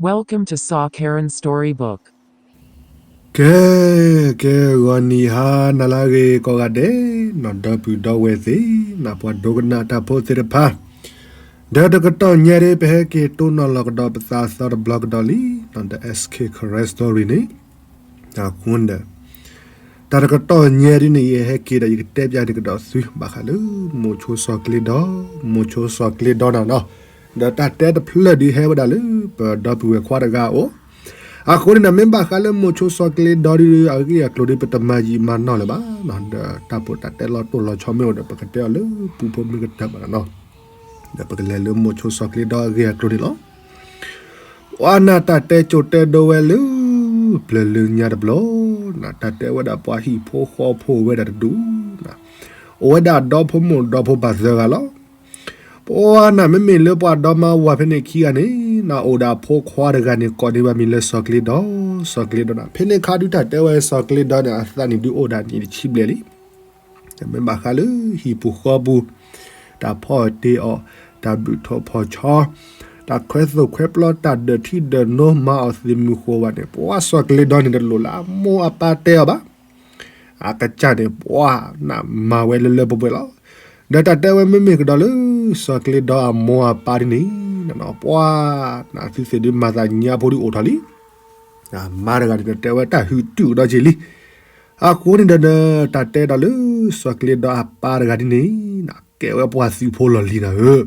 Welcome to Saw Karen Storybook. ကဲ ကဲ ဂီၤနံၤဟါနၤလၢအဂ့ၤကိးဂၤဒဲး, နီၢ်ဒီပုၢ်ဒီဝဲၢ်သ့ၣ်, နပှၤဒိကနၣ်တၢ်ဖိသ့ၣ်တဖၣ်, ဒီးတကတီၢ်ညါဒ် ပဟဲက့ၤတိၢ်နီၣ်လီၤကဒီးပသးအသီတဘျီကဒီးလံ, ဒီး S K Karen Story န့ၣ်, အဃိဒီး တၢ်တကတီၢ်ညါဒ်န့ၣ် ယဟဲက့ၤဒီးယကတဲပျးန့ၢ်ကဒီးသု ဘၣ်ဃးလၢ မိၤဆိစီၤကျ့ဒီ, မိၤဆိစီၤကျ့ဒီနၤနီၤ, ဒီးတၢ်တဲတဖျၢၣ်ဒ်ဟဲဝဲဒၣ်လၢ ပဒီပုၢ်ဝဲၢ်ခွါတဂၤအအိၣ်, အဃိန့ၣ်ဒီး မ့ၢ်ဘၣ်ဃးလၢမိၤဆိစီၤကျ့ဒီဒ် အဂ့ၢ်အကျိၤဒ် ပတမၤယံာ်မၤနီၢ်လၢၤဘၣ်, ဒီးတၢ်ဖိတၢ်တဲလီၤတိၢ်လီၤဆီမ့ၢ်အိၣ်ဒီး ပကတဲအီၤလၢပူဖိမ့ၢ်ကတၢၢ်ဘၣ်နီၤ, ဒီးပကလဲၤလၢမိၤဆိစီၤကျ့ဒီအဂ့ၢ်အကျိၤန့ၣ်လီၤ. ပှၤနၤတၢ်တဲကိၤတဲဒိဝဲလၢ ပျၢၤလၢညါတဘျီ, နတၢ်တဲဝဲဒၣ်ပှၤဟံၣ်ဖိဃီဖိဝဲဒၣ်တဒူၣ်, အိၣ်ဝဲဒၣ်ဒီဖိမိၢ်ဒီဖိပၢ်သၢဂၤလီၤ. ပှၤနၤမ့မ့ၢ်လၢပှၤဒီမါဝၤဖဲန့ၣ်ခံဂၤန့ၣ်, နအိၣ်ဒီးအဖိခွါတဂၤန့ၣ် ကိးန့ၢ်ဘၣ်မံၤလၢစီၤကျ့ဒီ, စီၤကျ့ဒီနၤ, ဖဲန့ၣ်ခါဒုးတၢ်တဲဝဲစီၤကျ့ဒီန့ၣ် အသးနံၣ်ဒုးအိၣ်ဒၣ်နံၣ်တဆံဘျဲၣ်လံ. မ့ၢ်ဘၣ်ဃးလၢဟံၣ်ပူၤဃီပူၤ, တၢ်ဖီၣ်တ့ၢ်အီၤ, တၢ်ဘုၣ်ထိၣ်ဖီၣ်ဆီ, တၢ်ခွဲသိၣ်ခွဲပျီ တၢ်ဒၢးထံဒၢးနိမၤအီၤသ့ၣ်မုၢ်ဃိးဝဲန့ၣ်, ပှၤစီၤကျ့ဒီန့ၣ်တလိၣ်လၢအမိၢ်အပၢ်တဲအီၤဘၣ်. အကစၢ်န့ၣ် ပှၤနၤမၤဝဲလၢလၢပှဲၤပှဲၤလီၤ. ဒီးတၢ်တဲဝဲမ့မ့ၢ်ကဒီးလၢ စီၤကျ့ဒီအမိၢ်အပၢ်ဒ်န့ၣ်, ပှၤနၤသုသ့ၣ်ဒုးမၤသးညါဖိဒုးအိၣ်ထီၣ်လံ. မါတဂၤန့ၣ်ဒီးတဲဝဲတၢ်ဟူးတုၤကဒီးက့ၤလံ. အဃိန့ၣ်ဒီး တၢ်တဲဒီးလၢ စီၤကျ့ဒီအပၢ်တဂၤဒ်န့ၣ်, ကဲဝဲပှၤသုးဖိလီၢ်လံၤနၤဧၢ.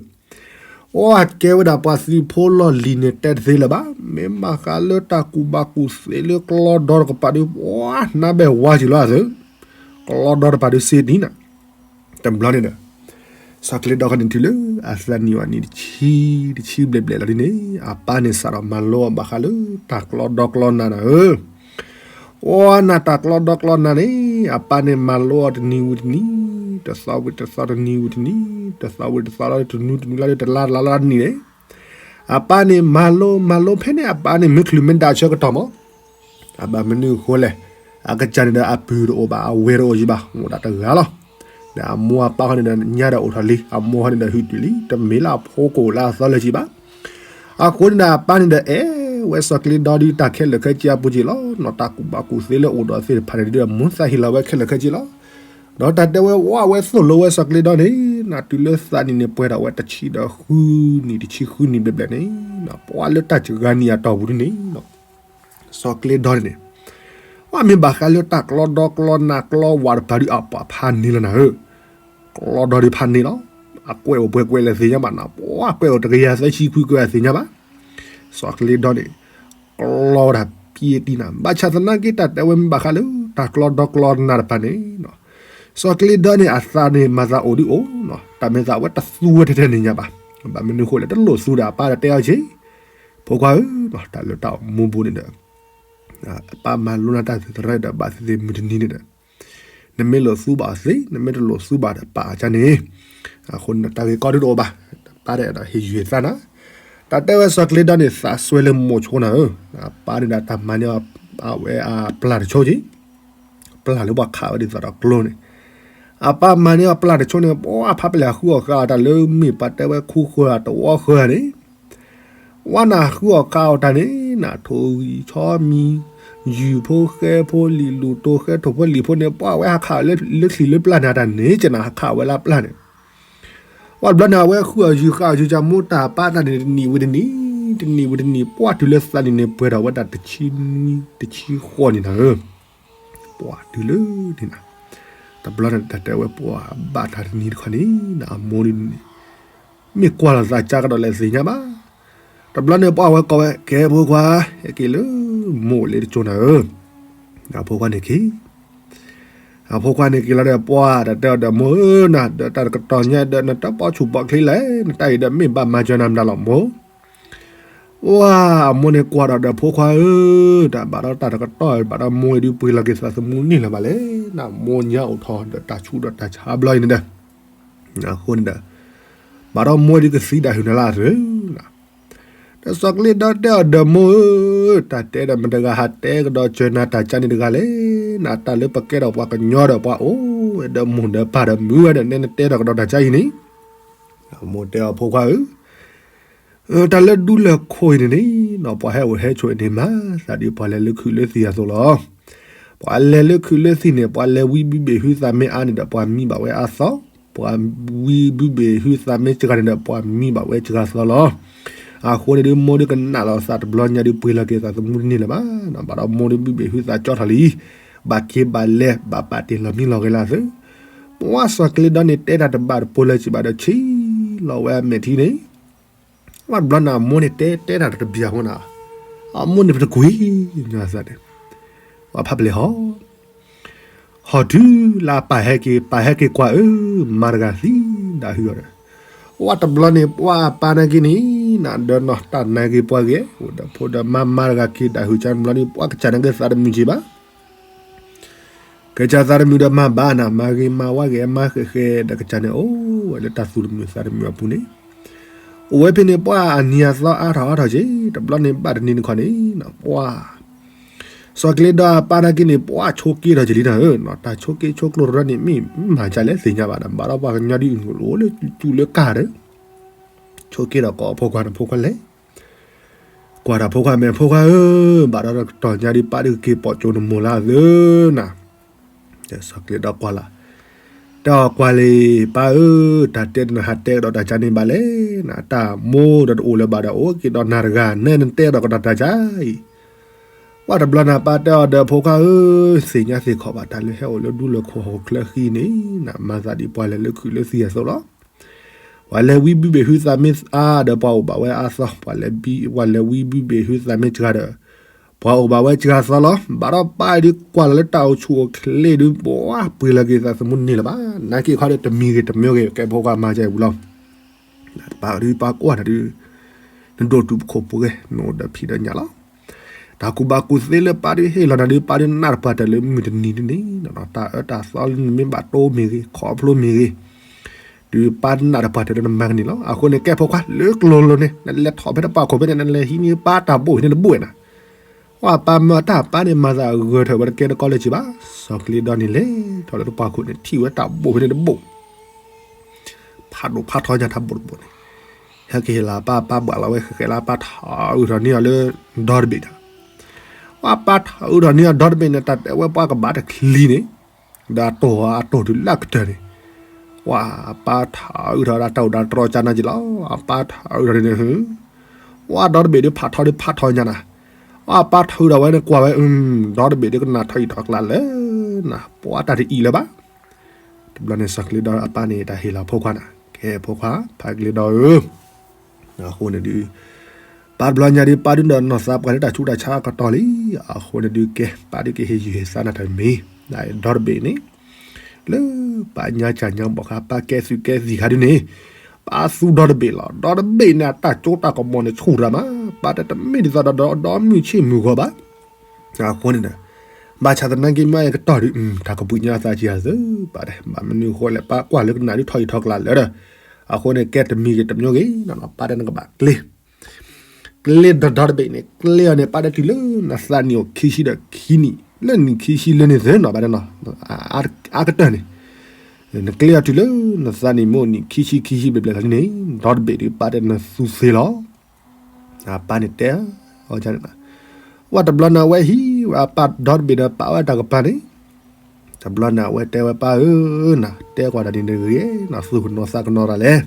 ပှၤကဲဝဲဒၣ်ပှၤသုးဖိလီၢ်လံၤန့ၣ် တဲတသ့လၢၤဘၣ်. မ့ၢ်ဘၣ်ဃးလၢတၢ်ကူၣ်ဘၣ်ကူၣ်သ့လၢကျီဒီတကပၤဒုး ပှၤနါဘဲၣ်ဝါက့ၤလီၤအသး, ကျီဒီတကပၤဒုးစ့နံၤနၤ. တဘျီန့ၣ်ဒီး စီၤကျ့ဒီခီန့ၣ်တုၤလၢအသးနံၣ်ဝဲနံၣ်တဆံ, တဆံဘျဲၣ်ဘျဲၣ်လီၤဒ်န့ၣ်, အပၢ်န့ၣ်စးထီၣ်မၤလိအီၤဘၣ်ဃးလၢတၢ်ကျီဒီကျီနါနၤဧၢ. ပှၤနၤတၢ်ကျီဒီကျီနါန့ၣ်, အပၢ်န့ၣ်မၤလိအီၤတနံၤဝံၤတနံၤ, တသီဝံၤတသီ, တနံၤဝံၤတနံၤ, တသီဝံၤတသီလီၤ, တနံၤတနံၤလီၤ, တလါတလါလီၤတနံၤန့ၣ်, အပၢ်န့ၣ်မၤလိမၤလိဖဲန့ၣ် အပၢ်န့ၣ်မ့ၢ်ချုးမ့ၢ်ဒၣ်ဆၢကတီၢ်မး. အဘၣ်မနုၤအဃိလဲၣ်, အကစၢ်န့ၣ်ဒီးအပုၢ်တအိၣ်ဘၣ်, အဝဲၢ်တအိၣ်ယံၤဘၣ်, အိၣ်ဒၣ်တဂၤလီၤ. ဒီးအမိၢ်အပၢ်ဃီန့ၣ်ဒီးညါဒီးအိၣ်ထီၣ်လံ, အမိၢ်ဃီန့ၣ်ဒီးဟူးတုၤလံ, တမ့ၢ်လၢအဖိကအိၣ်လၢအသီလၢၤက့ၤဘၣ်. အဃိန့ၣ်ဒီးအပၢ်န့ၣ်ဒီးအဲၣ်ဝဲစီၤကျ့ဒီဒုးတၢ်ခဲလၢာ်ခဲဆ့အပူၤက့ၤလီၤ. နီၢ်တၢ်ကူၣ်ဘၣ်ကူၣ်သ့လၢအိၣ်ဒီးသ့ၣ်တဖၣ်န့ၣ်ဒုးဒီး မူသးဟ့ၣ်လီၤဝဲခဲလၢာ်ခဲဆ့လီၤ. ဒီးတၢ်တဲဝဲဝဲသိၣ်လိဝဲစီၤကျ့ဒီန့ၣ်, နၤတုၤလၢသးနံၣ်န့ၣ်ပှဲၤဒီးဝဲတဆံဒီးဃုနံၣ်, တဆံဃုနံၣ်ဘျဲၣ်ဘျဲၣ်န့ၣ်, ပှၤလၢတၢ်စှၤနံၣ်အတီၢ်ပူၤဒ်န့ၣ် စီၤကျ့ဒီန့ၣ်န့ၣ်, ပှၤမ့ၢ်ဘၣ်ဃးလၢတၢ်ကျီဒီကျီနါကျီဝးတပၤဒုးအပှၤဖးန့ၢ်လီၤနၤဧၢ.ကျီဒီဒုးဖးန့ၢ်လီၤ. အကွဲးအိၣ်ပှဲၤကွဲးလဲၣ်သ့ၣ်ညါဘၣ်နၤ, ပှၤကွဲးအိၣ်တကယၤသၢဆံခွံကွဲးအသ့ၣ်ညါဘၣ်. စီၤကျ့ဒီန့ၣ် ကျီဝဲဒၣ်ပံတံၢ်နၤ, ဘၣ်ဆၣ်သနာ်က့တၢ်တဲဝဲမ့ၢ်ဘၣ်ဃးလၢ တၢ်ကျီဒီကျီနါတပၤန့ၣ် စီၤကျ့ဒီန့ၣ် အသးန့ၣ်မၤသးအိၣ်ဒုးအိၣ်, တၢ်မဲာ်သးဝဲတသူဝဲထဲထဲန့ၣ်ညါဘၣ်. ဘၣ်မနုၤအဃိလဲၣ်, တလိၣ်သူဒီးအပၢ်ဒီးတဲအီၤက့ၤ, ဖိခွါဧၢ, တၢ်လၢတၢ်အိၣ်မူပူၤန့ၣ်ဒီး အပၢ်မၤလိနၤတၢ်သရၢၣ်ဒီးဘၣ်သ့ၣ်သ့ၣ်မုၢ်တနံၤန့ၣ်ဒီး နမ့ၢ်လိၣ်သူဘၣ်အီၤသ့, နမ့ၢ်တလိၣ်သူဘၣ်ဒီးပာ်အီၤကန့ၣ်, အဃိန့ၣ်တၢ်ဂ့ၢ်ကီဒုးတအိၣ်ဘၣ်, ပၢ်ဒီးဟ့ၣ်ယုၢ်သးနၤ. တၢ်တဲဝဲစီၤကျ့ဒီန့ၣ် သးစွဲလၢမိၤဆိနၤဧၢ, အပၢ်န့ၣ်ဒီးတၢ်မၤန့ၢ်အဝဲအပျၢ်တဆိက့ၤ ပျၢ်လၢပှၤခးဝဲဒ်သိးဒီးကျိန့ၣ်, အပၢ်မၤန့ၢ်အပျၢ်တဆိန့ၣ် ပှၤဖးပလဲၤဃုအီၣ်ဃာ်အီၤတၢ်လၢမ့ၢ်ပှၤတဲဝဲခူဃၢၤတဝီဃၢၤန့ၣ်, ဝဲနၤဃုအီၣ်ဃာ်အီၤတၢ်န့ၣ် နထိၣ်ဂံၢ်ဆီမံၤ, ယုၢ်ဖိဃဲဖိလံာ်လူၢ် တိၤဃဲထိၣ်ဖိလံာ်ဖိန့ၣ် ပှၤဝဲဟးခးလၢချံလၢပျၢ်န့ၣ် တၢ်န့ၣ်ကနၤဟးခးဝဲလၢပျၢ်န့ၣ် ဝဲတဘျီန့ၣ် အဝဲဃုအီၣ်ယုၢ်ဃာ်အီၣ်ယုၢ်ကမိတၢ်ပၢ်တၢ်န့ၣ် တနံၣ်ဝံၤတနံၣ်, တနံၣ်ဝံၤတနံၣ် ပှၤတုၤလၢသးနံၣ်န့ၣ်ပှဲၤဒီးဝဲဒၣ်တဆံနွံ တဆံဃိးနံၣ်နၤဧၢ, ပှၤတုၤလၢန့ၣ်နၤ, တဘျီန့ၣ် တၢ်တဲဝဲပှၤဘၣ်တၢ်တနံၤတခီန့ၣ် အမိၢ်န့ၣ် မ့ၢ်ကွၢ်လီၤသးကါကဒီးလဲၣ်သ့ၣ်ညါဘၣ်. တဘျီန့ၣ်ပှၤဝဲကိးဝဲ ကဲဖိခွါ, ဟဲက့ၤလၢမိၢ်အိၣ်လၢတကၠိနၤဧၢ, အဖိခွါန့ၣ်က့ၤ အဖိခွါန့ၣ်က့ၤလီၤဒီးပှၤတၢ်တဲအီၤဒီး မိၢ်ဧၢနၤ ဒီးတၢ်တကတီၢ်ညါဒီး နတပိာ်ဆူၣ်ပိာ်ချ့လဲၣ်, နတၢ်အံၤဒီးမ့ၢ်ဘၣ်မၤစၢၤနၤမတၤလီၤမိၢ်. ဝဲအမိၢ်န့ၣ်ကွၢ်ဒီးဒီး ဖိခွါဧၢ, တၢ်ဘၣ်ဒီးတၢ်တကတီၢ်ဘၣ်ဒီးမိၢ်အံၤဒုးပှ့ၤလီၤက့ၤသးသမူန့ၣ်လၢၤဘၣ်လဲၣ်, နမိၢ်ညါအိၣ်ထီၣ်ဒီးတၢ်ဆူးဒီးတၢ်ဆါဘျီအံၤန့ၣ်ဒီး အဃိန့ၣ်ဒီး ဘၣ်ဒီးမိၢ်အံၤဒုးကသံဒၣ်ဟုၣ်နၤလၢအသၢ ဒီးစီၤကျ့ဒီတဲအီၤဒီး မိၢ်ဧၢ, တၢ်တဲဒီးမတၤတဂၤဟးတဲကဒီးစၢၤနၤတၢ်ကါန့ၣ်တဂၤလဲၣ်, နတၢ်လၢပကဲထီၣ်ပှၤကညီဒီးပှၤအိၣ်ဝဲဒီးမိၢ်ဒီးပၢ်ဒီးမုၢ်ဝဲဒီး နဲနတဲထီၣ်ကဒီးတၢ်ကါအံၤန့ၣ်, မိၢ်တဲအီၤ ဖိခွါဧၢ, တၢ်လၢဒူလၢၢ်ခိၣ်အံၤန့ၣ်န့ၣ် ပှၤဟဲအိၣ်ဟဲဆိးအံၤန့ၣ်မး သးဒ်ပှၤလဲၤလၢခုးလၢသံၣ်အသိးလီၤ. ပှၤလဲၤလၢခုးလၢသံၣ်န့ၣ် ပှၤလဲၤဝံဘုဘ့ၣ်ဟုသးမ့ၢ်အါန့ၣ်ဒီး ပှၤမံဘၣ်ဝဲအါသီ, ပှၤဝံဘုဘ့ၣ်ဟုသးမ့ၢ်စှၤန့ၣ်ဒီး ပှၤမံဘၣ်ဝဲစှၤသီလီၤ. အဃိန့ၣ်ဒုး မိၢ်ဒုးကနၣ်လီၤသးတဘျီညါဒုး ပှ့ၤလီၤက့ၤသးသမူတန့ၢ်လၢၤဘၣ်. ဘၣ်ဒီးမိၢ်ဒုးဘုဘ့ၣ်ဟုသးကၠီထီၣ်လံ, ဘၣ်က့ၤဘၣ်လဲၤ ဘၣ်ပာ်တ့ၢ်လီၤမံလီၤဂဲၤလၢအသု, ပှၤစီၤကျ့ဒီန့ၣ် တဲတၢ်တဘၣ်တပိၤလၢၤစံးဘၣ်ဒီး ဆံးလီၤဝဲအမဲာ်ထံန့ၣ် ပှၤတဘျီန့ၣ် အမိၢ်န့ၣ်တဲတဲတၢ်တဘျီအဃိန့ၣ်, အမိၢ်န့ၣ်ပတကွံာ်ညါသးန့ၣ်, ပှၤဖးပလဲၤဟီၣ်, ဟီၣ်တုၤလၢအပၢ်ဟဲက့ၤ ပၢ်ဟဲက့ၤကွၢ်အၢ, မါတဂၤသံဒၣ်ဟုအီၤဒီး, ပှၤတဘျီန့ၣ် ပှၤအပၢ်နာ်က့န့ၣ် နဒီးနီၢ်တၢ်နာ်က့ၤပှၤဂ့ၤ အိၣ်ဒီးဖိဒီးမါ မါတဂၤက့ၤဒၣ်ဟုကၠါတဘျီန့ၣ် ပှၤကစၢ်န့ၣ်ကသးတမုာ်က့ၤဘၣ် ကစၢ်သးတမုာ်ဒီးမၤဘၣ်နၤ မၤဂ့ၤမၤဝါဂ့ၤ မၤဃဲးဃဲးဒီးကစၢ်န့ၣ် အိၣ်ဝဲလၢတၢ်သူၣ်တမုာ်သးတမုာ်အပူၤန့ၣ်, အိၣ်ဝဲဖဲန့ၣ် ပှၤအနံၤအသီအါထီၣ်အါထီၣ်က့ၤ တဘျီန့ၣ်ဘၣ်တနံၤနခီန့ၣ် ပှၤ စီၤကျ့ဒီအပၢ်နာ်က့န့ၣ် ပှၤဆိးက့ထီၣ်က့ၤလံနၤဧၢ, တၢ်ဆိးက့ဆိးကျိတရၢန့ၣ် မ့ၢ်မၤကၢ်လဲၣ်သ့ၣ်ညါဘၣ်ဒီး ဘၣ်ဒီးပှၤကညီဒ်အိၣ်လၢစူၣ်လၢကၢ်ဒီး ဆိးက့ဒီးကိးဖိခွါန့ၣ် ဖိခွါလဲၣ် ကွၢ်တၢ်ဖိခွါမဲာ် ဖိခွါဧၢ, ဘၣ်ဒီးတတီၢ်ညါဒ်ပၢ်ဒုးက့ၤပိာ်ကၠိနမိၢ်လၢအသုနၤ, စီၤကျ့ဒီကွၢ်လီၤ, တၢ်အီၣ်ကွၢ်လံ, ပၢ်ဧၢ, တၢ်တဲနဟးတဲကဒီးတၢ်ကၢန့ၣ်ဘၣ်လဲၣ်နၤ, တၢ်မိၢ်ဒီးတအိၣ်လၢၤဘၣ်ဒီး အိၣ်က့ၤဒီးနၤတဂၤ နဲနတဲဒီးကဒီးတၢ်ကၢအံၤ, ပှၤတဘျီနၤပၢ်တဲအီၤဒီး ဖိခွါဧၢ, သ့ၣ်ညါသ့ၣ်ခီၣ်ဘၣ် တၢ်လၢဟဲအိၣ်လၢဒူလၢၢ်ခိၣ်ဟီၣ်ခိၣ်ချၢဃံန့ၣ် နမၤသးဒ်ပှၤလဲၤလၢခုးလၢသံၣ်အသိးလီၤ. ပှၤလဲၤဝံဘုဘ့ၣ်ဟုသးမ့ၢ်အါဒီး ပှၤအိၣ်ဘၣ်ဝဲအါသီ, ပှၤလဲၤဝံဘုဘ့ၣ်ဟုသးမ့ၢ်စှၤဒီး ပှၤအိၣ်ဘၣ်ဝဲစှၤသီလီၤ. ဘၣ်ဒီးပၢ်ဒုးကွၢ်လီၤလၢတၢ်အိၣ်ဆူၣ်အိၣ်ချ့ဒုး ပှၤပှ့ၤလီၤက့ၤသးသမူန့ၢ်လၢၤဘၣ်. နာ်က့ခီဒီး တမံၤဂ့ၤတမံၤဂ့ၤ ကဲဖိခွါမၤကၢအံၤဝံၤလီၤ. ပၢ်ဒုးပၢ်ကွၢ်နၤဒုး နဒိၣ်တုာ်ခိၣ်ပူၤဂ့ၤ နအိၣ်ဒီးဖံးဒီးညၣ်လီၤ. တၢ်ကူၣ်ဘၣ်ကူၣ်သ့လၢပၢ်ဒုးဟ့ၣ်လီၤနၤဒုး ပၢ်ဒုးနၢ်တပှၢ်တၢၢ်လၢမုၢ်တနံၤဒုန့ၣ် တၢ်အၢတၢ်သီလၢနမ့ၢ်ဘၣ်တိၢ်မ့ၢ်ဂ့ၤ ခီဖျိမ့ၢ်ဂ့ၤ ဒုးပၢ်နၢ်တပှၢ်တၢၢ်လၢနမၤကန့ၢ်လီၤ. အဃိန့ၣ် ကဲဖိခွါလၢကျိၤလိၤန့ၣ် နလဲၤထီၣ်ဖဲတပှၢ်ခိၣ်ဖဲန့ၣ် နလဲၤဟံးန့ၢ်ပၢ်တၢ်ဘိၣ်ဖဲန့ၣ်တဘိၣ်ဝဲနၤ. ပှၤပၢ်မၢတၢ်ပၢ်န့ၣ် မၤသးအဂၢၢ်ထၢၣ်ဝဲတကဲတကီလၢၤဘၣ်. စီၤကျ့ဒီန့ၣ်လဲၤထီၣ်လၢတပှၢ်ခိၣ်န့ၣ် ထံၣ်ဝဲတၢ်ဘိၣ်ဖဲန့ၣ်တဘိၣ် ဖးဒိၣ်ဖးထီညါတၢ်ဘိၣ်တဘိၣ်န့ၣ်, ဟဲက့ၤဟ့ၣ်လီၤပၢ် ပၢ်ဘၣ်လီၤဝဲဃဲးဃဲးလၢပၢ်ထီၣ်အုးထီၣ်န့ၢ်အီၤလၢ ဒီတဘ့ၣ်ဒီး, ပှၤပၢ်ထီၣ်အုးထီၣ်န့ၢ်အီၤဒီတဘ့ၣ်န့ၣ် တၢ်တဲဝဲပှၤကဘၣ်တချံန့ၣ်, ဒီးအတိၢ်အတိၢ်တုၤလၢအကတၢၢ်န့ၣ်, ပှၤပၢ်ထီၣ်အုးထီၣ်ဒၣ်တၢ်အိၣ်ဒၣ်တြီကၢ်နီၤက့ၤလီၤ. အပၢ်ထီၣ်အုးထီၣ်န့ၣ်, ပှၤဒီတဘ့ၣ်ဒုးဖးထီဒုးဖးထီညါနၤ, ပှၤပၢ်ထီၣ်အုးထီၣ်ဝဲန့ၣ်ကွၢ်ဝဲ, ဒီတဘ့ၣ်ဒုးကနၣ်ထီၣ်အံၤထီၣ်ကျါလၢနၤ ပှၤတၢ်တအံၤလၢၤဘၣ်. တဘျီန့ၣ် စီၤကျ့ဒီအပၢ်န့ၣ် တၢ်ဟ့ၣ်လီၤဖိခွါနၤ, ကဲဖိခွါ ဖးကျ့ဒီဧၢ, အဃိန့ၣ်ဒုး ပၢ်တဘျီညါဒုး ပၢ်ဒုးဒီးနီၢ်သးပှၢ်လၢတၢ်ဆူးတၢ်ဆါအကတီၢ်လံ. အဃိန့ၣ်ဒုးကဲ ပၢ်ဒုးကဟ့ၣ်ယုၢ်ဟ့ၣ်သါနၤတၢ်မ့ၢ် ဒီတဘ့ၣ်န့ၣ်, လၢပၢ်ညါကၢ်ညါဘီၣ်ခါ ပၢ်ကဲသုးကဲသံၣ်ခါဒုးန့ၣ်, ပၢ်သူဒီတဘ့ၣ်လီၤ. ဒီတဘ့ၣ်န့ၣ် အတၢ်ကၠိတၢ်ကမီၤန့ၣ်ဆူၣ်တၢ်မး, ပၢ်တဲတမ့ၢ်ဒ်သိးဒီးဒီမုၢ်ဆ့ၣ်မုၢ်ဂီၤဘၣ်. အဃိန့ၣ်ဒီး ဘၣ်ဆၣ်သနာ်က့မ့ၢ်အကတီၢ်ဒုး တၢ်ကဘှံးညါအသးကံအသု, ပၢ်တဲ ဘၣ်မနုၤအဃိလဲၣ် ပၢ်ကွၢ်လၢကနၣ်ဒုးထီၣ်အံၤထီၣ်ကျါလၢာ်ဒီး, အဃိန့ၣ် ကဲတမံၤဂ့ၤတမံၤဂ့ၤ, ပၢ်တဲနကဘၣ်ကျ့, ကျ့ဒီဒီတဘ့ၣ်န့ၣ် ကျ့အီၤန့ၣ် ပၢ်တဲတုၤလၢနသးနံၣ်အိၣ်ခံဆံဒီးခံနံၣ်, လၢနံၣ်ခံဆံလၢန့ၣ်သ့နီၤ ပၢ်တဲနီၤ, အကတၢၢ်န့ၣ် နကျ့အီၤတုၤလၢနသးနံၣ်မ့ၢ်အိၣ်နံၣ်ခံဆံခံဆံဘျဲၣ်ဘျဲၣ်လီၤန့ၣ်, ဒီတဘ့ၣ်ဒုး ပၢ်တဲနသူသ့လီၤ. အပၢ်န့ၣ်တဲအီၤန့ၣ်, ဝဲတဘျီန့ၣ်အဝဲဟံးဝဲအပၢ်ဒီတဘ့ၣ်ဒီးပာ်ဝဲတၢ်ကပၤန့ၣ်, တဘျီန့ၣ်အဝဲတဲဝဲပၢ်ဧၢ, နတဲကွၢ်တၢ်ဒ်န့ၣ်တဂ့ၤ, နသူၣ်ကနိးသးကနိးတၢ်လဲၣ်.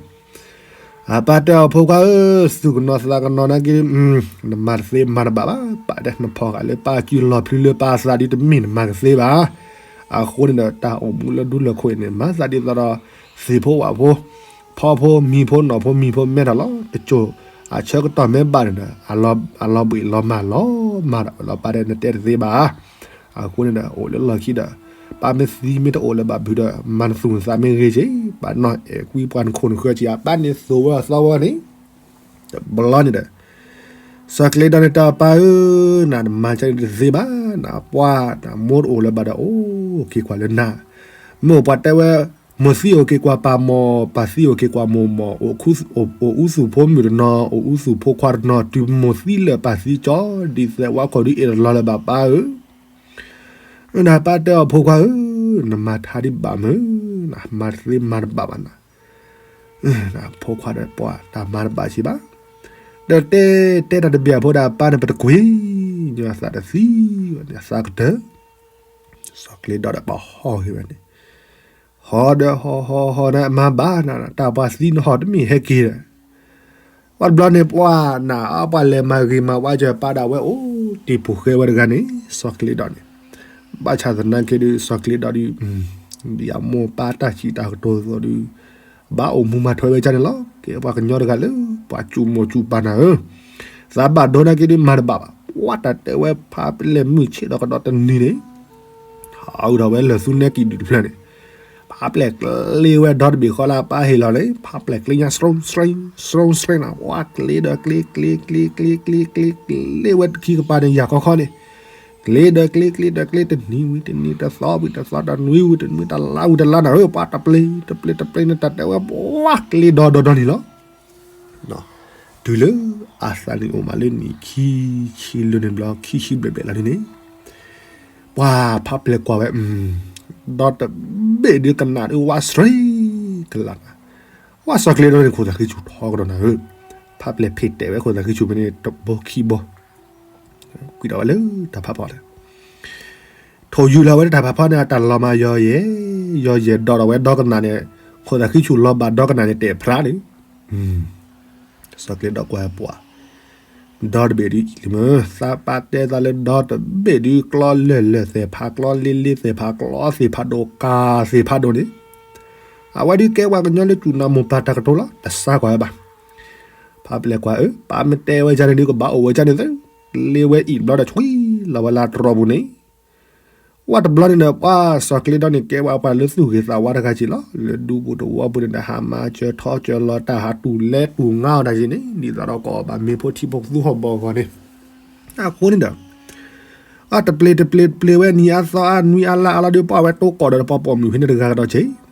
အပၢ်တဲအီၤဖိခွါဧၢ, သူၣ်ကနိးသးကနိးနာ်က့ နမၤတသ့မၤတဘၣ်ဘၣ်, ပၢ်တဲနဖီၣ်ဃာ်လၢပၢ်အစုလီၤပျံၤလၢပၢ်အသးဒ်တမ့ၢ်နမၤကသ့ဘၣ်. အဃိန့ၣ်ဒီးတၢ်အိၣ်မူလၢဒူလၢၢ်ခိၣ်အံၤန့ၣ် မၤသးဒ်သိးဒီး သ့ၣ်ဖိဝၣ်ဖိ ဖီဖိမံၤဖိနီၢ်ဖိမံၤဖိမဲထီၣ်လီၤ. တစိၢ်အဆၢကတီၢ်မ့ၢ်ဘၣ်န့ၣ်ဒီး အလီၤဘှံးလီၤမၢ်လီၤမၢ်ဒီးလီၤ. ပၢ်တဲနတဲတသ့ဘၣ်. အဃိန့ၣ်ဒီး အိၣ်လၢလီၢ်ခံဒီး ပၢ်မ့ၢ်သံမ့ၢ်တအိၣ်လၢၤဘၣ်ဘုးဒီး မၤနသူၣ်နသးမ့ၢ်ဂ့ၤက့ၤ ပၢ်နီၢ်အဲၣ်ကွံပှၤနခိၣ်နဃၢၤက့ၤ အပၢ်န့ၣ်သိၣ်ဝဲအသီဝဲန့ၣ် တဘျီန့ၣ်ဒီး စီၤကျ့ဒီန့ၣ်တဲအပၢ်ဧၢ, နမၤကန့ၣ်တသ့ဘၣ်, နပှၤနမိၢ်တအိၣ်လၢၤဘၣ်ဒီး အိၣ်က့ၤကွၢ်လၢနၤ, မ့ၢ်ပှၤတဲဝဲ မိၢ်သံအိၣ်က့ၤကွၢ်ပၢ်မီၢ်, ပၢ်သံအိၣ်က့ၤကွၢ်မိၢ်မီၢ်, အိၣ်အူသူၣ်ဖိမုၣ်တနီၤ အိၣ်အူသူၣ်ဖိခွါတနီၤ တုၤမိၢ်သံလၢာ်ပၢ်သံကၠီ ဒ်သိးဝဲခိၣ်ဒုးအ့ၣ်တလီၤလၢၤဘၣ်ပၢ်ဧၢ. နပၢ်တဲအီၤဖိခွါဧၢ, နမၤထါဒံးဘၣ်မုၢ်, နမၤတသ့မၤတဘၣ်ဘၣ်နၤ ဖိခွါဒီးပှၤတၢ်မၤတဘၣ်ဆံးဘၣ်. ဒီးတဲတဲတၢ်တဘ့ၣ်အဖိဒီးအပၢ်န့ၣ် ပတကွံာ်, ညီအသးတသံဝဲန့ၣ် အသးကတၢၢ်, စီၤကျ့ဒီဒီးပှၤဟီၣ်ဂ့ၤဝဲန့ၣ်, ဟီၣ်ဒီးဟီၣ်ဟီၣ်ဟီၣ်ဒီး မၤဘၣ်နၤ တၢ်ပှၤသံနဟီၣ်တမ့ၢ်ဟဲက့ၤဒီး, ပှၤတဘျီန့ၣ် ပှၤနၤ ပှၤလဲၤမၤဂ့ၤမၤဝါကၢၤပၢ်ဒၣ်ဝဲအိၣ်တ့ၢ်ပူၤဃဲဝဲတဂၤန့ၣ် စီၤကျ့ဒီန့ၣ်, ဘၣ်ဆၣ်သနာ်က့ဒီး စီၤကျ့ဒီဒီး ဒ်အမိၢ်ပၢ်တၢ်စံးတၢ်ကတိၤအသိးဒီး ဘၣ်အိၣ်မူမၤထွဲဝဲဒ်န့ၣ်လီၤ. ကဲပှၤကညီတဂၤလၢ ပှၤကူၣ်မိၢ်ကူၣ်ပၢ်နၤဧၢ, သးဘၣ်ဒိနာ်က့ဒီးမၤတဘၣ်ဘၣ်. ပှၤတၢ်တဲဝဲဖးပလဲၢ်မုၢ်ဆ့ၣ်ဒီးကဒီးတနံၤန့ၣ် ဟးအုဒီးဝဲလၢာ်သူနဲကံၣ်ဒုၣ်တဖျၢၣ်န့ၣ်, ဖးပလဲၢ်ကျ့ဝဲဒီတဘ့ၣ်ဃီလၢအပၢ်ဟ့ၣ်လီၤန့ၣ် ဖးပလဲၢ်ကျ့ညါ စရီစရီ စရီစရီနၤ, ပှၤကျ့ဒီးကျ့ကျ့ကျ့ကျ့ကျ့ကျ့ကျ့ ကျ့ဝဲတခံကပၤန့ၣ် ယၤခီခီန့ၣ် ကျ့ဒီးကျ့ ကျ့ဒီးကျ့ တနံၤဝံၤတနံၤ တသီဝံၤတသီ တနွံဝံၤတနွံ တလါဝံၤတလါနၤဧၢ, ပှၤတပျ့ၤတပျ့ၤတပျ့ၤန့ၣ် တၢ်တဲဝဲ ပှၤကျ့ဒီဒီဒီန့ၣ်လီၤ. တုၤလၢအသးနံၣ်အိၣ်မးလၢနံၣ်ခံဆံလၢန့ၣ်ဘျီ ခံဆံဘျဲၣ်ဘျဲၣ်လီၤန့ၣ်န့ၣ်, ပှၤဖးပလဲၢ်ကွၢ်ဝဲ, ဒီတဘ့ၣ်ဒုးကနၣ်ဒုးဝးစရ့ကလးနၤ, ပှၤစီၤကျ့ဒီန့ၣ် ခိၣ်သးဃံဆူၣ်ထီကဒီးနၤဧၢ, ဖးပလဲၢ်ဖ့ၣ်တဲာ်ဝဲခိၣ်သးဃံဆူၣ်ဖဲန့ၣ် တဘိခံဘိ ကွံာ်ဒီးဝဲလၢတၢ်ဖးဖီန့ၣ်, ထိၣ်ယူၤလီၤဝဲလၢတၢ်ဖးဖီန့ၣ် အတၢ်လီၤမၢ်ယီၤယဲၢ်, ယီၤယဲၢ်ဒီးဒီးဝဲဒီကနၣ်န့ၣ်, ခိၣ်သးဃံဆူၣ်လီၤဘၣ်ဒီကနၣ်န့ၣ် တဲာ်ဖျါန့ၣ်, စီၤကျ့ဒီကွၢ်ပှၤ, ဒီတဘ့ၣ်ဒုးအံၤလံမ့ၢ်, သးပာ်တဲသးလၢဒီတဘ့ၣ်ဒုးကျီလၢာ်လၢာ်သဲးဖးကျီလ့လ့သဲးဖးကျီသ့ၣ်ဖးဒိၣ်ကၤသ့ၣ်ဖးဒိၣ်န့ၣ်, အဝဲဒုးကဲပှၤကညီလၢစူၢ်နာ်မိၢ်ပၢ်တၢ်ကတိၤလီၤ, တစါကွၢ်ဝဲဘၣ် ဖးပလဲၢ်ကွၢ်ဧၢ, ပၢ်မ့ၢ်တဲဝဲဒ်န့ၣ်ဒုး ကဘၣ်အိၣ်ဝဲဒ်န့ၣ်သ့, လ့ဝဲအံၤဘျီဒီးဆွံလီၤဝဲလၢတြီပူၤန့ၣ်, ဝဲတဘျီန့ၣ်ဒီး ပှၤစီၤကျ့ဒီန့ၣ် ကဲဝဲပှၤလၢသူၣ်ဂ့ၤသးဝါတဂၤက့ၤလီၤ, လၢဒူပူၤတဝီပူၤန့ၣ်ဒီး ဟးမၤစၢၤထီစၢၤလီၤတၢ် ဟးတူၢ်လဲတူၢ်ငါအီၤတၢ်က့ၤန့ၣ် ဒ်သိးဒီးကအီၣ်ဘၣ်မ့ၤဖိထံဖိကသူဟီၣ်ဘီဂီၤန့ၣ်, အဃိန့ၣ်ဒီး အတပျ့ၤတပျ့ၤတပျ့ၤဝဲနံၤအသီအနွံအလါအလီၤဒီး ပှၤဝဲတိကိးဒီးပှၤပိာ်မုၣ်ဖဲန့ၣ်တဂၤကဒီးက့ၤ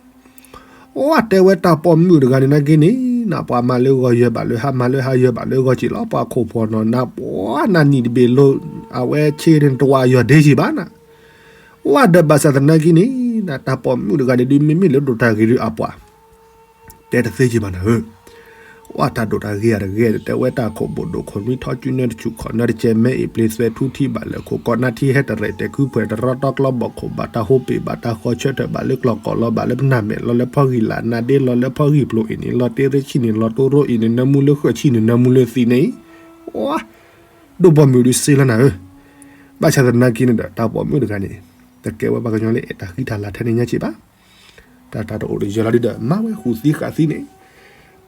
အိၣ်တဲဝဲတၢ်ပိာ်မုၣ်တဂၤန့ၣ်နာ်က့န့ၣ် နပှၤမၤလၢဂီၤယၢၤဘၣ်လၢဟါ မၤလၢဟါယၢၤဘၣ်လၢဂီၤက့ၤလီၤ, ပှၤခိၣ်ဖီၣ်နီၢ်နၤ ပှၤနၤနံၣ်တဘ့ၣ်လိၤ အဝဲဆ့န့ၣ်တဝးယီၤဒ့က့ၤဘၣ်နၤ, အိၣ်ဒီးဘၣ်ဆၣ်သနာ်က့န့ၣ် နတၢ်ပိာ်မုၣ်တဂၤန့ၣ်ဒုး မ့မ့ၢ်လၢဒိၣ်တၢ်ဂ့ၤဒုးအပှၤ တဲတသ့က့ၤဘၣ်နၤဧၢ, အိၣ်တၢ်ဒိၣ်တၢ်ဂ့ၤအတဂ့ၤ တဲဝဲတၢ်ခိၣ်ဘိၣ်ဒိၣ်ခိၣ်နွံထီၣ်ကုနၢတစူၣ်ခီၣ်နၢတကဲး မဲအ့ၣ်ပျ့ၤသွဲၣ်ထူထံဘၣ်လၢခိၣ်ကီး နၢထံဟဲတရဲၣ်တဲာ်ခုဖှဲးတရီတီကျီဘီၣ်ခိၣ် ဘၣ်တၢ်ဟိပ့ၤ ဘၣ်တၢ်ဃီဆၢထၢၣ် ဘၣ်လၢကျီၢ်ကီၢ်လီၤ ဘၣ်လၢပနၢ်မဲာ်လီၤလၢဖီဂံၢ်လၢ် နၢ်ဒ့လီၤလၢဖီဂံၢ်ပျိၤအံၤန့ၣ် လီၤတ့ရ့ဆံၣ်န့ၣ် လီၤတိရိအံၤန့ၣ် နၢမူလၢဃၢဆံၣ်န့ၣ် နၢမူလၢသံးန့ၣ်, ဒိၣ်ပိာ်မုၣ်ဒုးစ့လီၤနၤဧၢ, ဘၣ်ဆၣ်သနာ်က့န့ၣ်ဒီး တၢ်ပိာ်မုၣ်တဂၤန့ၣ် တကဲဝဲပှၤကညီလၢအဲၣ်တၢ်ဃံတၢ်လၤထဲန့ၣ်ညါက့ၤဘၣ် တၢ်တအိၣ်တယၢၤလီၤဒုဒီး မၤဝဲဃုာ်သံဃာ်သံန့ၣ်,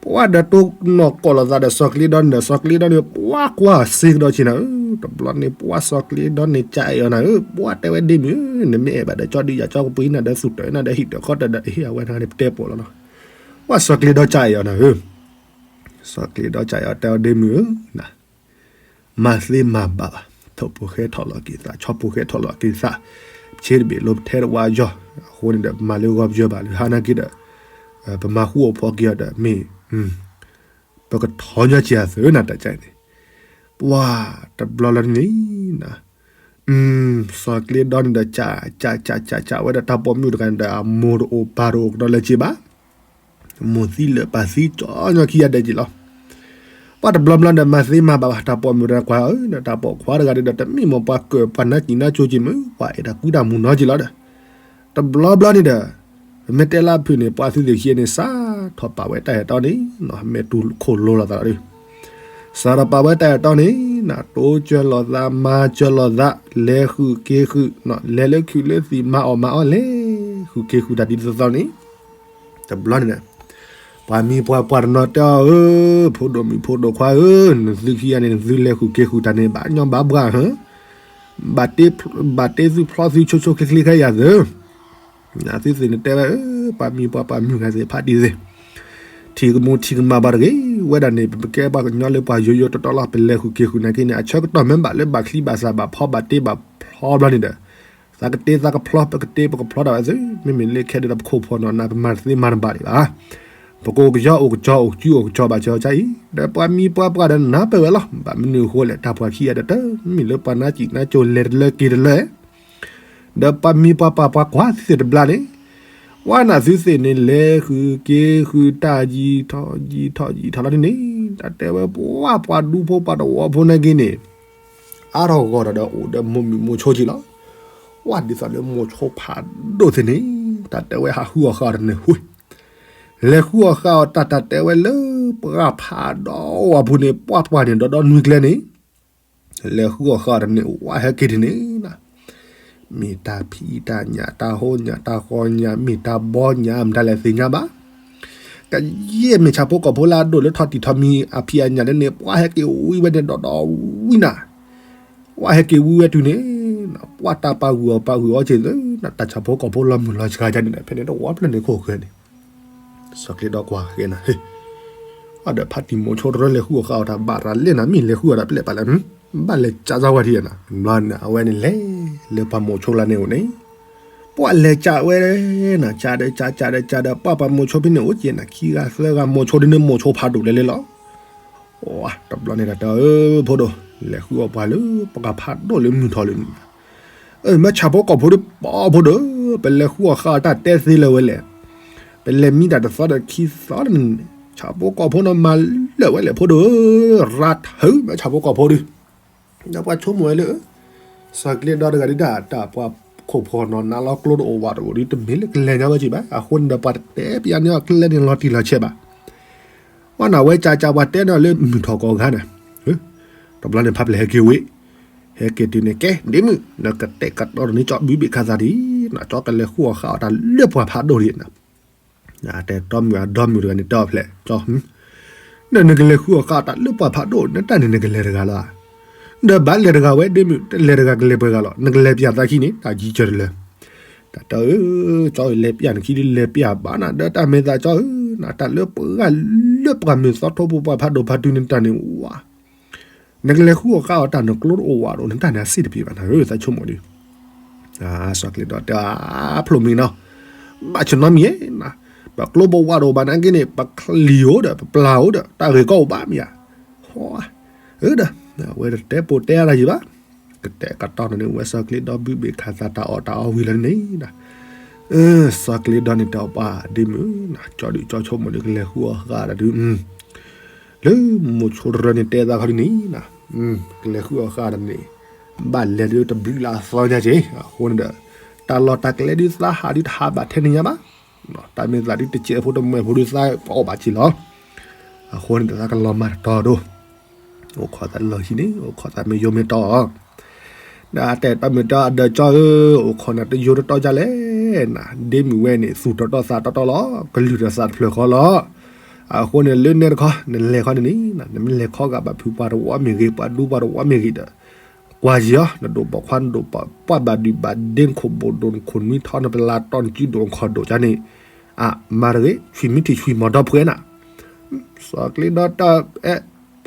ပှၤဒီးတိၢ်နီၣ်ကိးလိာ်သးဒီးစီၤကျ့ဒီန့ၣ် စီၤကျ့ဒီန့ၣ် ပှၤကွၢ်စ့ကဒီးဆ့နၤဧၢ, တဘျီန့ၣ် ပှၤစီၤကျ့ဒီန့ၣ် ကအဲၣ်အီၤနၤဧၢ, ပှၤတဲဝဲဒ့မုၣ်ဧၢ, နမ့ၢ်အဲၣ်ဘၣ်ဒီးကၠီဒုးယၤကၠီကပှ့ၤနၤဒီးသူၣ်တၢ်နၤဒီးဟံၣ်တၢ်ဃီတၢ်ဒီး အဟ့ၣ်အဝဲနၤန့ၣ် ပတဲပိာ်လီၤလီၤ, ပှၤစီၤကျ့ဒီကအဲၣ်အီၤနၤဧၢ, စီၤကျ့ဒီကအဲၣ်အီၤတဲအီၤဒ့မုၣ်ဧၢ, န မၤသ့မၤဘၣ်ဘၣ်, ထိၣ်ဖိဃဲထီၣ်လီၤက့ၤသး ဆီဖိဃဲထီၣ်လီၤက့ၤသး, ပဆ့တဘ့ၣ်လိၤပထဲတဝါယီၤ, အဃိန့ၣ်ဒီး ပမၤလၢဂီၤပယၢၤဘၣ်လၢဟါနာ်က့ဒီး, ပမၤဃူအီၣ်ဖိးက့ၤအီၤဒီးမ့ၢ်, ပကထီၣ်ညီက့ၤအသုးနၤတၢ်ကန့ၣ်, ပှၤတဘျီလၢန့ၣ် စီၤကျ့ဒီန့ၣ်ဒီး ကးကးကးကးကးဝဲဒီးတၢ်ပိာ်မုၣ်တဂၤန့ၣ်ဒီး အမိၢ်တအိၣ်ပၢ်တအိၣ်ကဒီးလၢၤက့ၤဘၣ်, မိၢ်သံလၢာ်ပၢ်သံကၠီညီခံဂၤဒဲးက့ၤလီၤ, ပှၤတဘျီဘျီဒီးမၤသ့မၤဘၣ်ဘၣ် တၢ်ပိာ်မုၣ်တဂၤကွၢ်ဧၢ, တၢ်ပိာ်ခွါတဂၤဒီး တမ့ၢ်မိၢ်ပှၤကၢၢ်ပှၤနါစံၣ်နါကၠိက့ၤမုၢ် ပှၤအဲၣ်တၢ်ကူတၢ်မူနီက့ၤလီၤဒီး, တဘျီဘျီန့ၣ်ဒီး ပမ့ၢ်တဲလၢအဖုၣ်န့ၣ် ပှၤသုးသ့ၣ်ခံန့ၣ် စးထီၣ်ပာ်ဝဲတၢ်အဲၣ်တီန့ၣ်, မ့ၢ်တူၢ်ခိၣ်လိလီၤသးဒီး စးထီၣ်ပာ်ဝဲတၢ်အဲၣ်တီန့ၣ် နတိစၢၤလိာ်သး မၤစၢၤလိာ်သး လဲၤဃုာ်က့ၤဃုာ်, လဲၤလၢခုးလၢသံး မၤအီၣ်မၤအီလဲၤဃုာ်က့ၤဃုာ်တၢ်ဒ်သိးသိးန့ၣ်, တဘျီန့ၣ်ဒီး ပှၤမံၤပှၤပှၢ်တနီၤတဲအီၤဧၢ, ဖိဒိၣ်မုၣ်ဖိဒိၣ်ခွါဧၢ, နသုခံဂၤန့ၣ် နသုလဲၤဃုာ်က့ၤဃုာ်တၢ်န့ၣ် ဘၣ်ညီဘၣ်ဘှါဧၢ, ဘၣ်တ့သုဖျီသုဆိဆိချ့ချ့ခဲယၤသု သုသ့ၣ်န့ၣ်တဲဝဲဧၢ, ပှၤမံၤပှၤပှၢ်မုၢ်ဂၤသ့ၣ်ဖးဒ်သ့ၣ်, ထံၣ်ကမူထံၣ်ကမၣ်ဘၣ်တဂ့ၤ, ဝဲဒၣ်န့ၣ် ပကဲပှၤကညီလၢပှၤယိယိတီတီလီၤ, ပလဲၤဃုာ်က့ၤဃုာ်နာ်က့န့ၣ် အဆၢကတီၢ်မ့ၢ်ဘၣ်လၢဘၣ်ချံဘၣ်စၢ်ဘၣ်ဖီဘၣ်တ့ဘၣ်ဖျီဘျီန့ၣ်ဒီး, သးကတ့သးကဖျီ ပကတ့ပကဖျီဒၣ်ဝဲသု, မ့မ့ၢ်လၢခဲဒၣ်ဒီးပခိၣ်ဖီၣ်နီၢ်နၤ ပမၤတသ့မၤတဘၣ်ဒံးဘၣ် ပကအိၣ်ကယီအိၣ်ကစီၤအိၣ်ကစုအိၣ်ကစီၤဘၣ်စၢၤအီၤကအံၤ, ဒီးပှၤမံၤပှၤပှၢ်ဒီးနၢ်ပၢၢ်ဝဲလီၤ, ဘၣ်မနုၤအဃိလဲၣ် တၢ်ပှၤခံဂၤဒီးတမ့ၢ်လၢပှၤနါစံၣ်နါကၠိလဲၤတလၢက့ၤတလၢ ဒီးပှၤမံၤပှၤပှၢ်ပှၤကွၢ်သုသ့ၣ်တဘျီန့ၣ်, ဝဲနၢ်သုသ့ၣ်န့ၣ် လဲၤဃုာ်က့ၤဃုာ်တၢ်ယံာ်ထီၣ်ယံာ်ထီၣ်ယံာ်ထီၣ်လီၤန့ၣ်န့ၣ်, တၢ်တဲဝဲပှၤ ပှၤဒူဖိပှၤတဝီဖိနာ်က့န့ၣ် အါထီၣ်ဂီၢ်ထီၣ်ဒီးအိၣ်ဒီးမိၢ်မုၣ်မိၢ်ဆိက့လီၤ. ဝဲဒ်သိးလၢမိၢ်ဆိဖးဒိၣ်သ့ၣ်န့ၣ် တၢ်တဲဝဲဟးဃုအီၣ်ဃာ်အီၤတန့ၢ်ဝဲ လဲၤဃုအီၣ်ဃာ်အီၤတၢ် တၢ်တဲဝဲလၢပှၤဖးဒိၣ်ဝဲအပူၤန့ၣ် ပှၤပှၢ်န့ၣ်ဒီးဒီနွံကျဲန့ၣ် လဲၤဃုအီၣ်ဃာ်အီၤတန့ၢ် ဝဲဟဲက့ၤတန့ၢ် မ့ၢ်တၢ်ဖံးတၢ်ညၣ် တၢ်ဟိညၣ် တၢ်ဃီညၣ် မ့ၢ်တၢ်ဘီညၣ် မတၤလဲၣ်သ့ၣ်ညါဘၣ်. ကယဲၢ်မ့ၢ်ဆၣ်ဖိကီၢ်ဖိလၢအဒိၣ်လၢထီၣ်တံၢ်ထီၣ်မံၤအဖံးအညၣ်န့ၣ် ပှၤဟဲက့ၤဝံဝဲန့ၣ်ဒီးဒီဝံနၤ ပှၤဟဲက့ၤဝံဝဲတုၤန့ၣ် ပှၤတၢ်ပာ်ဂုာ်အီၤပာ်ဂုာ်အီၤက့ၤလၢ တၢ်ဆၣ်ဖိကီၢ်ဖိလီၤမုၢ်လီၤဆှးကန့ၣ် ဖဲန့ၣ်တဝီဖျၢၣ်န့ၣ်ခိၣ်ဃၢၤန့ၣ် စီၤကျ့ဒီကွၢ်ဃဲနၤ အဒီးဖါတံၢ်မိၤဆိတရၢလဲၤဃုအီၣ်ဃာ်အီၤတၢ်ဘၣ်ရၤလဲၣ်နၤ မ့ၢ်လဲၤဃုအီၣ်တၢ်ပျဲၢ်ပာ်လဲၣ် ဘၣ်လဲၤကးစၢ်ဝဲဒံးနၤ ဘျီန့ၣ် အဝဲန့ၣ်လဲၤ လၢပှၤမိၤဆိလၢန့ၣ်အိၣ်န့ၣ် ပှၤလဲၤကးဝဲနၤ ကးဒီးကး ကးဒီးကးဒီး ပှၤပှၤမိၤဆိဖဲန့ၣ်အိၣ်က့ၤနၤ ခံဂၤသၢဂၤမိၤဆိဒ်န့ၣ်မိၤဆိဖးဒိၣ်လဲၤလဲၤလီၤ. တဘျီန့ၣ်တၢ်တဲအီၤ ဖိဒိၣ် လဲၤဃုအီၣ်ပှၤလၢ ပှၤဖးဒိၣ်လၢမုၢ်ထီၣ်လၢန့ၣ် မ့ၢ်ဆၣ်ဖိကီၢ်ဖိဒီး ပှၤဖိဒိၣ် ပလဲၤဃုအီၣ်ဃာ်အီၤတၢ်တဲသ့လၢၤဝဲလဲၣ်. ပလဲၤမံတၢ်တသီဒီးခံသီန့ၣ် ဆၣ်ဖိကီၢ်ဖိန့ၣ်မၤလၢာ်ဝဲလဲၣ်ဖိဒိၣ်ဧၢ, ရၤထၢၣ်မ့ၢ်ဆၣ်ဖိကီၢ်ဖိဒီး ဒီးပှၤဆိကမိၣ်ဝဲလၢ စီၤကျ့ဒီတဂၤဒုးတၢ် တၢ်ပှၤခိၣ်ဖှီၣ်နီၢ်နးလီၤကျိတအိၣ်ဝးတအိၣ်ဒီး တမ့ၢ်လၢကလဲၤညါဝဲက့ၤဘၣ်. အဃိန့ၣ်ဒီးပှၤတတဲပယါန့ၢ်အီၤကျဲန့ၣ်လီၤတံၢ်လီၤဆဲးဘၣ်. ဝဲနၤဝဲကၢ်ကၢ်ပှၤတဲန့ၢ်အီၤလၢမုၢ်ထီၣ်ကီၢ်ခါန့ၣ် တဘျီန့ၣ်ဖးပျဲၢ်ဟဲက့ၤဝံၤ ဟဲက့ၤတုၤန့ၣ် ကဲ ဒ့မုၣ် နကတဲာ်ကတီၤတန့ၢ်ကၠီဘုဘ့ၣ်ခါသးဒံး ကၠီကလဲၤဃုအီၣ်ဃာ်အီၤတၢ်လၢပှၤဖးဒိၣ်ဒံးနၤ တဲတီမုၣ်အဒီမုၣ်တဂၤန့ၣ်တဲအီၤဖျဲး ကၠီ ဒီးနကလဲၤဃုအီၣ်ဃာ်အီၤတၢ်လၢပှၤဖးဒိၣ် နတၢ်န့ၣ်နကလဲၤတဂၤလီၤ. ဒီးဘၣ်လဲၤတဂၤဝဲ ဒ့မုၣ် တလဲၤတဂၤကလဲၤပှဲၤဂၤလီၤ. နကလဲၤပျဲၢ်သးခံန့ၣ် တၢ်ယံၤကၢၤတလၢ တၢ်တဲအီၤ ကၠီဧၢ လဲၤပျဲၢ်နခံဒုးလဲၤပျဲၢ်ဘၣ်နၤ ဒီးတၢ်မဲာ်သးကၠီဧၢ နတၢ်လၢပှၤဂၤလၢပှၤမုၢ်သီထိဖိ ပှၤဖးဒိၣ်ဖးတုၤန့ၣ်တၢ်န့ၣ်ဝါ နကလဲၤဃုအီၣ်ဃာ်အီၤတၢ်နကျိတအိၣ်ဝးဒီး နတၢ်န့ၣ်အစ့ၣ်တပ့ၤဘၣ်နၤဧၢ သးဆိကမိၣ်ဒုး စီၤကျ့ဒီတဲအါဖျိးမံၤနီၤ ဘၣ်ဆၢနီတမံၤဧါ ပကျိပဝးတအိၣ်ဘၣ်နာ်က့န့ၣ် ပချံၣ်အိၣ်ဒီး ပပျၢ်အိၣ်ဒီး တၢ်ဂ့ၢ်ကီအိၣ်ဘၣ်မ့ၢ်ဧါ ဒီး အဝဲတတဲပိာ်တဲအါတၢ်ယံၤဘၣ် ကတဲာ်ကတီၤန့ၣ် ဝဲစီၤကျ့ဒီဘုဘ့ၣ်ခးသးတၢ်အီၣ်တၢ်အီဝံၤလီၤန့ၣ် စီၤကျ့ဒီန့ၣ်တဲအီၤပှၤဒ့မုၣ် ကၠီဒုးကၠီဆိကမိၣ်ဒုးကလဲၤဃုအီၣ်ဃာ်တၢ်ဒုး လၢမိၤဆိတရၢန့ၣ်တဲသးခီဒုးန့ၣ် ကလဲၤဃုအီၣ်ဃာ်တၢ်န့ၣ် ဘၣ်လဲၤဒုးတဘျုးလၢအသီညါက့ၤ အဃိန့ၣ်ဒီး တၢ်လီၢ်တၢ်ကျဲဒုးသးဟးဒုးတဟးဘၣ်ထဲန့ၣ်ညါဘၣ် တၢ်မ့ၢ်သးဒုးတစဲးဖိတမှဲၤဖိဒုးသးပအီၣ်ဘၣ်က့ၤလီၤ အဃိန့ၣ်ဒီးသးကလီၤမၢ်တတီၤဒိၣ် အိၣ်ခိးသးလီၢ်ခံန့ၣ် အိၣ်ခိးသးမ့ၢ်ယိမ့ၢ်တီၢ် ဒီးအတဲာ်တီမုၢ်တီအဒီးကၠီဧၢ အိၣ်ခိးနၤတယိတတီၢ်ဒ်လဲၣ်နၤ ဒ့မုၣ်ဝဲန့ၣ် သူၣ်တတီၢ်သးတတီၢ်လီၤ ကလုၢ်ဒီးသးတဖျၢၣ်ဃီလီၤ အဃိန့ၣ်လၢနဲတခီ နလဲၤခီန့ၣ်န့ၣ် နမ့ၢ်လဲၤခီဂာ်ဘၣ်ဖုးပှၤတဝီမ့ၢ်ဂ့ၤ ပှၤဒူပှၤတဝီမ့ၢ်ဂ့ၤဒီး ကွၢ်ယံၤအီၤ နဒိးပိာ်ခွါ နဒိးပှၢ်ဘၣ်ဒုးဘၣ်ဒ့ နခိၣ်ဘိၣ်ဒိၣ် နခိၣ်နွံထီ နပလၢ်တီၢ်နစုဒိၣ်နခီၣ်ဒိၣ်ကန့ၣ် အမၤတဂ့ၤ ဆွံမံထံၣ်ဆွံမီၤဒီဖှဲနၤ စီၤကျ့ဒီတၢ်အဲၣ်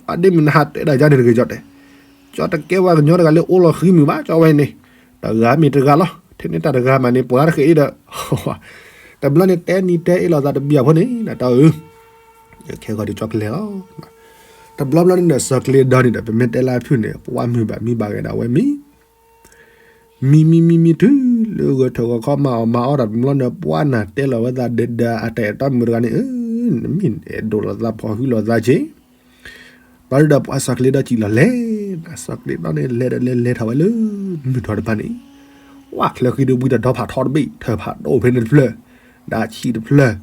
ပှၤဒ့မုၣ်နဟးတဲဒၣ်ယၤန့ၣ်တဂ့ၤကၠီတဲ ကၠီတကဲဝဲကညီတဂၤလၢအိၣ်လီၤဃံမုၢ်ဘၣ် ကၠီဝဲန့ၣ် တဂၤမ့ၢ်တဂၤလီၤ ထဲန့ၣ်တၢ်တဂၤမးန့ၣ် ပှၤတဃဲးအံၤဒီး တဘျီန့ၣ်တဲနံၤတဲအ့ၣ်လိာ်သးတဘျုးအဖီန့ၣ် နတဲအီၤ ခဲဂီၤဒုးကၠီကလဲၤလီၤ တဘျီဘျီန့ၣ်ဒီး စီၤကျ့ဒီန့ၣ်ဒီး ပမ့ၢ်တဲလၢအဖုၣ်န့ၣ် ပှၤမုၢ်ဘၣ်မံဘၣ်ဂဲၤဒၣ်ဝဲမံ မံမံမံမံတုၤလၢဂဲၤထၢၣ်ဂီၤခီမၤအီၣ်မၤအီတၢ်တဘျီန့ၣ် ပှၤနၤတဲလီၤဝဲသးဒီးဒီးအတၢ်အဲၣ်တီမုၣ်တဂၤန့ၣ် နမ့ၢ်အဲၣ်ဒိးလိာ်သးဖီၣ်ဟုလိာ်သးက့ၤ ဘျီဒုဒီးပှၤစီၤကျ့ဒီစံၣ်လီၤလဲၤ စီၤကျ့ဒီန့ၣ်လဲၤဒီးလဲၤလဲၤထီၣ်ဝဲလၢ မုၢ်ထီၣ်တဖၣ်န့ၣ် ဝဲချၢဃံဒုးဝံၤဒီးဒီဖးထီတဘ့ၣ် ထၢၣ်ဖးဒိၣ်ဖဲန့ၣ်တဖျၢၣ် ဒီးဆံးတဖျၢၣ်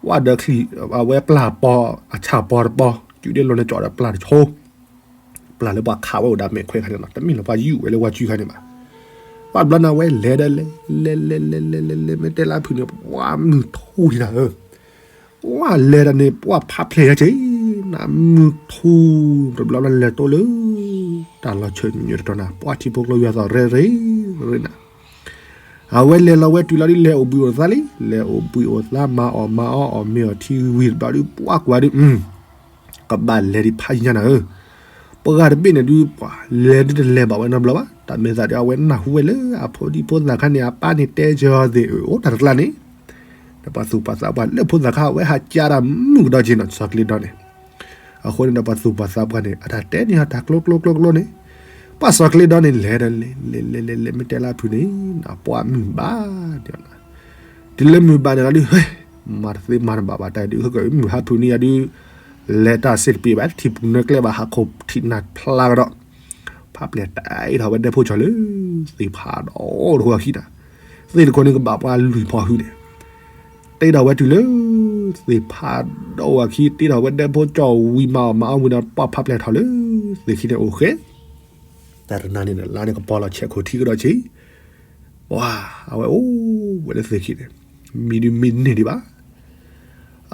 ဝဲဒီးချံၣ် အဝဲပျၢ်ပီ အဆၣ်ပီတပီ စုဒ့လိာ်န့ၣ်ကၠီဒီးပျၢ်တဆိ ပျၢ်လၢပှၤခးဝဲအိၣ်ဒီးမဲာ်ခွဲခါန့ၣ်လီၤ တမ့ၢ်လၢပှၤယူၢ်ဝဲလၢဝဲစုခါန့ၣ်ဘၣ် ဘၣ်ဘျီန့ၣ်ဝဲလဲၤဒီးလဲၤ လဲၤလဲၤလဲၤလဲၤလဲၤလဲၤ မ့ၢ်တဲလၢအဖုၣ်န့ၣ် ပှၤမုၢ်ထူဒံးနၤဧၢ ပှၤလဲၤဒီးန့ၣ် ပှၤဖးဖျဲၣ်ယၤက့ၤ နမုၢ်ထူ တဘျီဘျီလဲၤတိလၢ တၢ်လီၤဆၢညိၣ်တတီၤနၤ ပှၤထံဖိကျိယွၤသီၣ်ရဲၣ်ရဲၣ်နၤ အဝဲလဲၤလီၤဝဲတုၤလီၤဒုး လဲၤအိၣ်ဘှံးအိၣ်သါလံ လဲၤအိၣ်ဘှံးအိၣ်သါ မၤအီၣ်မၤအီအီၣ်မ့ၤအီၣ်ထံဝံၤတဘျီဒုး ပှၤကွၢ်ဒုး ကဘၣ်လဲၤဒံးဖးယံၤညါနၤဧၢ ပှၤဂၤတဘ့ၣ်န့ၣ်ဒုး ပှၤလဲၤဒုးတလဲၤဘၣ်ဝဲနီတဘျီဘၣ် တၢ်မဲာ်သးဒုး အဝဲနၢ်ဟူဝဲလၢအဖိဒံဖိသၣ်ခါန့ၣ် အပၢ်န့ၣ်တဲကၢၤအီၤသ့ၣ် အိၣ်တၢ်တကျါန့ၣ် ဒီးပှၤသူၣ်ပှၤသးပှၢ်လၢဖိသၣ်ခါ အဝဲဟးကၠါတၢ်မုၢ်ကဒီးက့ၤနီၤ စီၤကျ့ဒီန့ၣ် အဃိန့ၣ်ဒီးပှၤသူၣ်ပှၤသးပှၢ်န့ၣ် အတၢ်တဲန့ၢ်အီၤတၢ်ကျိကျိကျိကျိန့ၣ် ပှၤစီၤကျ့ဒီန့ၣ် လဲၤဒီးလဲၤ လဲၤလဲၤလဲၤလဲၤ မ့ၢ်တဲလၢအဖုၣ်န့ၣ် ပှၤမုၢ်ဘၣ် တုၤလၢမုၢ်ဘၣ်န့ၣ်လီၤဒုး ဟဲ မၤတသ့မၤတဘၣ်ဘၣ် တၢ်ဒုး ဟဲကမုၢ်ဟးဖုၣ်န့ၢ်ယၤဒုး လဲၤတၢ်စ့တပ့ၤဘၣ် ထံၣ်ပူၤနၢကျဲဘၣ် ဟးခိၣ်ထံးနၢ်ဖျါကဒီး, ဖးပျဲၢ်တၢ်အ့ၣ်ထီၣ်ဝဲဒဲဖိကၠီလၢ သ့ၣ်ဖးဒိၣ်တဃိအခံနီၤ, သ့ၣ်တခိၣ်န့ၣ်ကဘၣ်ပှၤလွံၢ်ဖီၣ်ဟုန့ၣ်, တ့ထီၣ်ဝဲတုၤလၢ သ့ၣ်ဖးဒိၣ်အခံ တ့ထီၣ်ဝဲဒဲဖိကၠီဝံၤမၤအီၣ်မၤအီဝံၤဒီး ပှၢ်ဖးပျဲၢ်ထီၣ်လၢ သ့ၣ်ခံန့ၣ်အိၣ်ဃဲ တၢ်တနၤန့ၣ်ဒီး လါန့ၣ်ကပီၤလီၤဆဲးခိၣ်ထံကဒီးဆံး, ပှၢ် အဝဲအိၣ်ဝဲလၢသ့ၣ်ခံန့ၣ်, မံဒုးမံန့ၢ်ဒံးဘၣ်,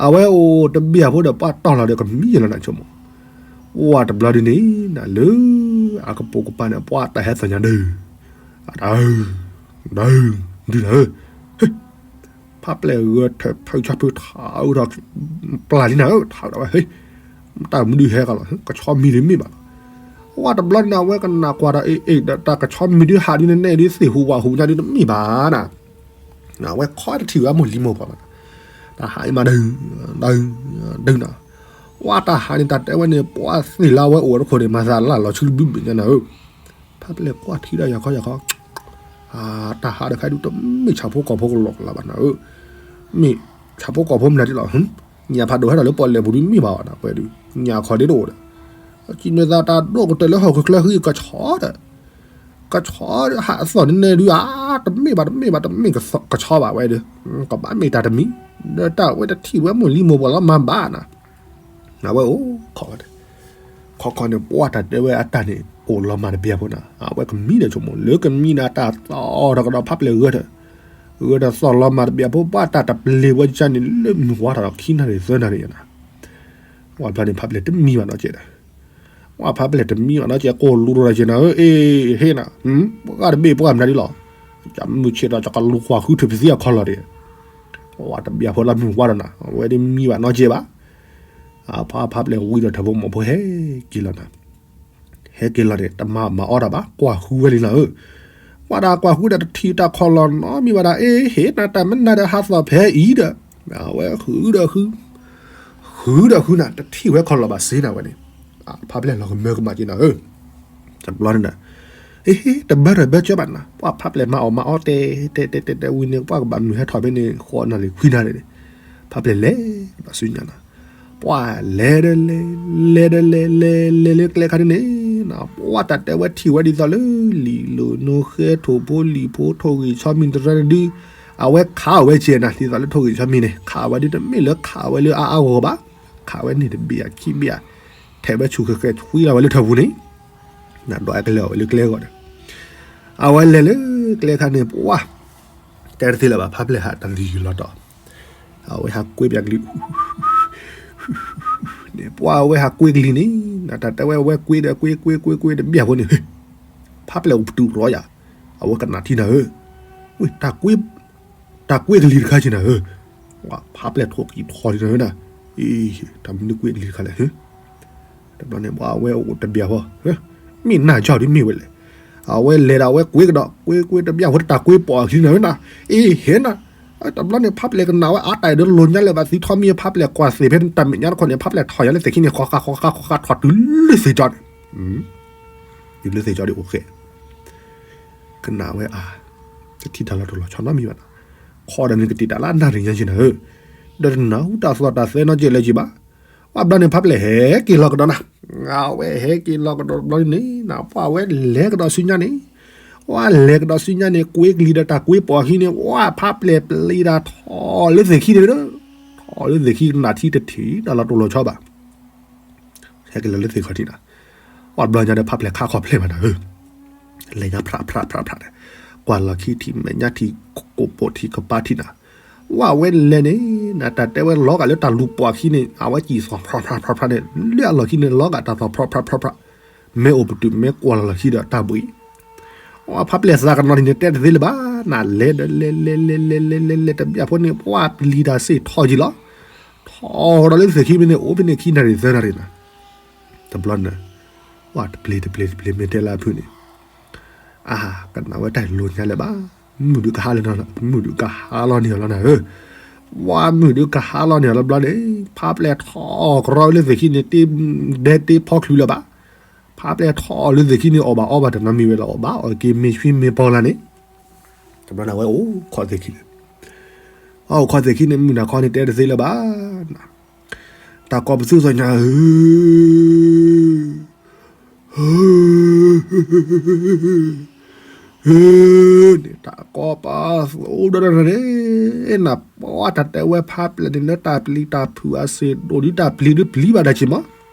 အဝဲအိၣ်တဘျီဖိဒီး ပှၢ်တီၢ်လီၤဒီးကမံလီၤနၤဆိကမိၣ်, ပှၢ်တဘျီဒုန့ၣ် နၤလၢ အကပိာ်ကပၤန့ၣ် ပှၢ်တၢ်ဟဲသီၣ်ညါဒုး, အတၢ်, ဒုး, ဒုးနၤဧၢ, ဖးပျဲၢ်ဂဲၤထၢၣ်ဖုးဆီဖုးထးအုးထီၣ်, ပျၢ်လံနၤဧၢ ထးဒီးဝဲ, တၢ်မနုၤဟဲကလီၤ ကဆီမံတမ့ၢ်ဘၣ်လီၤ, ပှၢ်တဘျီန့ၣ်အဝဲကနၣ်ကွၢ်ဒီး အ့ၣ်အ့ၣ် ဒီးတၢ်ကဆီမံဒုးဟးဒုးန့ၣ်နဲၣ်ဒုးသ့ၣ်ဟူးဝးဟူးညါဒုးတမ့ၢ်ဘၣ်နၤ အဝဲခီတထံၣ်ဝဲမိၢ်လံမိၢ်ပှၢ်ဘၣ်, တၢ်ဟးအံၤမးဒုး, ဒုး, ဒုးနၤ, ပှၢ်တၢ်ဟးန့ၣ် တၢ်တဲဝဲန့ၣ် ပှၢ်သ့ၣ်လၢအဝဲအိၣ်ဝဲတခိၣ်န့ၣ် မၤသးလၢလီၤဆူလၢဘုဘ့ၣ်ညါနၤဧၢ, ဖးပျဲၢ်ကွၢ်ထံဒီးယၤခီယၤခီ, တၢ်ဟးတခါဒုးတမ့ၢ် ဆၣ်ဖိကီၢ်ဖိကလီၤကလးဘၣ်နၤဧၢ, မ့ၢ် ဆၣ်ဖိကီၢ်ဖိမနုၤဒ်လီၤ, ညၣ်ဖးဒိၣ်ဟဲထီၣ်လၢပီၣ်လဲၣ်ပူၤဒုးမ့ၢ်ဘၣ်ဘၣ်နၤ ပှဲၤဒုး, ညၣ်ခီဒ့တအိၣ်ဒီး, စံးနသးတၢ်ဒိၣ်ကတၢၢ်လၢဟီၣ်ခိၣ်ချၢဃံကဆီဒီး ကဆီဟးအသီၣ်န့ၣ်နဲၣ်ဒုးဧါ, တမ့ၢ်ဘၣ်တမ့ၢ်ဘၣ်တမ့ၢ်ကဆီဘၣ်ဝဲဒီး, ကဘၣ်မ့ၢ်တၢ်တမံၤ, ဒီးတၢ်ဝဲတထံၣ်ဝဲမိၢ်လံမိၢ်ပှၢ်လီၤမၤဘၣ်နၤ, အဝဲအိၣ်ခီ, ခီခီန့ၣ် ပှၢ်တၢ်တဲဝဲအတၢ်န့ၣ် အိၣ်လီၤမၢ်တဘျီဖိနၤ, အဝဲကမံဒီးဆိကမိၣ် လၢကမံဒီးတၢ်သီၣ်ထီၣ်ကဒီးဖးပျဲၢ်ဂဲၤထၢၣ်, ဂဲၤထၢၣ်သီၣ်လီၤမၢ်တဘျီဖိ ပှၢ်တၢ်တပျ့ၤဝဲကန့ၣ် လၢမုၢ်ဝါထီၣ်ဒီးခံနၣ်ရံၣ်သၢနၣ်ရံၣ်နၤ ပှၢ်တဘျီန့ၣ် ဖးပျဲၢ်တမံဘၣ်နီတကဲးဒီး, ပှၢ်ဖးပျဲၢ်တမံဘၣ်နီတကဲး ကိၢ်လူထီၣ်ဒီးက့ၤနၤဧၢ, အ့ၣ် ဟ့ၣ်နၤ, ပှၢ်တဘ့ၣ်ပှၢ်မနုၤဒ်လီၤ, ကမုၢ်ဆ့ၣ်ဒီးကလူၤကွၢ်ဃုထၢၣ်ပသံအခီလီၤဒီး, ပှၢ်တဘျီဖိလၢမုၢ်ဝါထီၣ်နၤ အဝဲဒ်မံဘၣ်နီတကဲးဘၣ်, အဖးဖးပျဲၢ်ဝံၤဒီးထၢၣ်ဖိမီၢ်ဖိဟဲက့ၤလီၤနၤ ဟဲက့ၤလီၤန့ၣ် တမၤမၤအီၣ်တၢ်ဘၣ် ကွၢ်ဃုဝဲလံနၤဧၢ, ပှၢ်တၢ်ကွၢ်ဃုဒီးတထံၣ်တၢ်ခီလီၤနီတမံၤဘၣ်ဒီး အ့ၣ် ဟ့ၣ်နၤတၢ်မနုၤဒီးဟးသီၣ်ဖဲအံၤဒီး, အဝဲဃုဒီးဃု, ဃုဒီးဃုနၤ တထံၣ်ဝဲခီလီၤဘၣ်စ့နၤဝဲန့ၣ်, ဖးပျဲၢ်လီၤကမၢကမၣ်က့ၤနၤဧၢ, တဘျီန့ၣ်ဒီး, အ့ၣ် တဘၢတဘၢကၢဘၣ်နၤ ပှၢ်ဖးပျဲၢ်မၤအီၣ်မၤအီတဲတဲတဲတဲဝံၤန့ၣ် ပှၢ်ကဘၣ်မုၢ်ဟဲထီၣ်ဖဲန့ၣ် ဃိးနၣ်ရံၣ်ခွံနၣ်ရံၣ်န့ၣ်, ဖးပျဲၢ်လဲၤကဒီးဆူညါနၤ ပှၢ်လဲၤဒီးလဲၤ, လဲၤဒီးလဲၤ လဲၤလဲၤလၢကျဲခါန့ၣ်န့ၣ်, ပှၢ်တၢ်တဲဝဲထံၣ်ဝဲဒ်သိးလၢ လံာ်လိာ်နိဃဲထိၣ်ဖိလံာ်ဖိထိၣ်ဂ့ၤဆီမံၤတရၢန့ၣ်ဒုး, အဝဲခးအီၣ်ဝဲကဲနၤ ဒ်သိးလၢထိၣ်ဂ့ၤဆီမံၤန့ၣ် ခးအီၣ်ဝဲဒုးတမ့ၢ်လၢခးအီၣ်ဝဲလၢအါအါဂီၢ်ဂီၢ်ဘၣ်, ခးဝဲန့ၣ်တဘ့ၣ်အခံဘ့ၣ်ဧါ, ထဲးဝဲဆူၣ်ဃဲဃဲဆှံလီၤဝဲလၢထၢၣ်ပူၤန့ၣ်, နဒွးကလဲၤအီၣ်ဝဲလၢကျဲအဂီၢ်န့ၣ်, အဝဲလဲၤလၢကျဲခါန့ၣ် ပှၢ် တဲတသ့လၢၤဘၣ် ဖးပျဲၢ်ဟးတလံၤလီၤတီၤ, အဝဲဟးကွ့ပျးကလံၤ န့ၣ် ပှၢ်အဝဲဟးကွ့ကလံၤန့ၣ်, နတၢ်တဲဝဲအဝဲကွ့ဒီးကွ့ကွ့ကွ့ကွ့တဘျီဖိန့ၣ်, ဖးပျဲၢ်အိၣ်ပတုာ်ရီယၤ, အဝဲကနၣ်ထံနၤဧၢ, ဝ့ၢ် တၢ်ကွ့ကလံၤတခါက့ၤနၤဧၢ, ဖးပျဲၢ်ထိၣ်ကံၤထီၣ်လံနၤဧၢနၤ, အ့ တၢ်မနုၤကွ့ကလံၤတခါလဲၣ် တဘျီန့ၣ် ပှၢ်အဝဲအိၣ်တဘျီဖိ, မ့ၢ်နၢ်ကၠီဒ်မ့ၢ်ဝဲလဲၣ်, အဝဲလဲၤဒီးအဝဲကွ့ကဒီး ကွ့ကွ့တဘျီဖိတၢ်ကွ့ပိာ်အခံနၤဧၢနၤ, အ့ ဟဲနၤ, တဘျီန့ၣ် ဖးပျဲၢ်ကနၣ်ဝဲအါတၢ်ဒီးလိာ်ညါလၢၤဘၣ်သံထီမံၤ ဖးပျဲၢ်ကွၢ်သ့ၣ်ဖဲတၢ်မဲာ်ညါတခီန့ၣ် ဖးပျဲၢ်ထီၣ်ယၤလၢသ့ၣ်ခံန့ၣ် ဃီဃီဃီဃီဃီထီၣ်တုၤလၢသ့ၣ်ကၠီန့ၣ်, တုၤလၢသ့ၣ်ကၠီဒ်အိၣ်ဃဲ ကနၣ်ဝဲအါ, တထံၣ်တၢ်လီၤတိၢ်လီၤဆီနီတမံၤဘၣ်နၤ, ခီဒီးန့ၣ်ကတ့ၢ်တၢ်လၢနၣ်ရံၣ်ညါက့ၤနၤဧၢ, ဒီးတနၢ်ဟူတၢ်သီၣ်တၢ်သဲနီတကဲးလၢၤက့ၤဘၣ်, ပှၢ်ဘျီန့ၣ် ဖးပျဲၢ်ဟဲက့ၤလီၤကဒီးနၤ, အဝဲဟဲက့ၤလီၤကဒီးတဘျီန့ၣ် ပှၢ်ဝဲလဲၤကဒီးဆူညါန့ၣ်, ပှၢ်လဲၤကဒီးဆူညါန့ၣ် ကွ့ကလံၤဒီးတၢ်ကွ့ပိာ်အခံန့ၣ် ပှၢ်ဖးပျဲၢ်ပျံၤတၢ်ထီၣ်လၢသ့ၣ်ခံန့ၣ်ဒီး, ထီၣ်လၢသ့ၣ်ခံကနၣ်ထံတထံၣ်တၢ်လီၤတိၢ်လီၤဆီဘၣ် ဟဲက့ၤလီၤလၢသ့ၣ်ခီၣ်ထံးနၤ, ပှၢ်ဘျီညါဒီးဖးပျဲၢ်ခါခီၣ်ဖျဲၣ်ဘၣ်နၤဧၢ, လဲၤညါဖြးဖြးဖြးဖြးဒီး, ကွၢ်လီၤခံထံၣ်မဲာ်ညါထံၣ် ကိးပိာ်ထံၣ်ကပၤထံၣ်နၤ, ပှၢ်ဝဲလဲၤန့ၣ် နတၢ်တဲဝဲလီၤဂာ်လၢတၢ်လူၤပိာ်အခံန့ၣ် အဝဲစံၣ်သီၣ်ဖြးဖြးဖြးဖြးန့ၣ် လၢအလီၢ်ခံန့ၣ် လီၤဂာ်တၢ်သီၣ်ဖြးဖြးဖြးဖြး, မ့ၢ်အိၣ်ပတုာ်မ့ၢ်ကွၢ်လီၤခံဒီးတၢ်ဘှံး ပှၢ်ဖးပျဲၢ်သးကနီၤန့ၣ် တဲတသ့လၢၤဘၣ်, နလဲၤဒီးလဲၤလဲၤလဲၤလဲၤလဲၤလဲၤလဲၤတဘျီဖိန့ၣ် ပှၢ်ပျံၤတၢ်စ့ၢ်ထီၣ်က့ၤလီၤ, ထီၣ်ဒီးလၢသ့ၣ်ခံမ့ၢ်န့ၣ် အိၣ်ဖဲန့ၣ်ခံနၣ်ရံၣ်သၢနၣ်ရံၣ်နၤ, တဘျီန့ၣ်, ပှၢ်တပျ့ၤတပျ့ၤတပျ့ၤမ့ၢ်တဲလၢအဖုၣ်န့ၣ်, အါ ကနၣ်ဝဲတၢ်လိာ်ညါလၢၤဘၣ်, မုၢ်ဒုးကဟါလီၤ, မုၢ်ဒုးကဟါလီၤန့ၢ်အီၤလီၤနၤဧၢ, ပှၢ်မုၢ်ဒုးကဟါလီၤန့ၢ်အီၤလီၤဘျီန့ၣ် ဖးပျဲၢ်ထီၣ်ကရီလၢသ့ၣ်ခံန့ၣ် တ့ဒဲတ့ဖီချုးလၢၤဘၣ် ဖးပျဲၢ်ထီၣ်လၢသ့ၣ်ခံန့ၣ် အီၣ်ဘၣ်အီဘၣ်တနီၤမံၤဝဲလၢၤ အီၣ်ဘၣ်အီၣ်က့ၤမ့ၢ်ဆှံမ့ၢ်ပီၤလၢ်န့ၣ်, တဘျီန့ၣ်ဝဲအိၣ်ခီၣ်သ့ၣ်ခံန့ၣ်, အိၣ်ခီၣ်သ့ၣ်ခံန့ၣ် မုၢ်နၤခီန့ၣ်တဲတသ့လၢၤဘၣ်, တၢ်ကိးပသူၣ်သ့ၣ်ညါဧၢ, န့ၣ် တၢ်ကိးပသူၣ်ဒီးန့ၣ်, နပှၤတၢ်တဲဝဲဖးပျဲၢ်န့ၣ် လၢတၢ်ပျံၤတၢ်ဖုးအစ့ၢ်ဒိၣ်ဒ်တၢ်ပျံၤဒ်ပျံၤဘၣ်တၢ်က့ၤမး,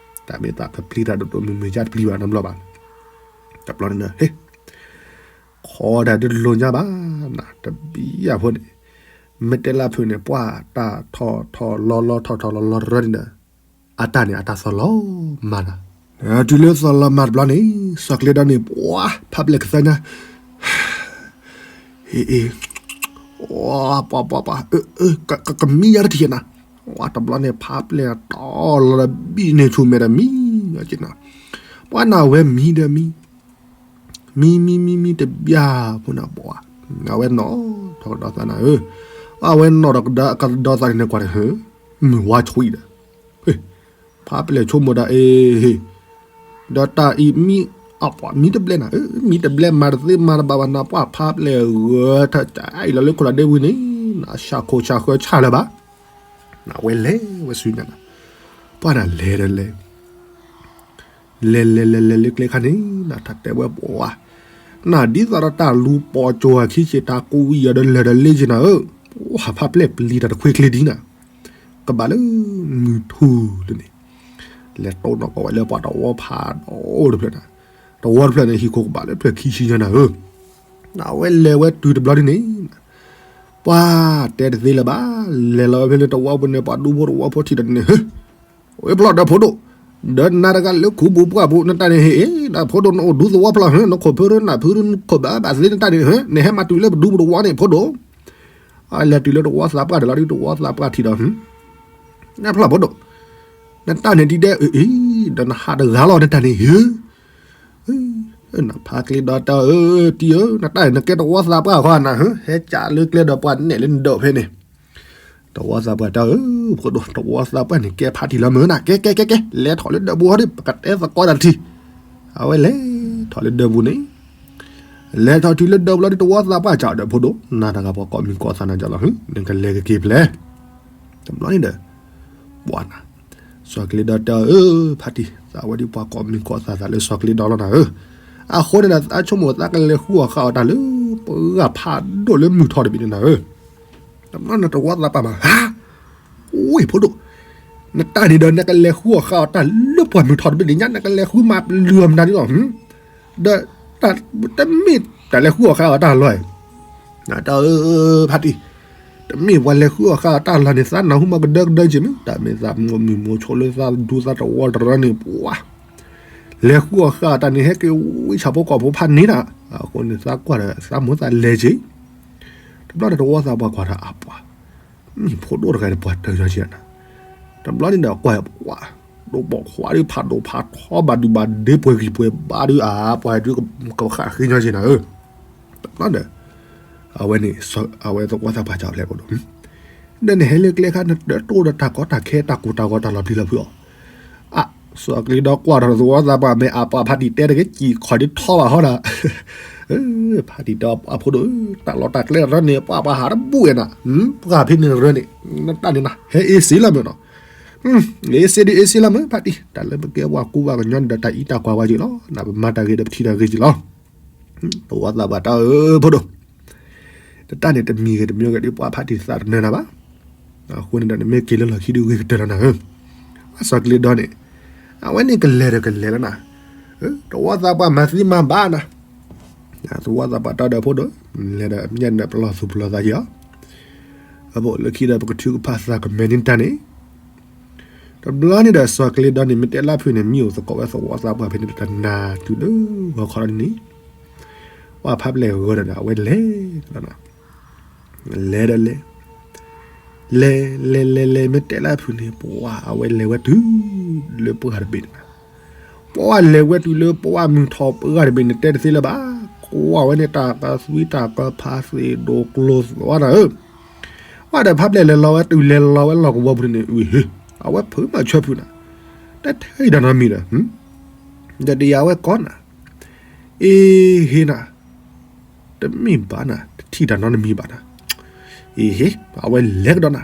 တၢ်မ့ၢ်သးကပျံၤတၢ်ဒိၣ်ဒိၣ်မုၢ်မုၢ်ယါတပျံၤဘၣ်နီတဘျီဘၣ်, တဘျီန့ၣ် ဟ့ၣ် ခီဒၣ်တလိၤညါဘၣ်, နတဘံၣ်အဖိန့ၣ်, မ့ၢ်တဲလၢဖုးန့ၣ် ပှၤတၢ်ထီၣ်ထီၣ်လီၤလီၤထီၣ်ထီၣ်လီၤလီၤရၢန့ၣ်ဒီး, အတၢ်န့ၣ် အတၢ်သီၣ်လီၤမၤတဘျီန့ၣ်, စီၤကျ့ဒီန့ၣ် ပှၤဖးပျဲၢ်ကသၢညါ, ဟ့ၣ်အ့ၣ်, ပှၤပှၤပှၤ, ကမံယါတထံၣ်နၤ, ဝဲတဘျီန့ၣ် ဖးပျဲၢ်တီၢ်လီၤဒီးဘံၣ်န့ၢ်ဆူၣ်မဲာ်ဒီးမံ, ပှၤနၢ်ဝဲမံဒီးမံ မံမံမံမံတဘျီဖိနၤဘၣ်, အဝဲနီၣ်ထီၣ်ကဒီးသးနၤဧၢ, အဝဲနီၣ်ဒီးကဒီးသးန့ၣ်နကွၢ်ဒီး မုၢ်ဝါဆွံဒီး, ဖးပျဲၢ်ဆိကမိၣ်ဒၣ်အ့ၣ်, ဒီးတၢ်အံၤမံ, အပှၤမံတဘျဲနၤဧၢ, မံတဘျဲမၤတသ့မၤတဘၣ်ဘၣ်နၤ, ပှၤဖးပျဲၢ်ဂၢၢ်ထၢၣ်အံၤလီၤလၢခိၣ်လီၤဒ့ဝံၤန့ၣ်, နဆၣ်ခိၣ်ဆၣ်ဃၢဆၣ်လၢၤဘၣ်, နဝဲလဲၤဝဲဆူညါနၤ, ပှၤနၤလဲၤဒီးလဲၤ လဲၤလဲၤလဲၤလဲၤလၢကျဲခါန့ၣ်, နတၢ်တဲဝဲပှၤ, နဒ်သိးဒီးတၢ်လူၤပိာ်ကၠိၤအခံက့ၤ တၢ်ကူဝံၤအီၤဒီးလၢာ်ဒီးလ့က့ၤနၤဧၢ, ပှၤဖးပျဲၢ်ပျံၤတၢ်တခွ့ကျ့ဒ်နၤ, ကဘၣ်လၢမုၢ်ထူၣ်လၢန့ၣ်, လဲၤတိၢ်နီၣ်ကီးဝဲလၢပှၤတဝီဖးဒိၣ်တဖျၢၣ်နၤ, တဝီတဖျၢၣ်န့ၣ် ဟံၣ်ခိၣ်ကဘၣ်လၢဖျၢၣ်ခံဆံညါနၤဧၢ, နဝဲလဲၤဝဲတုၤတဘျီဒ်န့ၣ် ပှၤတဲတသ့လၢၤဘၣ်, လဲၤလီၤဝဲဖဲန့ၣ်တဝီပူၤန့ၣ် ပှၤဒူဖိတဝီဖိထံၣ်ဒီးန့ၣ်, ဟ့ၣ်, ဝဲဖျီၣ်ဒီးဖိဒိၣ်, ဒီးနၤတဂၤလၢခူပူၤပှၢ်ပူၤ နတၢ်န့ၣ်ဟ့ၣ်အ့ၣ်, ဒီးဖိဒိၣ်နအိၣ်ဒူသဝီဖျီၣ်ဟၢ, နခိၣ်ဖုရၢနၢ်ဖုရၢနခိၣ်ဘၣ်ဘၣ်သ့နတၢ်န့ၣ်ဟၢ, နဟဲမၤတုၤလၢပဒူပတဝီန့ၣ်ဖိဒိၣ်, လဲၤတုၤလၢတဝီသးပှၢ်ဒီးလီၤဒ်တဝီသးပှၢ်ထံၣ်ဒီး, နဖျီၣ်ဖိဒိၣ်, နတၢ်န့ၣ်ဒ်ဒဲအ့ၣ်, ဒီးနဟးတဂၤလီၤနတၢ်န့ၣ်ဟ့ၣ် နဖးကျ့ဒီးတဲအီၤ တံၤဧၢ, နတၢ်အံၤနကဲတဝီသးပှၢ်ဃီနၤဧၢ, ဟဲကးလၢကျဲဒီးပှၤနဲၣ်လၢနဒၢးဖဲန့ၣ်, တဝီသးပှၢ်တဲအီၤ ဖိဒိၣ်, တဝီသးပှၢ်န့ၣ် ကဲဖးတံၢ်လီၤမုၢ်နၤ, ကဲကဲကဲကဲ, လဲၤထီၣ်လၢဒၢးပူၤဟီဒီး ပကတဲသကိးတၢ်တထံၣ်, အဝဲလဲၤထီၣ်လၢဒၢးပူၤန့ၣ်, လဲၤထီၣ်တုၤလၢဒၢးပူၤလီၤဒီးတဝီသးပှၢ်ကးဒီးဖိဒိၣ်, နၤတဂၤပှၤကိးမံၤကိးသးနၤကလီၤ, နကလဲၤကက့ၤဖဲလဲၣ်, တဘျီန့ၣ်ဒီး ပှၤနၤ, စီၤကျ့ဒီတဲအီၤ ဖးတံၢ်, သးဝဲဒ်ပှၤကိးမံၤကိးသးသးလၢစီၤကျ့ဒီလီၤနၤဧၢ, အဃိန့ၣ်ဒီး သးဆိကမိၣ်သးကလဲၤဃုအီၣ်ဃာ်အီၣ်တၢ်လၢ ပှၤဖးဒိၣ်လၢမုၢ်ထီၣ်တဘ့ၣ်န့ၣ်နၤဧၢ, တဘျီန့ၣ်တဝီသးပှၢ်မၤ ဟါ, အိၣ်ဖိဒိၣ်, နတၢ်န့ၣ်ဒီး နကလဲၤဃုအီၣ်ဃာ်အီၣ်တၢ်လၢပှၤမုၢ်ထီၣ်တဘ့ၣ်န့ၣ်ညါ နကလဲၤဃုမၤပျုၢ်အီၤမနုၤန့ၣ်လီၤ, ဒီးတမ့ၢ်တၢ်လဲၤဃုအီၣ်ဃာ်အီၣ်တၢ်လီၤ, တၢ်အၢ ဖးတံၢ်, တမ့ၢ်ပှၤလဲၤဃုအီၣ်ဃာ်အီၣ်တၢ်လီၤန့ၣ် သးနၢ်ဟူမးကဒၢကဒၢက့ၤမ့ၢ် တၢ်မ့ၢ်သးမိၢ်မုၢ်မိၢ်ဆိးလၢသးဒူသးတဝီတရၢန့ၣ် ပှၤ လဲၤဃုအီၣ်ဃာ်အီၣ်တၢ်န့ၣ် ဟဲက့ၤဝံဆၣ်ဖိကီၢ်ဖိဖးန့ၣ်နၤ, အဃိန့ၣ် သးကွၢ်ဒီး သးမိၢ်သးလဲၤက့ၤ, တဘျီန့ၣ်တဝီသးပှၢ်ကွၢ်ဒီးအပှၤ မ့ၢ်ဖိဒိၣ်တဂၤဒီးပှၤတၢၢ်ညီက့ၤနၤ, တဘျီန့ၣ်ဒီးကွၢ်ပှၤ ဒိၣ်ပိာ်ခွါဒုးဖးဒိၣ်ဖးထီဘၣ်ဒုးဘၣ်ဒ့ပှဲၤဂံၢ်ပှဲၤဘါဒုး အါ ပှၤဒုးကဃၣ်ဃ့ညီက့ၤနၤဧၢ, တဘျီဒီး အဝဲန့ၣ် အဝဲသဝီသးပှၢ်ကၠီဖျဲးဖိဒိၣ်, ဒီးနဟဲလၢကျဲခါ နတတိၢ်ဒီးတၢ်ကီတၢ်ခဲတၢ်ကူၣ်တၢ်ဂီၤတၢ်လီၤပျံၤလီၤဖုးအီၤ, အါ စီၤကျ့ဒီကွၢ်ဒီးသဝီသးပှၢ်မ့ၢ်အပှၤဖးတံၢ်တဲတဂ့ၤ စံၣ်ခီၣ်ဒ်ထီဘၣ်ဟီဒီး ဖးတံၢ်တဲအဖိဒိၣ်ဧၢ တၢ်လီၢ်တၢ်ကျဲတၢ်န့ၣ် ပှၤပှၤဟးတဘူၣ်ဝဲနၤ, ပှၤဖဲန့ၣ်ရၢန့ၣ် နတၢ်န့ၣ်နၤ ဟဲအ့စ့လီၤမ့ၢ်နီၤ, အ့စ့ဒ်အ့စ့လီၤမ့ၢ် ဖးတံၢ် တၢ်လၢပကဲပှၤကူပှၤကညီန့ၣ်ဒီး တၢ်အံးတၢ်ကွၢ်ဝဲက့ၤလီၤ, နပမၤတၢ်ဂ့ၤဒီးပထံၣ်တၢ်ဂ့ၤက့ၤလီၤ, သဝီသးပှၢ်တဲအၢဖိဒိၣ် တၢ်န့ၣ်တမံၤဂ့ၤတမံၤဂ့ၤဒ်ပှၤဖးတံၢ်သးတနၢၤနၤဘၣ်, အဃိန့ၣ်ဒီးနမ့ၢ်က့ၤလၢလီၢ်ခံဒုးဂ့ၤကတၢၢ်လီၤနၤဧၢ, စီၤကျ့ဒီန့ၣ် အဝဲန့ၣ်ကလဲၤဒီးကလဲၤလီၤနၤ, သဝီသးပှၢ်မၤသံမၤဘၣ်နၤ, သဝီသးပှၢ်တဲဒီးဖိဒိၣ် လဲၤဒီးမ့ၢ်နပလီၢ်သူၣ်ပလီၢ်သးက့ၤအီၤ, အဘိလၢခံဒီးပကထုကဖၣ်သးကမဲာ်န့ၢ်တၢ်န့ၣ် တဘျီန့ၣ်ဒီးစီၤကျ့ဒီန့ၣ် မ့ၢ်တဲလၢဖုးန့ၣ် မံအိၣ်သကိးဝဲသဝီသးပှၢ်ဖဲန့ၣ်တနၤတုၤလၢဂီၤခီန့ၣ်, ပှၤဖးပျဲၢ်ဂၢၢ်ဒီး အဝဲလဲၤလီၤနၤ, လဲၤဒီးလဲၤ, လဲၤလဲၤလဲၤလဲၤ မ့ၢ်တဲလၢဖုးန့ၣ် ပှၤအဝဲလဲၤဝဲတုၤလၢပှၢ်တဘ့ၣ်န့ၣ်နၤ, ပှၤလဲၤဝဲတုၤလၢပှၢ်မုၢ်ထီၣ်ပှၢ်တဘ့ၣ်န့ၣ် တဲတသ့လၢၤဘၣ်, ကွၢ်ဝဲန့ၣ်တၢ်ကသွံတၢ်ကဖးသ့ၣ်ဒိၣ်ကျိၤသီနၤဧၢ ပှၤဒီးဖးပျဲၢ်လဲၤလီၤဝဲတုၤလဲၤလီၤဝဲလီၢ်ကဝီၤပူၤန့ၣ် အဝဲဖုးမၤဆၢဖုးနၤ, တထံၣ်ဒီးနီတမံၤဒီး, ဒီးတယၤဝဲကီးနၤ, အ့ဟ့နၤ, တမ့ၢ်ဘၣ်နၤ တထံၣ်တၢ်နီတမံၤဘၣ်နၤ, အ့ဟ့ အဝဲလဲၤကဒီးနၤ,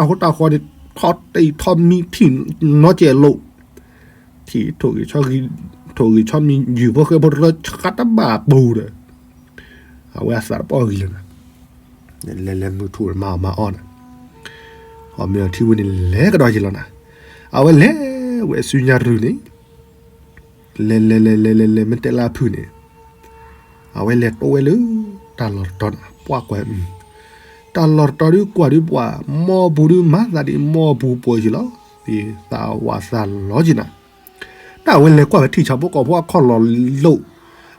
တၢ်ဟိတၢ်ဃီန့ၣ် ထီၣ်တံၢ်ထီၣ်မံထံၣ်နီကဲးလိာ်, ထံၣ်ထိၣ်ဂ့ၤဆီမံ ယုၢ်ဖိဃဲဖိတရၢဆှးတဘၣ်ပူၤဒီး, အဝဲအသးတပီၢ်ဂံၤလၢၤနၤ, လဲၤလဲၤမုၢ်ထူၣ်မၤအီၣ်မၤအီၣ်နၤ, အီၣ်မ့ၤအီထံဝံၤန့ၣ် လဲၤကဒီးယံၤလီၤနၤ, အဝဲလဲၤဝဲဆူညါရုၢ်န့ၣ် လဲၤလဲၤလဲၤလဲၤလဲၤလဲၤ မ့ၢ်တဲလၢအဖုၣ်န့ၣ်, အဝဲလဲၤတိဝဲလၢ တၢ်လီၢ်တတီၤန့ၣ် ပှၢ်ကွၢ်, တၢ်လီၢ်တတီၤဒုကွၢ်ဒုပှၢ်, မီၢ်ပူၤဒုမၤသးဒ်မီၢ်ပူၤပှဲၤယံၤလီၤ, သးဝးသးလီၤက့ၤနၤ, တၢ်အဝဲလဲၤကွၢ်ဝဲထံၣ်ဆၣ်ဖိကီၢ်ဖိအခီၣ်လီၢ်လိာ်,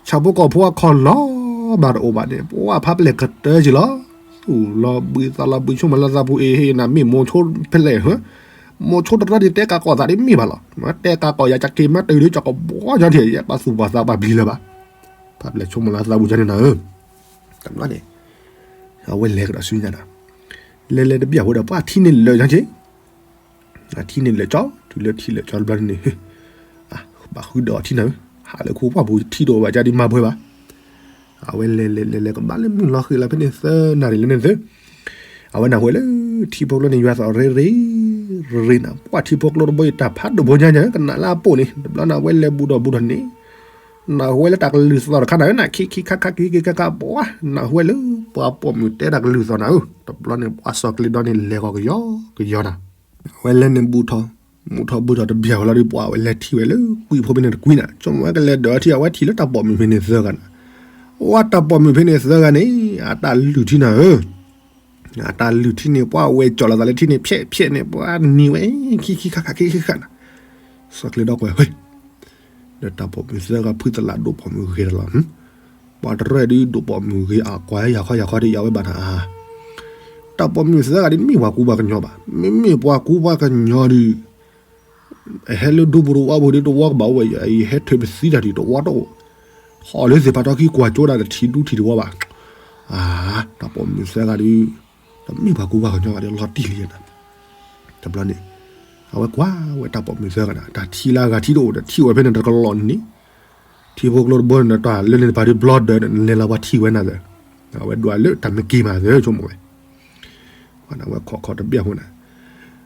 ဆၣ်ဖိကီၢ်ဖိအခီၣ်လီၢ်ဘၣ်တအိၣ်ဘၣ်န့ၣ် ပှၢ်ဖးပလဲၢ်ကတၢၢ်က့ၤလီၤ, သူၣ်လီၤဘှံးသးလီၤဘှံးဆိကမိၣ်လၢသးပူၤအ့ၤဟ့ၣ်နၤမ့ၢ်မိၢ်ဆိဖဲလဲၣ်ဧၢ, မိၤဆိတရၢန့ၣ် တဲကးကိးသးဒ်မ့ၢ်ဘၣ်လီၤ. တဲကးကိးယၤကက့ၤမၤတၢ်ဒ်ကီးဘီညီထံၣ် ယဲပှၤသူၣ်ပှၤသးပှၤပျံၤလၢၤဘၣ်. ဖးပျဲၢ်ဆိကမိၣ်လၢသးပူၤကန့ၣ်နၤဧၢ, တဘျီန့ၣ် အဝဲလဲၤကဒီးဆူညါဒီး လဲၤလဲၤတဘျီအဃိဒီး ပှၤထံန့ၣ်လၢာ်ညါက့ၤ ထံန့ၣ်လၢာ်ကၠီ တုၤလၢထံလၢာ်ကၠီတဘျီန့ၣ် ဘၣ်ဃုဒီးအီၤထံနၤဧၢ, ဟးလၢခိပှၢ်ပူၤထံတအိၣ်ဘၣ်ကဒီးမၤပှဲၤဘၣ်. အဝဲလဲၤလဲၤလဲၤလဲၤကဘၣ်လၢမုၢ်လီၤဃံၤလီၤဖဲန့ၣ်သၢနၣ်ရံၣ်လၢန့ၣ်သၢ, အဝဲနၢ်ဟူလၢ ထံဖိကျိန့ၣ် ယွၤသီၣ်ရ့ရ့ ရ့နၤ ပှၤထံဖိကျိတဘိအံၤ တၢ်ဖးဒိၣ်ဖိညါညါ ကနၣ်လၢအပိာ်န့ၣ် တဘျီန့ၣ် အဝဲလဲၤဘူးဒီးဘူးဒီးန့ၣ် နၢ်ဟူဝဲလၢတၢ်ကလုၢ်သီၣ်တခါနၤဧၢ, နၢ်ခံခံခါခါခံခံခါခါ ပှၤ နၢ်ဟူဝဲလၢ ပှၤပိာ်မုၣ်တဲတၢ်ကလုၢ်သီၣ်နၤဧၢ, တဘျီန့ၣ် ပှၤစီၤကျ့ဒီန့ၣ် လဲၤကီၢ်ကယီကယီနၤ အဝဲလဲၤန့ၣ်ဘူးထီၣ် မူထီၣ်ဘူးထီၣ်တဘျီဝဲလီၤဒီး ပှၤဝဲလဲၤထံၣ်ဝဲလၢ ကွံာ်ဖိဖဲန့ၣ်တကွံနၤ, ဆိကမိၣ်ဝဲကလဲၤဒၢးထံၣ် အဝဲထံၣ်လၢတၢ်ပိာ်မုၣ်ဖဲန့ၣ်သၢဂၤနၤ, ဝဲတၢ်ပိာ်မုၣ်ဖဲန့ၣ်သၢဂၤန့ၣ် အတၢ်လုၢ်ထံနၤဧၢ, အတၢ်လုၢ်ထံန့ၣ် ပှၤဝဲကၠီၣ်လီၤသးလၢထံန့ၣ် ဖျဲးဖျဲးန့ၣ် ပှၤနံၤဝဲ ခံခံခါခါခံခံခါနၤ, စီၤကျ့ဒီကွဲးဝဲ ဒီးတၢ်ပိာ်မုၣ်သၢဂၤဖုသလၢ်ဒိၣ်ပိာ်မုၣ်ဂ့ၤတလီၤ, ပှၤတရၢဒုးဒိၣ်ပိာ်မုၣ်ဂ့ၤအကွၢ် ယၤခီယၤခီဒ်ယၤဝဲဘၣ်နၤ, တၢ်ပိာ်မုၣ်သၢဂၤဒ်မ့ၢ်ပှၤကူပှၤကညီဘၣ်, မ့မ့ၢ်ပှၤကူပှၤကညီဒုး အဟဲလၢဒူပူၤတဝီပူၤဒ်တဝီကဘၣ်အိၣ်ဝဲ ယဟဲထုးပသံတၢ်ဒုးတဝီတအိၣ်, ထီၣ်လၢသ့ၣ်ဖးထီခံကွၢ်ကၠိဒၣ်တထံၣ်ဒူထံၣ်တဝီဘၣ်, အါ တၢ်ပိာ်မုၣ်သၢဂၤဒုး တမ့ၢ်ပှၤကူပှၤကညီဘၣ်ဒီးလီၤတံၢ်လံနၤ, တဘျီန့ၣ် အဝဲကွၢ်ဝဲတၢ်ပိာ်မုၣ်သၢဂၤနၤ တၢ်ထံလၢအဂၤထံတအိၣ်ဒီးထံၣ်ဝဲဖဲန့ၣ်တကလီၢ်န့ၣ်, ထံဖိကျိတဘိန့ၣ် တၢ်လၢန့ၣ်တပၤဒ်ဘျီဒၢးန့ၣ် လဲၤလီၤပှၤထံၣ်ဝဲနၤသၢ, အဝဲဒွးလၢတၢ်မ့ၢ်က့ၤမးသၢဆိကမိၣ်ဝဲ အဝဲခိးခိးတဘျီအဃိန့ၣ်,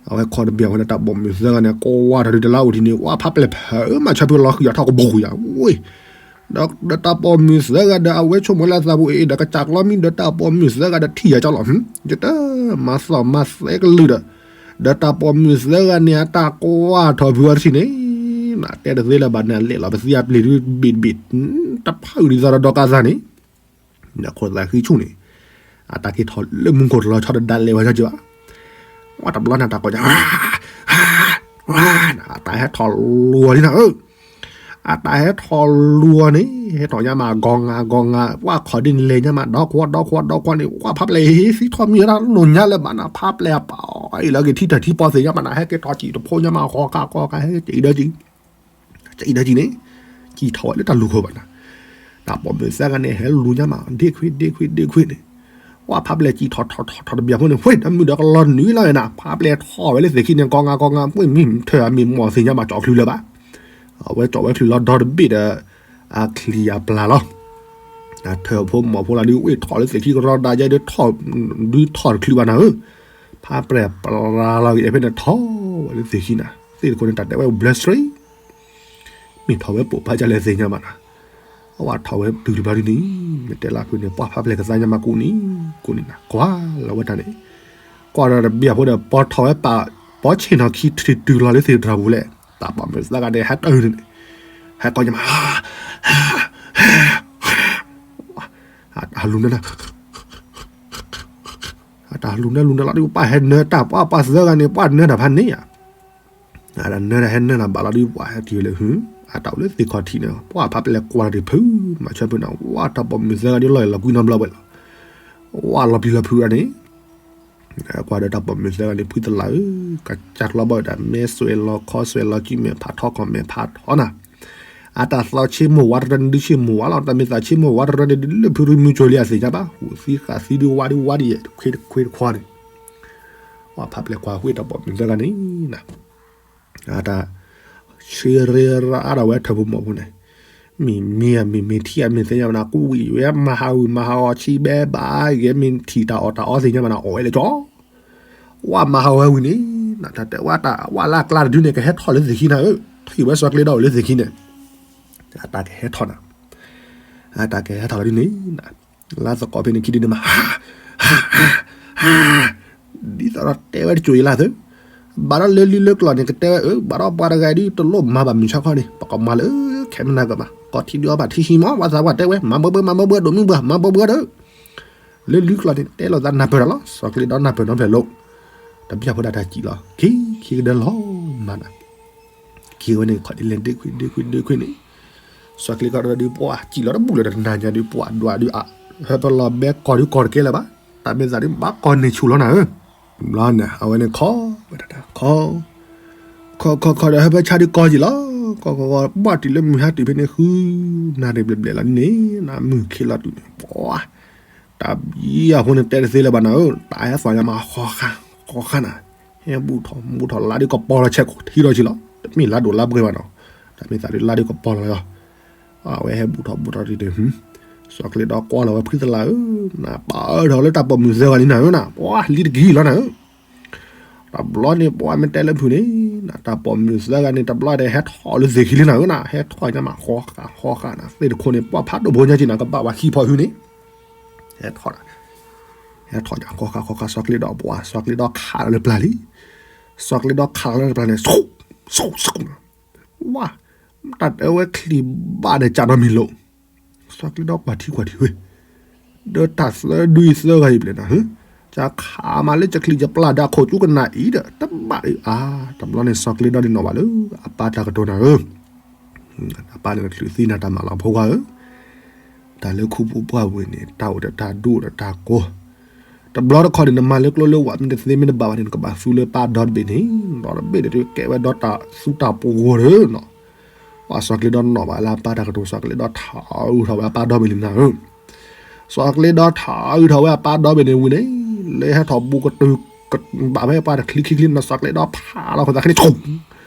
အဝဲခိးတဘျီအဃိန့ၣ် တၢ်ပိာ်မုၣ်သၢဂၤန့ၣ် ကိးဝါထီၣ်ဒုးတလါအိၣ်ထံန့ၣ် ဝဲဖးပျဲၢ်ဖးအၢမး ဆၢဖုလီၤဃံၤအီၤထီၣ်ကဘိၣ်ဃံၤယၤ ဝ့ၢ်, ဒီးတၢ်ပိာ်မုၣ်သၢဂၤဒီး အဝဲဆိကမိၣ်လၢအသးပူၤအံၤဒီး ကစၢ်ကျီမံဒီးတၢ်ပိာ်မုၣ်သၢဂၤဒီးထံၣ်ယၤကၠီလီၤ, ယတမၤသီၣ်မၤသဲကလုၢ်ဒီး, ဒီးတၢ်ပိာ်မုၣ်သၢဂၤန့ၣ် အတၢ်ကိးဝါထီၣ်ဖုအီၤတထံၣ်န့ၣ်, နတဲတသ့လၢၤဘၣ်န့ၣ် အလဲၤလီၤပသံအပျ့ၤဒုးဘ့ၣ်တဘ့ၣ်, တဖုဒ်သိးဒီးဒီကးသးန့ၣ် နခိၣ်သးဃံဆူၣ်န့ၣ်, အတၢ်က့ၤထီၣ်လၢမူခိၣ်တလီၤဆီဒီးဒၣ်လဲာ်ဝဲကၠီကၠီ, ဝဲတဘျီန့ၣ်တၢ်ကိးညါ, အတၢ်ဟဲထီၣ်လီၤလံနၤဧၢ, အတၢ်ဟဲထီၣ်လီၤန့ၣ် ဟဲထီၣ်ညါမး ဂီၤငါဂီၤငါ ပှၤခီၣ်ဒ်န့ၣ်လဲၤညါမး ဒီခွီဒီခွီဒီခွီန့ၣ် ပှၤဖးပျဲၢ်ဟံးသံထီၣ်မံၤဝဲဒၣ်လိၣ်ညါလၢၤဘၣ်နၤ ဖးပျဲၢ်အပာ်အီၤအံၤလၢက့ၤထံတၢ်ထံပီသ့ၣ်ညါဘၣ်နၤ ဟဲက့ၤထီၣ်စံၣ်တဖိညါမး ဃီကါဃီကါ ဟဲက့ၤဒီးစံၣ် စံၣ်ဒီးစံၣ်န့ၣ် စံၣ်ထီၣ်ဝဲလၢတၢ်လူၤခိၣ်ဘၣ်နၤ, တၢ်ပိာ်မုၣ်သၢဂၤန့ၣ် ဟဲလူၤညါမး ဒ့ခွ့ဒ့ခွ့ဒ့ခွ့န့ၣ်, ပှၤဖးပျဲၢ်စံၣ်ထီၣ်ထီၣ်ထီၣ်ထီၣ်တဘျီဖိန့ၣ် ဝ့ၢ် ဒီးမုၢ်ဒီးကလီၤနွံလီၤနၤ ဖးပျဲၢ်ထီၣ်ဝဲလၢသ့ၣ်ခံန့ၣ် ကီငါကီငါ မ့ၢ်မ့ၢ်ထၢၣ်အမ့ၢ်မီၢ်သ့ၣ်ညါမး ကၠီၣ်ချုးလၢၤဘၣ် အဝဲကၠီၣ်ဝဲချုးလီၤဒီတဘ့ၣ်ဒီး အချံအပျၢ်လီၤ, အထၢၣ်ဖိမီၢ်ဖိလီၤဒုး ဝ့ၢ်ထီၣ်လၢသ့ၣ်ခံကရီဒၣ်ယဲဒုးထီၣ် ဒုးထီၣ်တချုးဘၣ်နၤဧၢ, ဖးပျဲၢ်ပျၢ်လီၤက့ၤဖဲန့ၣ်ထီၣ်ဝဲလၢသ့ၣ်ခံနၤ သ့ၣ်တခိၣ်န့ၣ် တၢ်တဲဝဲ ဘျၢစရံ မ့ၢ်ထီၣ်ဝဲပိာ်ဖးကၢ်လဲၣ်သ့ၣ်ညါဘၣ်နၤ, အဝဲထီၣ်ဝဲတုၤတဘျီဒ်န့ၣ် မ့ၢ်တဲလၢဖုန့ၣ် ပှၤဖးပျဲၢ်ကသါညါမးကူၣ်န့ၣ် ကူၣ်န့ၣ်နၤ ကွၢ်လီၤဝဲတၢ်န့ၣ်, ကွၢ်ဒီးတဘ့ၣ်အဖိဒီး ပီထီၣ်ဝဲပၢ် ပီဆ့ၣ်နီၤခံထံၣ်တုၤလီၤလၢသ့ၣ်တြၢ်ပူၤလဲၣ်, တၢ်ပိာ်မုၣ်သၢဂၤန့ၣ် ဟဲတၢ်န့ၣ် ဟဲကီၢ်ညါမး အတၢ်လူၤနၢ အတၢ်လူၤနၢလူၤနၢလီၤဒုး ပှၤဟဲနၢတၢ် ပှၤပှၤသၢဂၤန့ၣ် ပှၤနၢတၢ်ဖးန့ၣ်ဧါ, အတၢ်နၢတၢ်ဟဲနၢတၢ်ဘၣ်လီၤဒုး ပှၤဟဲတုၤလၢဟု အတၢ်အိၣ်လၢသ့ၣ်ခီၣ်ထံးန့ၣ် ပှၤဖးပျဲၢ်ကွၢ်တဖု မၤဆၢဖုန့ၣ် ဝဲတၢ်ပိာ်မုၣ်သၢဂၤဒုးလီၤလီၤကွံနီတဘျီဝဲလီၤ, ဝဲလီၤပျံၤလီၤဖုးအန့ၣ် ကွၢ်ဒီးတၢ်ပိာ်မုၣ်သၢဂၤန့ၣ် ဖုသလၢ်ဧၢ, ကစၢ်ကျီဘၣ်ဝဲဒၣ် မဲဆွဲလီၤခီဆွဲလီၤစုမဲာ်ဖးထီခီၣ်မဲာ်ဖးထီနၤ, အတၢ်သီဆ့မိၢ်ဝါတရၢန့ၣ်ဒုးဆ့မိၢ်ဝါလီၤ, တၢ်မ့ၢ်သးဆ့မိၢ်ဝါတရၢန့ၣ်ဒုးလၢဖုရူမူကၠိလံအသ့ၣ်ညါဘၣ်, ဟူးသံဃာ်သံဒုးဝါဒုးဝါဒ်ယဲၢ်တခွ့တခွ့တခွါန့ၣ်, ပှၤဖးပျဲၢ်ကွၢ်ဝဲတၢ်ပိာ်မုၣ်သၢဂၤန့ၣ်နၤ အတၢ်ဆှၢရ့ရအါဒီးဝဲထၢၣ်ဖိမီၢ်ဖိန့ၣ်, မ့ၢ်မ့ၢ်မ့ၢ်မ့ၢ်ထံၣ်အမ့ၢ်သ့ၣ်ညါဘၣ်နၤ ကူဝံၤဝဲမၤဟးဂီၤမၤဟးဂီၤဆံဘဲဘၣ် ဂဲၤမ့ၢ်ထံၣ်တၢ်အီၣ်တၢ်အီသ့ၣ်ညါဘၣ်နၤ အီၣ်ဝဲလၢကၠီ ဝဲမၤဟးဂီၤဝဲဝံၤန့ၣ် နတၢ်တဲဝဲတၢ်ဝဲလၢအကျါတဒုန့ၣ် ကဟဲထီၣ်လၢသ့ၣ်ခံနၤဧၢ, ထံၣ်ဝဲစီၤကျ့ဒီအိၣ်လၢသ့ၣ်ခံန့ၣ်, အတၢ်ကဟဲထီၣ်နၤ, အတၢ်ကဟဲထီၣ်လီၤဒ်န့ၣ် လါသကိးဖဲန့ၣ်ခံဒုန့ၣ်မး ဟါ ဟါ ဟါ ဟါ ဒ်သိးဒီးတဲဝဲတစိၤယလၢသု, ဘၣ်ဒီးလၢလံလၢကျီၢ်န့ၣ် ကတဲဝဲအၢ ဘၣ်ဒီးပှၤတဂၤဒုးတလိၣ်မၤဘၣ်မုၢ်ဆါခီန့ၣ် ပကမၤလၢခဲမနၤကမး ကီၢ်ထံဒုးအီၣ်ဘၣ်ထံဟံးမး ပှၤသးပှၢ်တဲဝဲ မၤဘၢဘၢ မၤဘၢဘၢ ဒိၣ်မုၢ်ဘှၢ် မၤဘၢဘၢဒီး လၢလံကျီၢ်န့ၣ် တဲလိာ်သးနၢ်ပၢၢ်တၢ်လီၤ စီၤကျ့ဒီနၢ်ပၢၢ်နီဖျဲၣ်လိ တဘျီဖိဒၣ်တၢ်စံၣ်လီၤ ခံ ခံကဒၢလီၤမးနၤ ခံဝဲန့ၣ် ခီၣ်ဒ်လဲၣ်ဒ့ခွံ ဒ့ခွံ ဒ့ခွံန့ၣ် စီၤကျ့ကီၢ်ဒီးဒုးပှၤစံၣ်လီၤတဘူၣ်လၢတနၤညါဒုးပှၤဒွးဒုးအ ဟဲပလီၤဘဲကီၢ်ဒုးကီၢ်တကဲလၢၤဘၣ် တၢ်မ့ၢ်သးဒုးဘၣ်ကီၢ်န့ၢ်ဆူၣ်လီၤနၤဧၢ ဘျီန့ၣ် အဝဲန့ၣ်ခီ ဝဲဒၣ်တၢ်ခီ ခီခီခီဒီး ဟဲဖဲဆါဒုးကီက့ၤလီၤ. ကီကီကီ ဘၣ်တုၤလၢမုၢ်ဟါတုၤဖဲန့ၣ် ဃုနၣ်ရံၣ်ဘျဲၣ်ဘျဲၣ်လီၤန့ၣ် နမုၢ်ခ့လီၤတုၤန့ၣ် ပှၤ တၢ်ဘံအဃိန့ၣ် တဲတသ့လၢၤဘၣ်နၤဧၢ, တၢ်ဟဲသွၣ်ညါမး ဃီဃါ ဃီဃါနၤ, ဟဲဘူၣ်ထီၣ်ဘူၣ်ထီၣ်လါဒုးကပီၤလီၤဆဲးထံလီၤဆံလီၤ, တမ့ၢ်လါဒိၣ်လါပှဲၤဘၣ်နီၤ, တၢ်မ့ၢ်သးဒုးလါဒုးကပီၤလီၤလီၤ, အဝဲဟဲဘူၣ်ထီၣ်ဘူၣ်ထီၣ်ဒ်န့ၣ် စီၤကျ့ဒီးကွၢ်လီၤဝဲဖုသလၢ်ဧၢ, နပာ်အၢထီၣ်လၢတၢ်ပိာ်မုၣ်သၢဂၤလံနၤဧၢနၤ, ပှၤလံတက့ၢ်လီၤနၤဧၢ တဘျီန့ၣ် ပှၤမ့ၢ်တဲလၢဖုးန့ၣ်, တၢ်ပိာ်မုၣ်သၢဂၤန့ၣ် တဘျီန့ၣ် ဟဲထီၣ်လၢသ့ၣ်ခံလံနၤဧၢနၤ, ဟဲထီၣ်ညါမး ဃီဃးဃီဃးနၤ, သ့ၣ်တခိၣ်န့ၣ် ပှၤဖးဒိၣ်ဖိညါက့နၤ ကဘၣ်ဝဲခံဖီဟူန့ၣ်, ဟဲထီၣ်, ဟဲထီၣ်ညါ ဃီဃးဃီဃး စီၤကျ့ဒီးပှၤ စီၤကျ့ဒီခးလီၤလၢပျၢ်လံ, စီၤကျ့ဒီခးလီၤလၢပျၢ်န့ၣ် ဆူၣ်, ဆူၣ်, ဆူၣ်, ဝါ, တၢ်တဲဝဲချံၣ်ဘၣ်န့ၣ် ကးနီတမံၤလိာ် စီၤကျ့ဒီကွၢ်ထံကွၢ်ထံဝဲ, ဒီးတၢ်သၢဒုအံၤသၢဂၤအံၤဘျဲၣ်နၤ, ကခးမးလၢကချံၣ်ကပျၢ်ဒီးခိၣ်ကၠူကနၣ်အံၤဒီး တဘၣ်အါ, တဘျီန့ၣ် စီၤကျ့ဒီန့ၣ်နီၣ်ဘၣ်လၢ အပၢ်တၢ်ကတိၤနၤဧၢ, အပၢ်န့ၣ်တချုးသံနၤတၢ်မၤလီၤဖိခွါဧၢ, တၢ်လၢခူပူၤပှၢ်ပူၤန့ၣ် တၢ်အိၣ်ဒီးတၢ်ဒူၣ်ဒီးတၢ်ကိး တဘျီတခီန့ၣ် နမၤလၢကျိလၢဝးမ့ၢ်တသ့မ့ၢ်တဘၣ်ဘၣ်န့ၣ် နကဘၣ်သူလၢပၢ်ဒီတဘ့ၣ်န့ၣ်, ဒီတဘ့ၣ်န့ၣ် ကဲဝဲဒီတၢ်သူတၢ်ပှိၤတနီၤ, ပှၤစီၤကျ့ဒီနီၣ်ဘၣ်လၢအပၢ်တၢ်ကတိၤ စီၤကျ့ဒီထးအုးထီၣ်ဝဲအပၢ်ဒီဘ့ၣ်န့ၣ်နၤဧၢ, စီၤကျ့ဒီထးအုးထီၣ်ဝဲအပၢ်ဒီဘ့ၣ်န့ၣ်ဝံၤန့ၣ်, လၢဟဲထီၣ်ဘူးကတုၤ ဘၣ်ဝဲပှၤတချံခံချံနီၤ စီၤကျ့ဒီဖးလီၤခိၣ်သးခံန့ၣ် ဆိ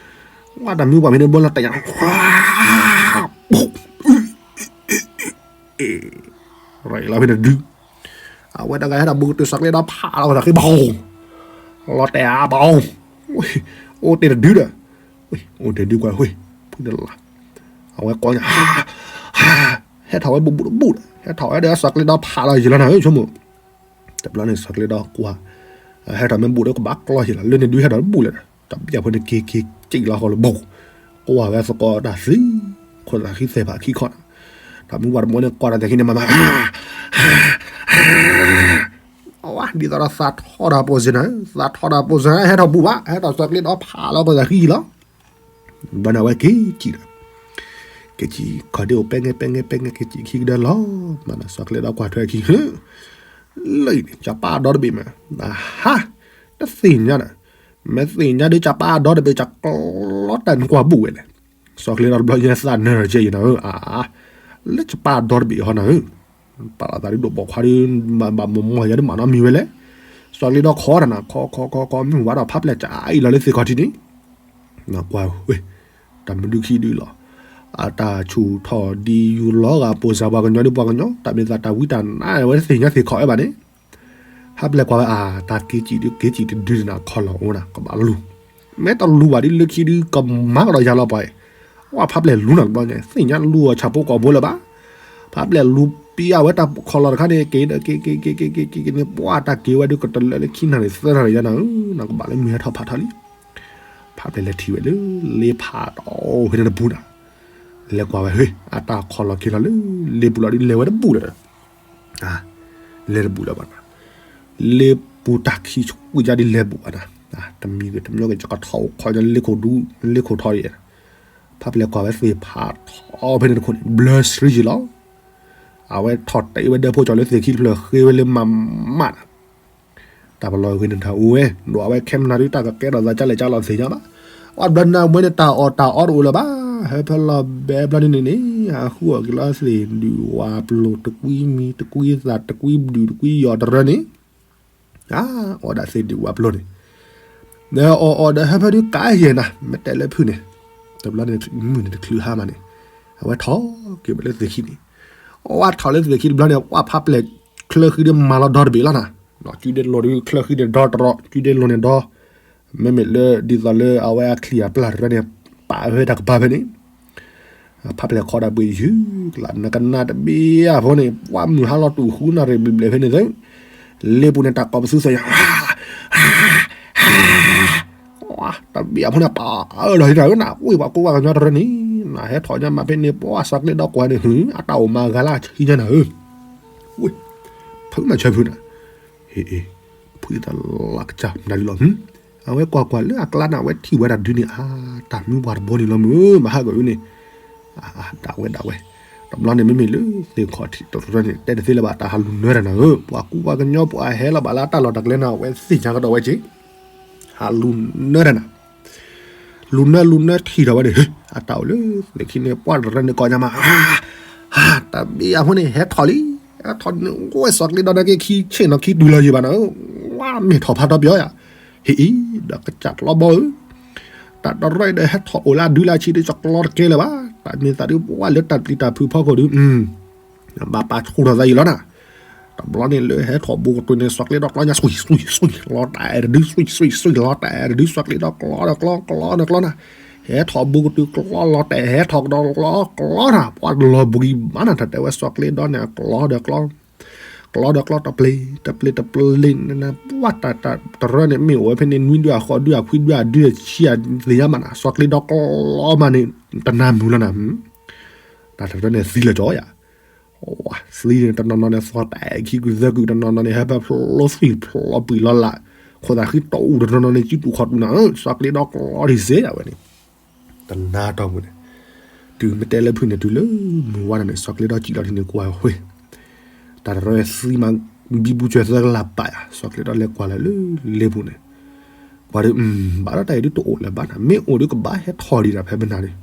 ဝဲတၢ်မံပှၤဖဲန့ၣ်ဘိလီၤတဲာ်ညါ ရလီၤဖဲန့ၣ်ဒုး, အဝဲတဂၤဟဲထီၣ်ဘူးကတုၤ စီၤကျ့ဒီဖးလီၤခိၣ်သးခံဘီ, လီၤတဲာ်အါဘီ, အိၣ်တ့ၢ်တဒုဒီး, အိၣ်တ့ၢ်ဒုကွၢ်ဝဲ, ဖုတလၢ်, အဝဲကိးညါ ဟဲထီၣ်ဝဲဘူးဘူးတဘူးဒီး ဟဲထီၣ်ဝဲဒီးစီၤကျ့ဒီဖးလီၤယံၤလီၤနၤဧၢ ဆိကမိၣ် တဘျီန့ၣ် စီၤကျ့ဒီကွၢ်, ဟဲထီၣ်မ့ၢ်ဘူးဒီးကဘၣ်ကျီယံၤလီၤ လၢန့ၣ်ဒုးဟဲထီၣ်တဘူးလၢၤဒီး တဘျီဖိန့ၣ်က့ၤက့ၤက့ၤလီၤဃီလၢဘူး, ကွၢ်ဝဲသကိးတၢ်သံ, ခိၣ်သးခံသဲးဖးခံခီနီၤ, တၢ်မံပှၤတဘိန့ၣ် ကွၢ်တၢ်သဲးခံန့ၣ် မၤမၤ အဝဲဒ်သိးဒီးသးထီၣ်တၢ်ပိာ်စ့ၢ်နၤ, သးထီၣ်တၢ်ပိာ်စ့ၢ် ဟဲထီၣ်ဘူးဘၣ် ဟဲထီၣ်စီၤကျ့ဒီဖးလီၤခိၣ်သးခံယံၤလီၤ, ဘျီန့ၣ်အဝဲက့ၤကံၣ်ဒီး, က့ၤကံၣ် ခီဒ့အိၣ်ပဲငဲပဲငဲပဲငဲ က့ၤကံၣ်ခံကဒၢလီၤ, မၤဒီးစီၤကျ့ဒီကွၢ်ထွဲခံ လၢအံၤန့ၣ် ကပၢ်ဒီတဘ့ၣ်မး, အဟါ, တသ့ၣ်ညါဒီး, မ့ၢ်သ့ၣ်ညါဒီး ကပၢ်ဒီတဘ့ၣ် ကကျီတၢ်နကွၢ်ဘူးဝဲလဲၣ်, စီၤကျ့ဒီတဘျီညါသးနၢၤကဲအံၤနၤဧၢ, အါ, လၢကပၢ်ဒီတဘ့ၣ်ဟီနၤဧၢ ပာ်လီၤသးဒ်ဒိၣ်ပိာ်ခွါဒီး ဘၣ်မၤမီၢ်ယၤဒီးမၤနီတမံၤဝဲလဲၣ်, စီၤကျ့ဒီခီတၢ်နၤ ခီခီခီခီ မုၢ်ဝါဒီးဖးပျဲၢ်ကအံၤလီၤလၢသ့ၣ်ခီၣ်ထံးန့ၣ်, နကွၢ်ဝဲ, တၢ်မနုၤခံဒုလီၤ, အတၢ်ဆူၣ်ထီၣ်ဒ်ယူၤလီၤဂာ်ပိၢ်စၢ်ပှၤကညီဒီးပှၤကညီ တၢ်မ့ၢ်သးတၢ်ဝံတၢ်နါဝဲတသ့ၣ်ညါသ့ၣ်ခီၣ်ဝဲဘၣ်န့ၣ်, ဖးပျဲၢ်ကွၢ်ဝဲအါ တၢ်က့ၤကံၣ်ဒုးက့ၤကံၣ်တဒုန့ၣ် ခီလီၤအိၣ်နၤ ကဘၣ်လူၤ, မ့ၢ်တလူၤဘၣ်ဒ်လၢခံဒုးကမၤကဒီးယၤလီၤပှၤအံၤ, အဝဲဖးပျဲၢ်လူၤနၤတဘျီန့ၣ် သ့ၣ်ညါလူၤအီၤဆၣ်ဖိကီၢ်ဖိလၢၤဘၣ်, ဖးပျဲၢ်လူၤပံအဝဲတၢ်ခီလီၤတခါန့ၣ် က့ၤဒီးက့ၤက့ၤက့ၤက့ၤက့ၤက့ၤက့ၤန့ၣ် ပှၤတၢ်က့ၤဝဲဒုးကတလၢလၢခံနၣ်ရံၣ်သၢနၣ်ရံၣ်ယါနၤဧၢ, နကဘၣ်လၢမုၢ်ဟဲထီၣ်ဖးထီလံ, ဖးပျဲၢ်လဲၤထံၣ်ဝဲလၢ လ့ဖးတီၢ်ဖဲန့ၣ်တပူၤနၤ, လဲၤကွၢ်ဝဲဟ့ၣ် အတၢ်ခီလီၤက့ၤလီၤလၢ လ့ပူၤလီၤဒ်လဲၤဝဲတဘူးလၢၤဒီး လဲၤတဘူးလၢၤဘၣ်နၤ, လ့ပူၤတၢ်ခံဆူၣ်ကွံာ်ယါဒ်လဲၤဘူးဘၣ်နၤ, တမံၤဂ့ၤတမံၤဂ့ၤ ကထီၣ်အိၣ်ခီညါ လ့ခိၣ်ဒူ လ့ခိၣ်ထီအံၤ, ဖးပျဲၢ်ကွၢ်ဝဲသ့ၣ်ဖးထီဖဲန့ၣ်တခိၣ်န့ၣ် ဘျၢစရံယံၤလီၤ, အဝဲထီၣ်တ့ဝဲဒၢးဖိကၠီၤလၢသ့ၣ်ခံတဖျၢၣ်ဃ့ဝဲလၢမၤမးနၤ တၢ်ပလီၢ်ဂ့ၤန့ၣ်တၢ်အိၣ်ဝဲ ဒိးအဝဲခဲမနၤဒုးတၢ်ကကဲထီၣ်သးကလဲၣ်ကလီၤသ့ၣ်ညါဘၣ်, အီၣ်ဘျီနၤဝဲန့ၣ်တၢ်အီၣ်တၢ်အီတအိၣ်လၢၤဘၣ်, ဟဲဖဲလီၤဘဲဘျီန့ၣ်န့ၣ် အဃုအီၣ်က့ၤလီၤသ့ၣ်ဒုးဝးပျိၤတကွံမံၤတကွံသၣ်တကွံဒုးတကွံယီၤတရၢန့ၣ်, အီၣ်ဒၣ်သ့ၣ်ဒုးဝးပျိၤန့ၣ်, ဒီးအီၣ်အီၣ်ဒီးဟဲဖဲဒုးကးယဲၢ်နၤ မ့ၢ်တဲလၢဖုန့ၣ်, တဘျီန့ၣ်မုၢ်န့ၣ်တချုးဟါမးန့ၣ်, အဝဲထီၣ်က့ၤဝဲလၢသ့ၣ်ခံန့ၣ်, အဝဲထီၣ်လၢသ့ၣ်ခံတဘျီန့ၣ် ပှၤဖးပျဲၢ်ချၢဃံဒုးမၤလီၤဒီတဘ့ၣ်လီၤနၤ, ကုဒဲလိၤဒုးချၢဃံန့ၣ်ဒီတရီး ကုဒဲလိၤန့ၣ်ဒီ မ့မ့ၢ်လၢဒ်သိးလၢအဝဲအချံၣ်အပျၢ်တရၢန့ၣ် ပာ်ဝဲတၢ်ကပၤဖဲန့ၣ်, ဖးပျဲၢ်ခီဒၣ်ပှ့ၤယုၢ်ကလး နကနၣ်တဘ့ၣ်အဖိန့ၣ် ပှၤမုၢ်ဟါလီၤတူာ်ဃုနၣ်ရံၣ်ဘျဲၣ်ဘျဲၣ်ဖဲန့ၣ်သ့ၣ်, လ့ပူၤန့ၣ်တၢ်ကိးပသူသ့ၣ်ညါ တဘ့ၣ်အဖိန့ၣ် ပာ်အၢၣ်လီၤဟံးနၤဧၢနၤ, ဝ့ၢ်ပှၤကိးပှၤကညီတရၢန့ၣ်, နဟဲထီၣ်ညါမးဖဲန့ၣ် ပှၤစီၤကျ့ဒီကွၢ်န့ၣ် ဟု အတၢ်အိၣ်မၤဂၤလၢအဆံညါနၤဧၢ, ဝ့ၢ် ဖုမၤဆၢဖုနၤ, ဟ့ၣ်အ့ၣ် ဖုသလၢ်ကစၢ်မနုၤဒုလီၤ, အဝဲကွၢ်ကွၢ်လၢအကျါန့ၣ် အဝဲထံၣ်ဝဲဒၣ်ဒုန့ၣ် အါ တၢ်မုၢ်ပှၢ်တဘိန့ၣ်လီၤမုၢ် မဟါကၢ်အုန့ၣ်, ဒၣ်ဝဲဒၣ်ဝဲ, တဘျီန့ၣ်မ့မ့ၢ်လၢသ့ၣ်ခီၣ်ထံးတရၢန့ၣ် တဲတသ့လၢၤဘၣ် တၢ်ဟးလူၤနၢတၢ်နၤဧၢ, ပှၤကူပှၤကညီပှၤဟဲလီၤဘၣ်လၢအတၢ်လီၢ်တၢ်ကျဲန့ၣ် အဝဲသ့ၣ်ညါကဒီးဝဲက့ၤ ဟးလူၤနၢတၢ်နၤ, လူၤနၢလူၤနၢထံၣ်ထီၣ်ဝဲန့ၣ် အတၢ်အိၣ်လၢသ့ၣ်ခံန့ၣ် ပှၢ်တရၢန့ၣ်ကိးညါမး, တဘ့ၣ်အဃိန့ၣ် ဟဲထီၣ်လံ, ဟဲထီၣ်န့ၣ် ဝဲစီၤကျ့ဒီနၢ်က့ခံဆ့ၣ်နီၤခံတုၤလီၤယံၤဘၣ်နီၤ, ဝဲမ့ၢ်ထီၣ်ဖးထီပယီၤယၤ, ဟ့ၣ်အံၤ ဒီးကစၢ်ကျီဘီဧၢ, တၢ်တရၢဒီးဟဲထီၣ်အိၣ်လၢအဒုလၢအဆံးဒီး ကကျီတကဲလၢၤဘၣ်, တၢ်မ့ၢ်သးဒုး ပှၢ်လၢတၢ်ပျံၤတၢ်ဖုးဖီခိၣ်ဒုး ဘၣ်ပာ်ဆူၣ်ထီၣ်သးယံၤလီၤနၤ, တဘျီန့ၣ်လၢဟဲထီၣ်ဘူးကတုၤန့ၣ် စီၤကျ့ဒီကျီညါ စွံၣ် စွံၣ် စွံၣ် လီၤတဲာ်တဒု စွံၣ် စွံၣ် စွံၣ် လီၤတဲာ်တဒု စီၤကျ့ဒီကျီဒီးကျီ ကျီဒီးကျီနၤ, ဟဲထီၣ်ဘူးကတုၤကျီလီၤတဲာ် ဟဲထီၣ်ကဒီးကျီ ကျီနၤ, ပှၢ်တလီၤဘှံးဘၣ်နၤ တၢ်တဲဝဲစီၤကျ့ဒီန့ၣ် ကျီဒီးကျီ ကျီဒီးကျီ တပျ့ၤ တပျ့ၤတပျ့ၤန့ၣ် ပှၢ်တၢ်တရၢန့ၣ် မ့ၢ်အိၣ်ဝဲဖဲန့ၣ် နွံဒုအဃိးဒုအခွံဒုအဒုအဆံးအသ့ၣ်ညါမးနၤ, စီၤကျ့ဒီကျီမးန့ၣ် တနၢ်မုာ်လီၤနၤ, တၢ်တရၢန့ၣ်သံလၢာ်ကၠီယၤ ဝဲသံန့ၣ် တနီၤနီၤန့ၣ် သီၣ်တၢ်အဲၣ်ခံကုသၢကု တနီၤနီၤန့ၣ် ဟဲဖဲဖျိသံၣ်ဖျိပှံာ်လီၤလး, ခိၣ်သးဃံတီၢ်အူ တနီၤနီၤန့ၣ် စုတူာ်ခီၣ်တူာ်နၤဧၢ, စီၤကျ့ဒီကျီဒံးစ့ၢ်အဝဲန့ၣ်, တနါတီၢ်ပူၤန့ၣ်, တုၤမ့ၢ်တဲလၢဖုန့ၣ် တုၤလၢမုၢ်ဝါန့ၣ် စီၤကျ့ဒီစံၣ်လီၤထံန့ၣ် ကွၢ်ဝဲ, တၢ်တရၢသံမး ဘံဘူစၢၤသၢကလးပာ်ယၤ, စီၤကျ့ဒီလဲၤကွၢ်လၢလ့ပူၤန့ၣ်, ပှၤဒီး ဘၣ်ဒီးတၢ်အံၤဒုးတအိၣ်လၢၤဘၣ်နၤ, မ့ၢ်အိၣ်ဒုးကဘၣ်ဟဲထီၣ်ဒံးနၤဖဲဘၣ်နၤဒီး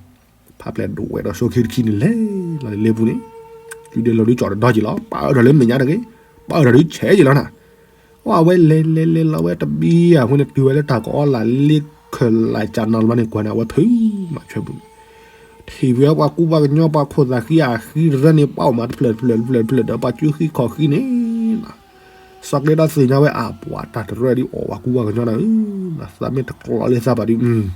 ဖးပျဲၢ်ဒိးဝဲဒီးဆိခံတခံန့ၣ် လဲၤလီၤလၢလ့ပူၤန့ၣ်, တုၤဒဲးလီၤဒုးကၠီၣ်တဒီက့ၤလီၤ, ပာ်အၢၣ်ဒီးလၢမဲာ်ညါတဂ့ၤ, ပာ်အၢၣ်ဒီးဒုးဆဲးက့ၤလီၤနၤ, အဝဲလဲၤလဲၤလဲၤလီၤဝဲတဘံၣ်အဃိန့ၣ် တုၤဝဲလၢတၢ်ကအီလၢ်လ့ ခၢၣ်လၢ်ကၢ်နၤလီၤန့ၣ် ကွၢ်န့ၣ် အဝဲဖုးမၤဆွဲပူၤန့ၣ်, ထံၣ်ဝဲပှၤကူပှၤကညီ ပှၤခိၣ်သးဃံအဃံတရၢန့ၣ် ပှၤအိၣ်မးတဖျၢၣ်တဖျၢၣ်တဖျၢၣ်တဖျၢၣ်ဒီး ပှၤကၠူဃံခီၣ်ဃံန့ၣ် စီၤကျ့ဒီသ့ၣ်ညါဝဲအပှၤတၢ်တရၢဒုးအီၣ်ပှၤကူပှၤကညီနၤဧၢ, သးမ့ၢ်တကျီလၢသးဘၣ်ဒုး ဘၣ်ဒီးသး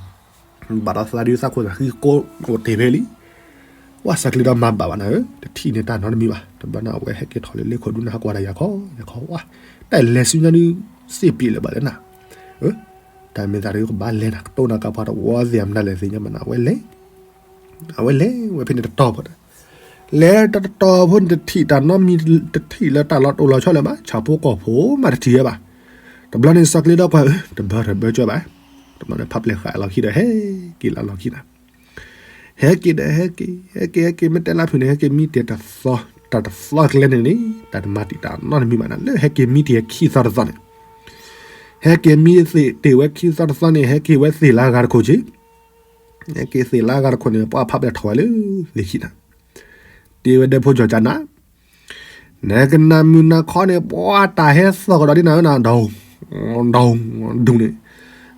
ဒုးသးခိၣ်သးဃံကိးအိၣ်တ့ၢ်ဖဲလံ, ဝဲစီၤကျ့ဒီမၤဘၣ်ဘၣ်နၤဧၢ, တထံၣ်န့ၢ်တၢ်နီတမံၤဘၣ်, တဘျီန့ၣ် အဝဲဟဲက့ၤထီၣ်လၢလ့ခိၣ်ဒုးနၤ ဟးကွၢ်တၢ်ယၤခီယၤခီဝဲ, တၢ်လဲၤဆူညါဒုး စ့ၣ်ပျံၤလၢၤဘၣ်လၢနၤ, တၢ်မ့ၢ်သးဒုးကဘၣ်လဲၤနၤ ကတိၤနၤကပှၤတဝီသ့ၣ်အမနုၤလဲၣ်သ့ၣ်ညါမးနၤ အဝဲလဲၤ အဝဲလဲၤဝဲဖဲန့ၣ်တတီၤဖိ, လဲၤတတီၤဖိန့ၣ် တထံၣ်တၢ်နီတမံၤ တထံၣ်လၢတၢ်လီၤတိၢ်လီၤဆီလၢၤဘၣ်, ဆၣ်ဖိကီၢ်ဖိမးတထံၣ်ဝဲဘၣ်, တဘျီန့ၣ် စီၤကျ့ဒီကွၢ် တဘၢထၢၣ်ဘၢကၠီဘၣ်, တဘျီန့ၣ် ဖးပျဲၢ်ဃာ်အလီၢ်ခံဒီး ဟဲက့ၤလၢအလီၢ်ခံနၤ, ဟဲက့ၤဒီး ဟဲက့ၤ ဟဲက့ၤ ဟဲက့ၤ မ့ၢ်တဲလၢဖုန့ၣ် ဟဲက့ၤမံတ့ၢ်တသီ, တၢ်တသီကျဲန့ၣ်န့ၣ် တၢ်တမၤတံာ်တာ်နီတမံၤဘၣ်နၤ လၢဟဲက့ၤမံတ့ၢ်ခံသီတသီန့ၣ်, ဟဲက့ၤမံတ့ၢ်ဝဲခံသီတသီန့ၣ် ဟဲက့ၤဝဲသ့ၣ်လၢအဂၤတခိၣ်က့ၤ ဟဲက့ၤသ့ၣ်လၢအဂၤတခိၣ်န့ၣ် ပှၤဖးပျဲၢ်ထီၣ်ဝဲလၢသ့ၣ်ခံနၤ, တ့ဝဲဒၢးဖိကၠီၤကၠါနၤ, နကနၣ်မုာ်နၤခီန့ၣ် ပှၤတၢ်ဟဲသီၣ်ကဒီးဒ်နၤဧၢနၤ ဒီး ဒီး ဒူၣ်န့ၣ်,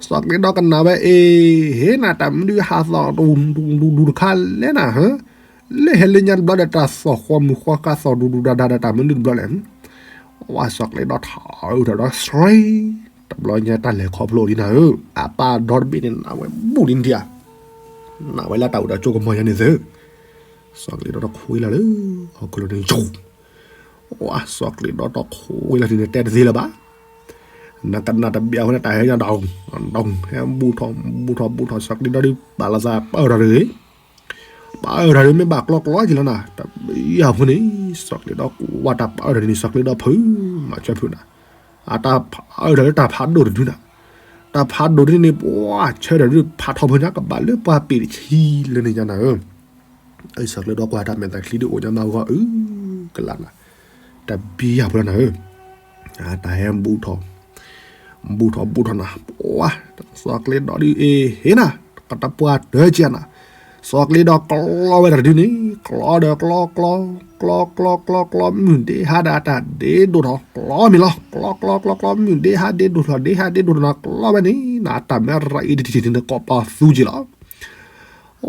စီၤကျ့ဒီကနၣ်ဝဲအ့ၣ် ဟ့ၣ်နၤ တၢ်မနုၤဟးသီၣ်ဒူၣ်ဒူၣ်ဒူၣ်တခါလဲၣ်နၤ, လၢဟဲလၢညါတဘျီဒီးတၢ်သီၣ်ဃီမုၢ်ဃီဃါသီၣ်ဒူၣ်ဒူၣ်ဒါဒါဒီးတၢ်မနုၤတဘျီလဲၣ်, ဝဲစီၤကျ့ဒီထီၣ်အုးထီၣ်ဒီးစှ့, တဘျီညါတၢ်လဲၤခီဖျိလံနၤဧၢ, အပၢ်ဒီတဘ့ၣ်န့ၣ်နၣ်ဝဲဘူးလံနဒံဧါ, နၣ်ဝဲလၢတၢ်အိၣ်ဒီးကၠိကမီၤယါန့ၣ်သ့ၣ် စီၤကျ့ဒီတခွ့လီၤလၢ ဟီၣ်ခိၣ်လိၤန့ၣ် ယိာ်, ဝဲစီၤကျ့ဒီတခွ့လီၤန့ၣ် တဲတသ့လၢၤဘၣ်, နကနၣ်တဘ့ၣ်အဃိန့ၣ် တၢ်ဟဲညါဒီး ဒီး ဟဲဘူးထီၣ် ဘူးထီၣ် ဘူးထီၣ် စီၤကျ့ဒီဒုးပာ်လီၤသးပာ်အၢၣ်ထီၣ်တဂ့ၤ, ပာ်အၢၣ်ထီၣ်ဒုးမ့ၢ်ဘၣ်ကျီကျီက့ၤလီၤနၤ, တဘ့ၣ်အဃိန့ၣ် စီၤကျ့ဒီကွၢ်တၢ်ပာ်အၢၣ်ထီၣ်န့ၣ် စီၤကျ့ဒီဖုး မၤဆၢဖုးနၤ, အတၢ်ပာ်အၢၣ်ထီၣ်လၢတၢ်ဖးဒိၣ်တဒုနၤ, တၢ်ဖးဒိၣ်တဒုန့ၣ် ပှၤဆၢထၢၣ်ဒုးဖးထီၣ်ဖိညါ ကဘၣ်လၢပှၤပ့ၢ်တဆံလၢန့ၣ်ညါနၤဧၢ, စီၤကျ့ဒီကွၢ်တၢ်မဲာ်သးချံဒုးအိၣ်ညါမးဂီၤအုကလးနၤ, တဘ့ၣ်အဃိလီၤနၤဧၢ, တၢ်ဟဲဘူးထီၣ် ဘူးထီၣ်ဘူးထီၣ်နၤ, ပှၤ စီၤကျ့ဒီဒုးအ့ၣ် ဟ့ၣ်နၤ ကတပှၢ်တၢကၢနၤ, စီၤကျ့ဒီကျီဝဲတၢ်တဒုန့ၣ် ကျီဒီးကျီ ကျီ ကျီ ကျီ ကျီ ကျီ မုၢ်ဒ့ဟါဒီးအတၢ်ဒ့ဒိၣ်ထီၣ် ကျီမ့ၢ်လီၤ, ကျီ ကျီ ကျီ ကျီ မုၢ်ဒ့ဟါဒ့ဒိၣ်ထီၣ် ဒ့ဟါဒ့ဒိၣ်ထီၣ်နၤ ကျီဝဲန့ၣ် နတၢ်မ့ၢ်ရၤအံၤတထံၣ်န့ၣ် ကိးပသူက့ၤလီၤ.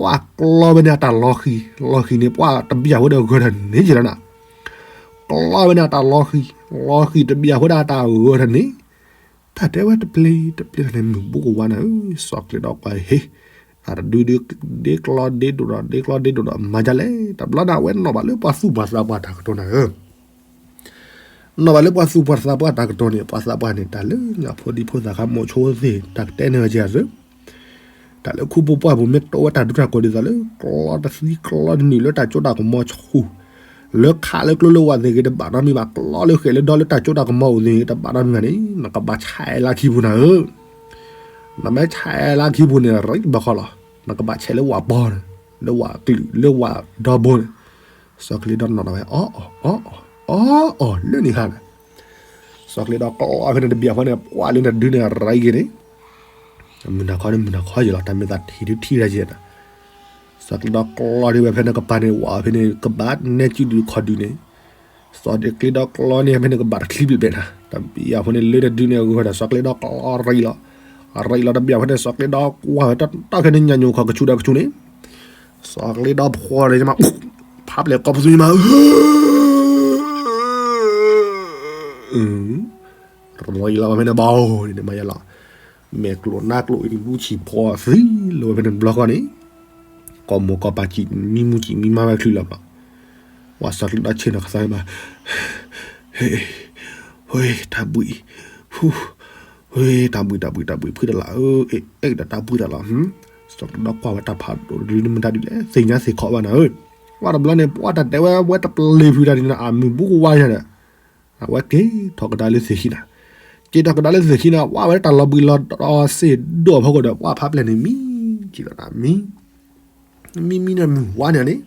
ဝဲကျီဝဲန့ၣ်အတၢ်လီၤဃံၤ, လီၤဃံၤန့ၣ် ပှၤတဘၣ်ဃိဒီးဂၢၢ်ထီၣ်န့ၢ်က့ၤလီၤနၤ. ကျီဝဲန့ၣ်အတၢ်လီၤဃံၤ, လီၤဃံၤတဘၣ်ဃိဒီးအတၢ်ဂၢၢ်ထီၣ်န့ၢ်, တၢ်တဲဝဲတပျ့ၤတပျ့ၤန့ၣ် မုၢ်ဘူးကဝါနၤဧၢ, စီၤကျ့ဒီကွၢ်ဟ့ၣ်, တၢ်တဒုဒုးဒ့ကျီဒ့ဒိၣ်ဒီး ဒ့ကျီဒ့ဒိၣ်ဒီး မၤဒ်လဲၣ်, တဘျီန့ၣ်အဝဲနီၣ်ဘၣ်လၢပှၤသူၣ်ပှၤသးပှၢ်တၢ်ကတိၤနၤဧၢ နီၣ်ဘၣ်လၢပှၤသူၣ်ပှၤသးပှၢ်တၢ်ကတိၤန့ၣ် ပှၤသးပှၢ်န့ၣ် တၢ်လၢညၣ်ဖိဒံဖိသၣ်ခါမိၢ်ဆိသ့ၣ် တၢ်ကတဲန့ၢ်ဝဲကဲဧါ, တၢ်လၢခူဖိပှၢ်ဖိမ့ၢ်တိဝဲတၢ်ဒုးတၢ်ကိးဒ်သိးလၢ ကျီတသံကျီတနုာ်လၢတၢ်ကၠိတၢ်ကမီၤဆူၣ်, လၢခးလၢကျိလၢဝးသ့ၣ်ဂ့ၤတဘၣ်နီတမံၤဘၣ်, ကျီလၢဃဲးလၢဒီလၢတၢ်ကၠိတၢ်ကမီၤအိၣ်သ့ၣ်ဂ့ၤ တဘၣ်နီတမံၤဘၣ်န့ၣ် နကဘၣ်ဆဲးလၢခံပူၤနၤဧၢ နမ့ၢ်ဆဲးလၢခံပူၤန့ၣ် ရံၣ်ဘၣ်ဃီလီၤ, နကဘၣ်ဆဲးလၢဝးပီၤန့ၣ်, လၢဝးကလုာ် လၢဝးဒီဘိန့ၣ်, စီၤကျ့ဒီနီၣ်ဝဲ အီၣ်အီၣ် အီၣ်အီၣ် အီၣ်အီၣ် လၢန့ၣ်ဟါန့ၣ်, စီၤကျ့ဒီကျီဖဲန့ၣ်တဘ့ၣ်အဃိန့ၣ် ပှၤလၢန့ၣ်တဒုန့ၣ် ရံၣ်က့ၤန့ၣ်, မုၢ်နၤခီန့ၣ် မုၢ်နၤခီယဲလီၤ တၢ်မ့ၢ်သးထံၣ်ဒုးထံၣ်ဒၣ်ယဲနၤ, စီၤကျ့ဒီကျီဒုးဝဲဖဲန့ၣ်ကပၤန့ၣ် ဝးဖဲန့ၣ် ကဘၣ်နဲကုဒုးခီဒုးန့ၣ်, စီၤကျ့ဒီကျီန့ၣ်ဖဲန့ၣ် ကဘၣ်တချံဘျဲၣ်ဘျဲၣ်နၤ, တဘျီဖိန့ၣ် လၢတဒုန့ၣ် အဂီၢ်ဒီး စီၤကျ့ဒီကျီရံးလီၤ, အရံးလီၤတဘျီဖိန့ၣ် စီၤကျ့ဒီကွၢ်ဝဲတၢ်ခဲန့ၣ် ညါညိခီကဆူၣ်ဒီးကဆူၣ်န့ၣ်, စီၤကျ့ဒီဖှီၣ်န့ၣ်မး ဖးပျဲၢ်ကိးပသူန့ၣ်မး ရံးလီၤဖဲန့ၣ်ဘၣ်န့ၣ်မးယဲလီၤ, မဲာ်ကျိၤနါကျိၤအံၤ မူဆံၣ်ဖှီၣ်သံလီၤဝဲဖဲန့ၣ်ဘျီဃီန့ၣ်, ကိးမိၢ်ကိးပၢ်ကံၣ်မံမူကံၣ်မံမါဝဲချုးလီၤဘျီ, ဝဲစီၤကျ့ဒီဆ့ၣ်နီၤကသါမး, ဟ့ၣ်, ဟ့ၣ်, တၢ်ဘှံး, ဟူ, ဟ့ၣ်, တၢ်ဘှံးတၢ်ဘှံးတၢ်ဘှံးဖုတလးဧၢ, အ့ၣ် အ့ၣ်ဒီးတၢ်ဘှံးတလး, စီၤကျ့ဒီကွၢ်ဝဲတၢ်ဖးဒိၣ်တဒုန့ၣ်မတၤဒုးလဲၣ် သ့ၣ်ညါသ့ၣ်ခီဘၣ်နၤဧၢ, ဝဲတဘျီန့ၣ် ပှၢ်တၢ်တဲဝဲ ဝဲတပျ့ၤဖုတၢ်ဒုးန့ၣ် အမုၢ်ဘူးကဝါညါဒီး အဝဲက့ၤထီၣ်ကဒါလၢသ့ၣ်ခံနၤ, က့ၤထီၣ်ကဒါလၢသ့ၣ်ခံနၤ ဝဲဝဲဒၣ်တၢ်လီၤဘှံးလီၤဒီးစ့ၢ်ဒိၣ်အဖီခိၣ်ဒီး ပှၢ်ဖးပျဲၢ်န့ၣ်မံ, က့ၤလီၤနၤမံ, မံမံန့ၣ်မုၢ်ဝါန့ၣ်န့ၣ်,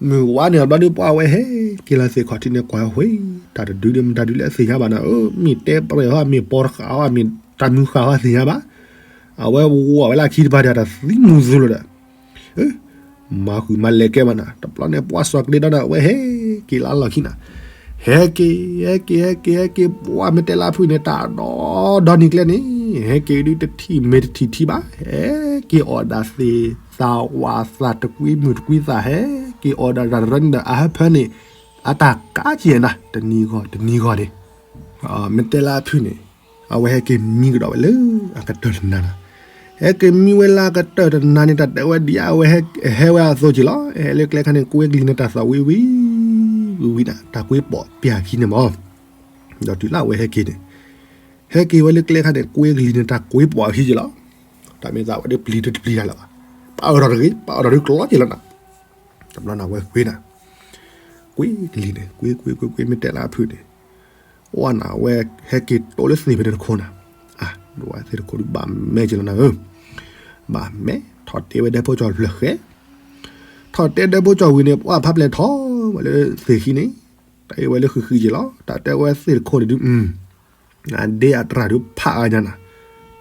မုၢ်ဝါန့ၣ်အဘျီဒုးပှၢ်ဝဲဟဲက့ၤလီၤသ့ၣ်ခီၣ်ထံးန့ၣ် ကွၢ်ဝဲ တၢ်တဒုဒုးမတၤဒုးလဲၣ်သ့ၣ်ညါဘၣ်နၤဧၢ, မ့ၢ်တဲပျဲၢ်ဟီ မ့ၢ်ပိာ်တဃာ်ဟီ မ့ၢ်တၢ်မုၢ်ဃာ်ဟီသ့ၣ်ညါဘၣ်, အဝဲဝီၤဝဲလၢခံတပၤဒီး တၢ်သံမူၤသိလီၤဒီး မၤဃုာ်မၤလဲၤကဲဘၣ်နၤ, တဘျီန့ၣ် ပှၢ်စီၤကျ့ဒီဒီး အဝဲဟဲက့ၤလၢလီၢ်ခံနၤ, ဟဲက့ၤ ဟဲက့ၤ ဟဲက့ၤ ဟဲက့ၤ ပှၢ်မ့ၢ်တဲလၢဖုန့ၣ် တၢ်ဒီဒီနံၤကျဲန့ၣ် ဟဲက့ၤဒုးတထံၣ်မ့ၢ်တထံၣ်ထံဘၣ်, ဟဲက့ၤအီၣ်ဒၣ်သ့ၣ်သၣ်ဝၣ်သၣ်တကွံမုၢ်တကွံသၣ် ဟဲက့ၤအီၣ်ဒၣ်တၢ်တရၢန့ၣ်ဒီး အဟၢဖၢန့ၣ် အတၢ်ကးက့ၤနၤ တနံၤဂီၢ်တနံၤဂီၢ်န့ၣ် မ့ၢ်တဲလၢအဖုန့ၣ် အဝဲဟဲက့ၤမံကဒီးဝဲလၢအကတၢၢ်တနၤနၤ, ဟဲက့ၤမံဝဲလၢအကတၢၢ်တနၤန့ၣ် တၢ်တဲဝဲဒ်အဝဲ ဟဲဝဲအသိးက့ၤလီၤ, ဟဲလၢကျဲခါန့ၣ် ကွ့ကလံၤန့ၣ် တၢ်သးဝံဝံ ဝံဝံနၤ တၢ်ကွ့ပိာ်ပျၢ်ခံန့ၣ်မး, ဒီးတုၤလၢအဝဲဟဲက့ၤန့ၣ် ဟဲက့ၤဝဲလၢကျဲခါန့ၣ် ကွ့ကလံၤန့ၣ် တၢ်ကွ့ပိာ်အခံက့ၤလီၤ, တၢ်မ့ၢ်သးဝဲဒၣ်ပျံၤတပျံၤတၢ်လၢၤဘၣ်, ပာ်အၢၣ်ထီၣ်တဂ့ၤ ပာ်အၢၣ်ထီၣ်ဒုးကျီက့ၤလီၤနၤ, တဘျီနၤဝဲကွ့နၤ ကွ့ကလံၤန့ၣ် ကွ့ကွ့ကွ့ကွ့ မ့ၢ်တဲလၢအဖုန့ၣ်, အိၣ်နၤဝဲ ဟဲက့ၤတိလၢသ့ၣ်ဖဲန့ၣ်တခိၣ်နၤ, အဝဲသ့ၣ်တခိၣ်ဒုးဘၣ်မဲက့ၤလီၤနၤဧၢ, ဘၣ်မဲ ထီၣ်တဲဝဲဒဲဖိကၠီၣ်ဖျၢၣ်ဃဲ, ထီၣ်တဲဒဲဖိကၠီၣ်ဝံၤန့ၣ် ပှၢ်ဖးပျဲၢ်ထီၣ်ဝဲလၢသ့ၣ်ခံန့ၣ်, တၢ်အ့ၣ်ဝဲလၢဃုာ်ဃုာ်က့ၤလီၤ, တၢ်တဲဝဲသ့ၣ်တခိၣ်န့ၣ်ဒုး အဒ့အတြၢ်ဒုးဖးအါညါနၤ,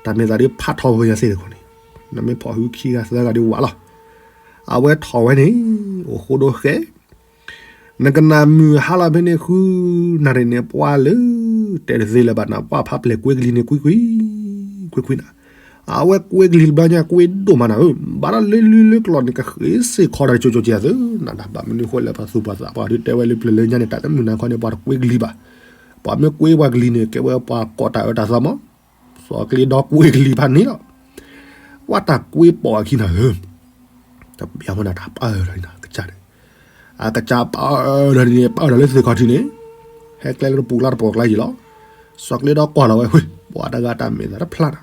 တၢ်မ့ၢ်သးဒုးဖးထီၣ်ဝဲညါသ့ၣ်တခိၣ်န့ၣ်, နမ့ၢ်ဖီၣ်ဟုခံဂၤသၢဂၤဒုးဝးလီၤ, အဝဲထီၣ်ဝဲန့ၣ် အိၣ်ဃိဒိဃဲ, နကနၣ်မုၢ်ဟါလီၤဖဲန့ၣ် ဃုနၣ်ရံၣ်န့ၣ် ပှၢ်လၢ တဲတသ့လၢၤဘၣ်နၤ ပှၢ်ဖးပျဲၢ်ကွ့ကလံၤန့ၣ် ကွ့ကွ့ ကွ့ကွ့နၤ, အဝဲကွ့ကလံၤတဘျီညါ ကွ့ဒိၣ်မးနၤဧၢ, ဘၣ်ဒီးလၢလုလၢကျိၤန့ၣ် ကဃ့စ့ၢ်ခီဒီးကၠိကၠိကဲသ့နၤ, တၢ်ဘၣ်မနုၤဃိလဲၣ် ပှၤသူၣ်ပှၢ်သးပှၢ်ဒုးတဲဝဲလၢပျၢၤလၢညါန့ၣ် တၢ်လၢမုၢ်နၤခီန့ၣ် ပှၤတကွ့ကလံၤဘၣ်, ပှၤမ့ၢ်ကွ့ပှၤကလံၤန့ၣ် ကဲဝဲပှၤကိးတၢ်အၢတၢ်သီမး, စီၤကျ့ဒီကွ့ကလံၤဖးန့ၣ်လီၤ, ပှၢ်တၢ်ကွ့ပိာ်အခံနၤဧၢ, တဘျီဖိနၤတၢ်ပာ်အၢၣ်ထီၣ်န့ၣ် ကစၢ်န့ၣ်, အကစၢ်ပာ်အၢၣ်ထီၣ်န့ၣ် ပာ်အၢၣ်ထီၣ်လၢသ့ၣ်ခီၣ်ထံးန့ၣ်, ဟဲကျဲလၢတပူၤကျါတပူၤကျါယံၤလီၤ, စီၤကျ့ဒီကွၢ်လီၤဝဲ ပှၤတဂၤတၢ်မဲာ်သးတဖျါနၤ,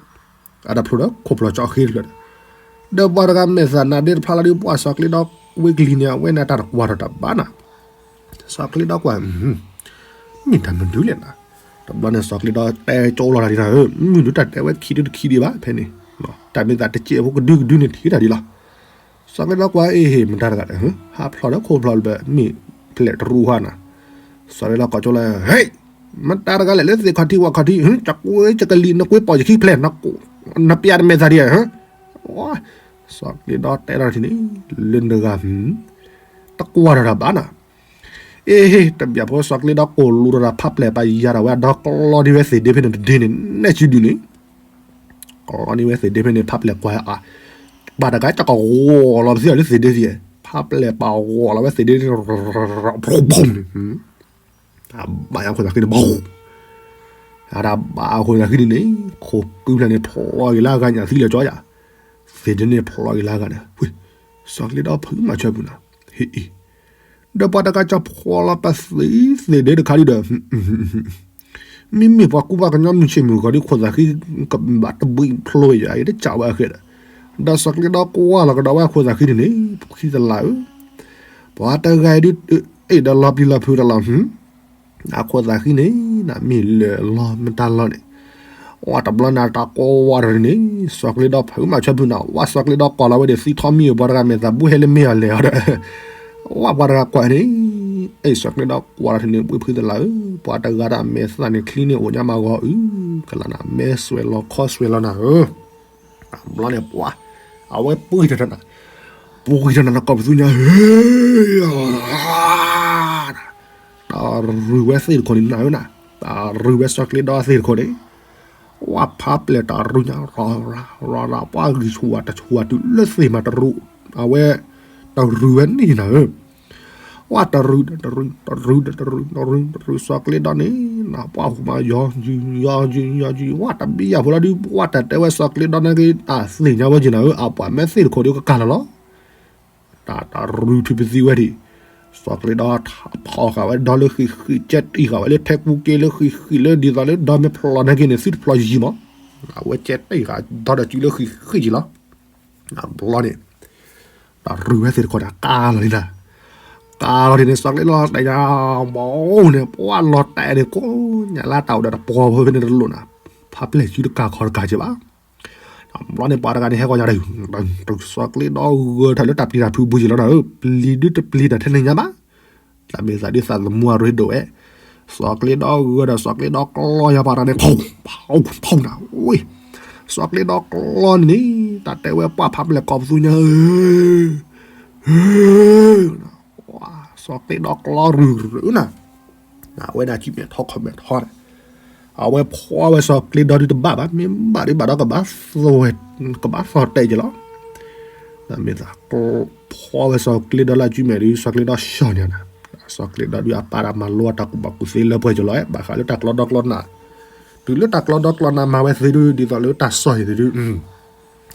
အတဖျိဒီးခိၣ်ဖျီၣ်ကၠီဃ့တဖျၢၣ်ဒီး, ဒီးပှၤတဂၤမဲာ်သးနါဒ့တဖျါလီၤဒုး ပှၢ်စီၤကျ့ဒီကွ့ကလံၤန့ၣ် အဝဲန့ၣ်တၢ်တကွၢ်ထီၣ်တၢ်ဘၣ်နၤ စီၤကျ့ဒီကွၢ်, မ့ၢ်တၢ်မနုၤလဲၣ်နၤ, တဘျီန့ၣ် စီၤကျ့ဒီတဲကၠိလီၤတၢ်ဒ်နၤဧၢ, မုၢ်ဒုးတၢ်တဲဝဲခံဒုတခံဒံးဘၣ်ဖဲန့ၣ်, တၢ်မ့ၢ်သးတစဲးဖိကဒုကဒုန့ၣ်ထံၣ်တၢ်ဒ်လီၤ, စီၤကျ့ဒီကွၢ်အ့ၣ်ဟ့ၣ် မတၤတဂၤလဲၣ်, ဟးဖျိးဒီးခိၣ်ဖျိးလၢၤဘၣ် မ့ၢ်ဖျဲးတရူးဟါနၤ, စီၤကျ့ဒီကိးကၠိလီၤ, ဟ့ၣ်, မတၤတဂၤလဲၣ် လၢသ့ၣ်ခီၣ်ထံးဝၣ်ခီၣ်ထံး, ကကွ့ကလံၤ နကွ့ပိာ်ယခံဖျဲး, နပျဲတမဲာ်သးဒံးဧါ, စီၤကျ့ဒီတဲထီၣ်ထံၣ်န့ၣ်, လၢနဂၤ တကွၢ်ထီၣ်တၢ်ဘၣ်နၤ အ့ၣ် တဘျီဖိစီၤကျ့ဒီကိၢ်လူၤဒီးဖးပျဲၢ်ပာ်ယၤဒီးဝဲဒီးကျီန့ၢ်ဝဲသ့ၣ်ဒ့ဖဲန့ၣ်တဒ့န့ၣ် နဲၣ်စုဒုန့ၣ်, ကျီန့ၢ်ဝဲသ့ၣ်ဒ့ဖဲန့ၣ် ဖးပျဲၢ်ကွၢ်အါ, ပှၤတဂၤကကဂီၤလီၤပသံအီၤလၢသ့ၣ်ဒ့သ့ၣ်, ဖးပျဲၢ်ပာ်ဂီၤလီၤဝဲသ့ၣ်ဒ့န့ၣ်, န့ၣ်, ဘၣ်ယါခိၣ်သးဃံန့ၣ်ဘၣ်, အတၢ်ဘၣ်အခိၣ်သးဃံန့ၣ်န့ၣ်, ခိၣ်ကုဖျၢၣ်န့ၣ်ဖျိးက့ၤလၢအဂၤညါသံလၢာ်ကၠီယၤ, သ့ၣ်ဒ့န့ၣ်ဖျိးက့ၤလၢအဂၤန့ၣ်, စီၤကျ့ဒီဖုးမၤဆၢပူၤနၤ, ဟ့ၣ်အံၤ ဒီးပှၤတဂၤကဖှီလီၤပသံသ့ၣ်ဒ့တခါဒုဒီး, မ့မ့ၢ်ပှၤကူပှၤကညီမုၢ်ဆ့ၣ်မုၢ်ဂီၤဒ်ခိၣ်သးဃံ ကဘၣ်တဘှံးဖျိဝဲယၤ အံၤတစးဝဲအဃဲဒီး, ဒီးစီၤကျ့ဒီကွၢ်လီၤကဒီးဝဲအခိၣ်သးဃံန့ၣ်န့ၣ်, ဖှံသလးဧၢ, ပှၤတဂၤအံၤဒု အ့ၣ်ဒီးလီၤပျံၤလီၤဖုးတလီၤ, အခိၣ်သးဃံန့ၣ် နမ့ၢ်လၢာ်လီၤမတၤလီၤန့ၣ် ဝဲတဘျီနၤတၢ်ကိးဝါထီၣ်န့ၣ်, စီၤကျ့ဒီဖုးမၤဆၢပူၤနၤ, ဝဲစီၤကျ့ဒီကွၢ်လီၤဝဲဒီးသံထီမံၤအပှၤတဂၤမဲာ်သးဘူးဟဲလၢမ့ၢ်အီၤလဲၣ်အီၤဒီး, ဝဲပှၤတဂၤကွၢ်န့ၣ်, အ့ၣ် စီၤကျ့ဒီကွၢ်ထီၣ်န့ၣ် ဘှံးဖုးသလးဧၢ, ပှၤတဂၤတၢ်မဲာ်သးန့ၣ်ချံန့ၢ်အိၣ်ညါမးဂီၤအု, ကလးနၤမဲဆွဲးလီၤခီဆွဲးလီၤနၤဧၢ ဘျီန့ၣ်ပှၢ်, အဝဲပှံၢ်ထီၣ်တၢ်နၤ, ပှံၢ်ထီၣ်နၤနကိးပသူညါ, ဟ့, တၢ်ရုၢ်ဝဲသ့ၣ်တခိၣ်န့ၣ်နၤဧၢနၤ, တၢ်ရုၢ်ဝဲစီၤကျ့ဒီသ့ၣ်တခိၣ်န့ၣ်, ဝဲဖးပျဲၢ်တၢ်ရုၢ်ညါ, ရၤရၤ ပှၢ်ဂံၢ်ဆူၣ်ဝါတဆူၣ်ဝါတုၤလၢသ့ၣ်မၤတရူး, အဝဲ တၢ်ရုၢ်ဝဲန့ၣ်နၤဧၢ ဝဲတရု တရု တရု တရု တရု တရု စီၤကျ့ဒီန့ၣ် နပှၢ်ဟူမးယီၤယုၤ ယီၤယုၤ ယီၤယုၤ ဝဲတဘံယၤဖိလီၤဒုး ဝဲတတဲဝဲစီၤကျ့ဒီန့ၣ်က့ၤ တၢ်သ့ၣ်ညါဝဲက့ၤနၤဧၢ အပှၤမ့ၢ်သ့ၣ်တခိၣ်ဒီးကကၢ်လီၤလီၤ. တၢ်တရုထုးပသံဝဲဒံး စီၤကျ့ဒီထီၣ်ဃာ်ဝဲဒီလၢဃံးဃံး ကဲတံၢ်ဃာ်ဝဲလၢထဲကူက့လၢဃံးဃံးလၢဒ်သိးလၢဒီမ့ၢ်ဖျိးန့ၢ်က့ၤန့ၣ် သုတဖျိးယံာ်မး အဝဲကဲတံၢ်ဃာ်ဒီဒီစုလၢဃံးဃံးက့ၤလီၤ. ဘျီန့ၣ် တၢ်ရုၢ်ဝဲသ့ၣ်တခိၣ်န့ၣ် ကါလီၤန့ၣ်နၤ, ကါလီၤန့ၣ်န့ၣ် စီၤကျ့ဒီတဲညါ မ့ၢ်န့ၣ် ပှၢ်လီၤတဲာ်န့ၣ် ကိးညါလၢတၢ်အိၣ်ဒီးတပှီၢ်ဖိဖဲန့ၣ်တလိၣ်နၤ, ဖးပျဲၢ်စုတကၢ်ခီတကၢ်က့ၤဘၣ်. ဘျီန့ၣ်ပှၤတဂၤန့ၣ်ဟဲဂီၤညါဒီး စီၤကျ့ဒီဂၢၢ်ထီၣ်လၢတၢ်ပျံၤတၢ်ဖုးဘူးက့ၤလီၤနၤဧၢ, ပျံၤဒုတပျံၤတၢ်ထဲန့ၣ်ညါဘၣ်. တၢ်မ့ၢ်သးဒုးသးသမူအရ့ဒိၣ်ဝဲ, စီၤကျ့ဒီဂၢၢ်ဒီးစီၤကျ့ဒီကျီယၤပှၤတဂၤန့ၣ် ဖီၣ်ဖီၣ်ဖီၣ်နၤ, စီၤကျ့ဒီကျီန့ၣ်န့ၣ် တၢ်တဲဝဲပှၢ်ဖးပျဲၢ်ကိးပသူညါ စီၤကျ့ဒီကျီရုၢ်ရုၢ်နၤ, အဝဲဒၣ်ကံမဲာ်ထီၣ်ခီၣ်မဲာ်ထီၣ်န့ၣ်, အဝဲဖီၣ်ဝဲစီၤကျ့ဒီဒုးတဘၣ်ဘၣ်, မ့ၢ်ဘၣ်ဒုးဘၣ်ဒီးကဘၣ်, ကဘၣ်သီၣ်တဲာ်က့ၤလီၤ. မ့ၢ်သး ဖီၣ်ဝဲစီၤကျ့ဒီလၢကံမဲာ်ဒုး စီၤကျ့ဒီဆှီန့ၣ်နၤ, စီၤကျ့ဒီဒုးအပၢ်တၢ်မၤလိတၢ်ကူၣ်ဘၣ်ကူၣ်သ့လၢပှဲၤက့ၤလီၤ, ဘၣ်ဃးလၢတၢ်ကျီဒီကျီနၤ, တုၤလၢတၢ်ကျီဒီကျီနၤမၤဝဲသ့ဒုး ဒ်သိးလၢတၢ်စီၢ်အံၤသ့ဒုး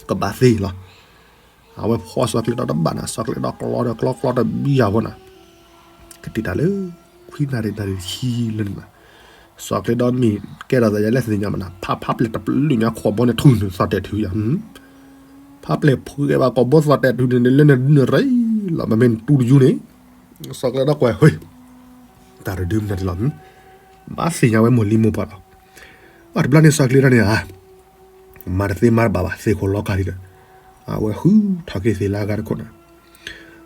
ကဘၣ်သ့လီၤ. အဝဲဖီၣ်စီၤကျ့ဒီတဘၣ်နၤ, စီၤကျ့ဒီကျီဒီးကျီကျီတဘံယၤဖိနၤ, ကတံာ်တၢ်လၢ ခွံနၣ်ရံၣ်နၣ်ရံၣ်ဆံလၢနၤ, စီၤကျ့ဒီမ့ၢ်ကဲထီၣ်သးယၤလၢသ့ၣ်ညါမနၤ, ဖးဖးပျဲၢ်တပျုာ်ညါ ခိၣ်ဘီန့ၣ်ထူၣ်နုာ်သီၣ်တဲာ်ထုယၤ, ဖးပျဲၢ်ဖုးကဲဘၣ်ကိာ်ဘိသီၣ်တဲာ်ထုၣ်န့ၣ် လၢနနရံလီၤ မ့မ့ၢ်နတူတယူန့ၣ်, စီၤကျ့ဒီကွဲး ဟ့ တၢ်ရဒုးမနုၤဒ်လီၤ, ဘၣ်သ့ၣ်ညါဝဲမိၢ်လံမိၢ်ပှၢ်လီၤ. ဘၣ်တဘျီန့ၣ်စီၤကျ့ဒီန့ၣ်ဧါ မၤတသ့မၤတဘၣ်ဘၣ် သ့ၣ်ခိၣ်လီၤကါလံဒီး, အဝဲဃုထီၣ်က့ၤသ့ၣ်လၢအဂၤတခိၣ်နၤ,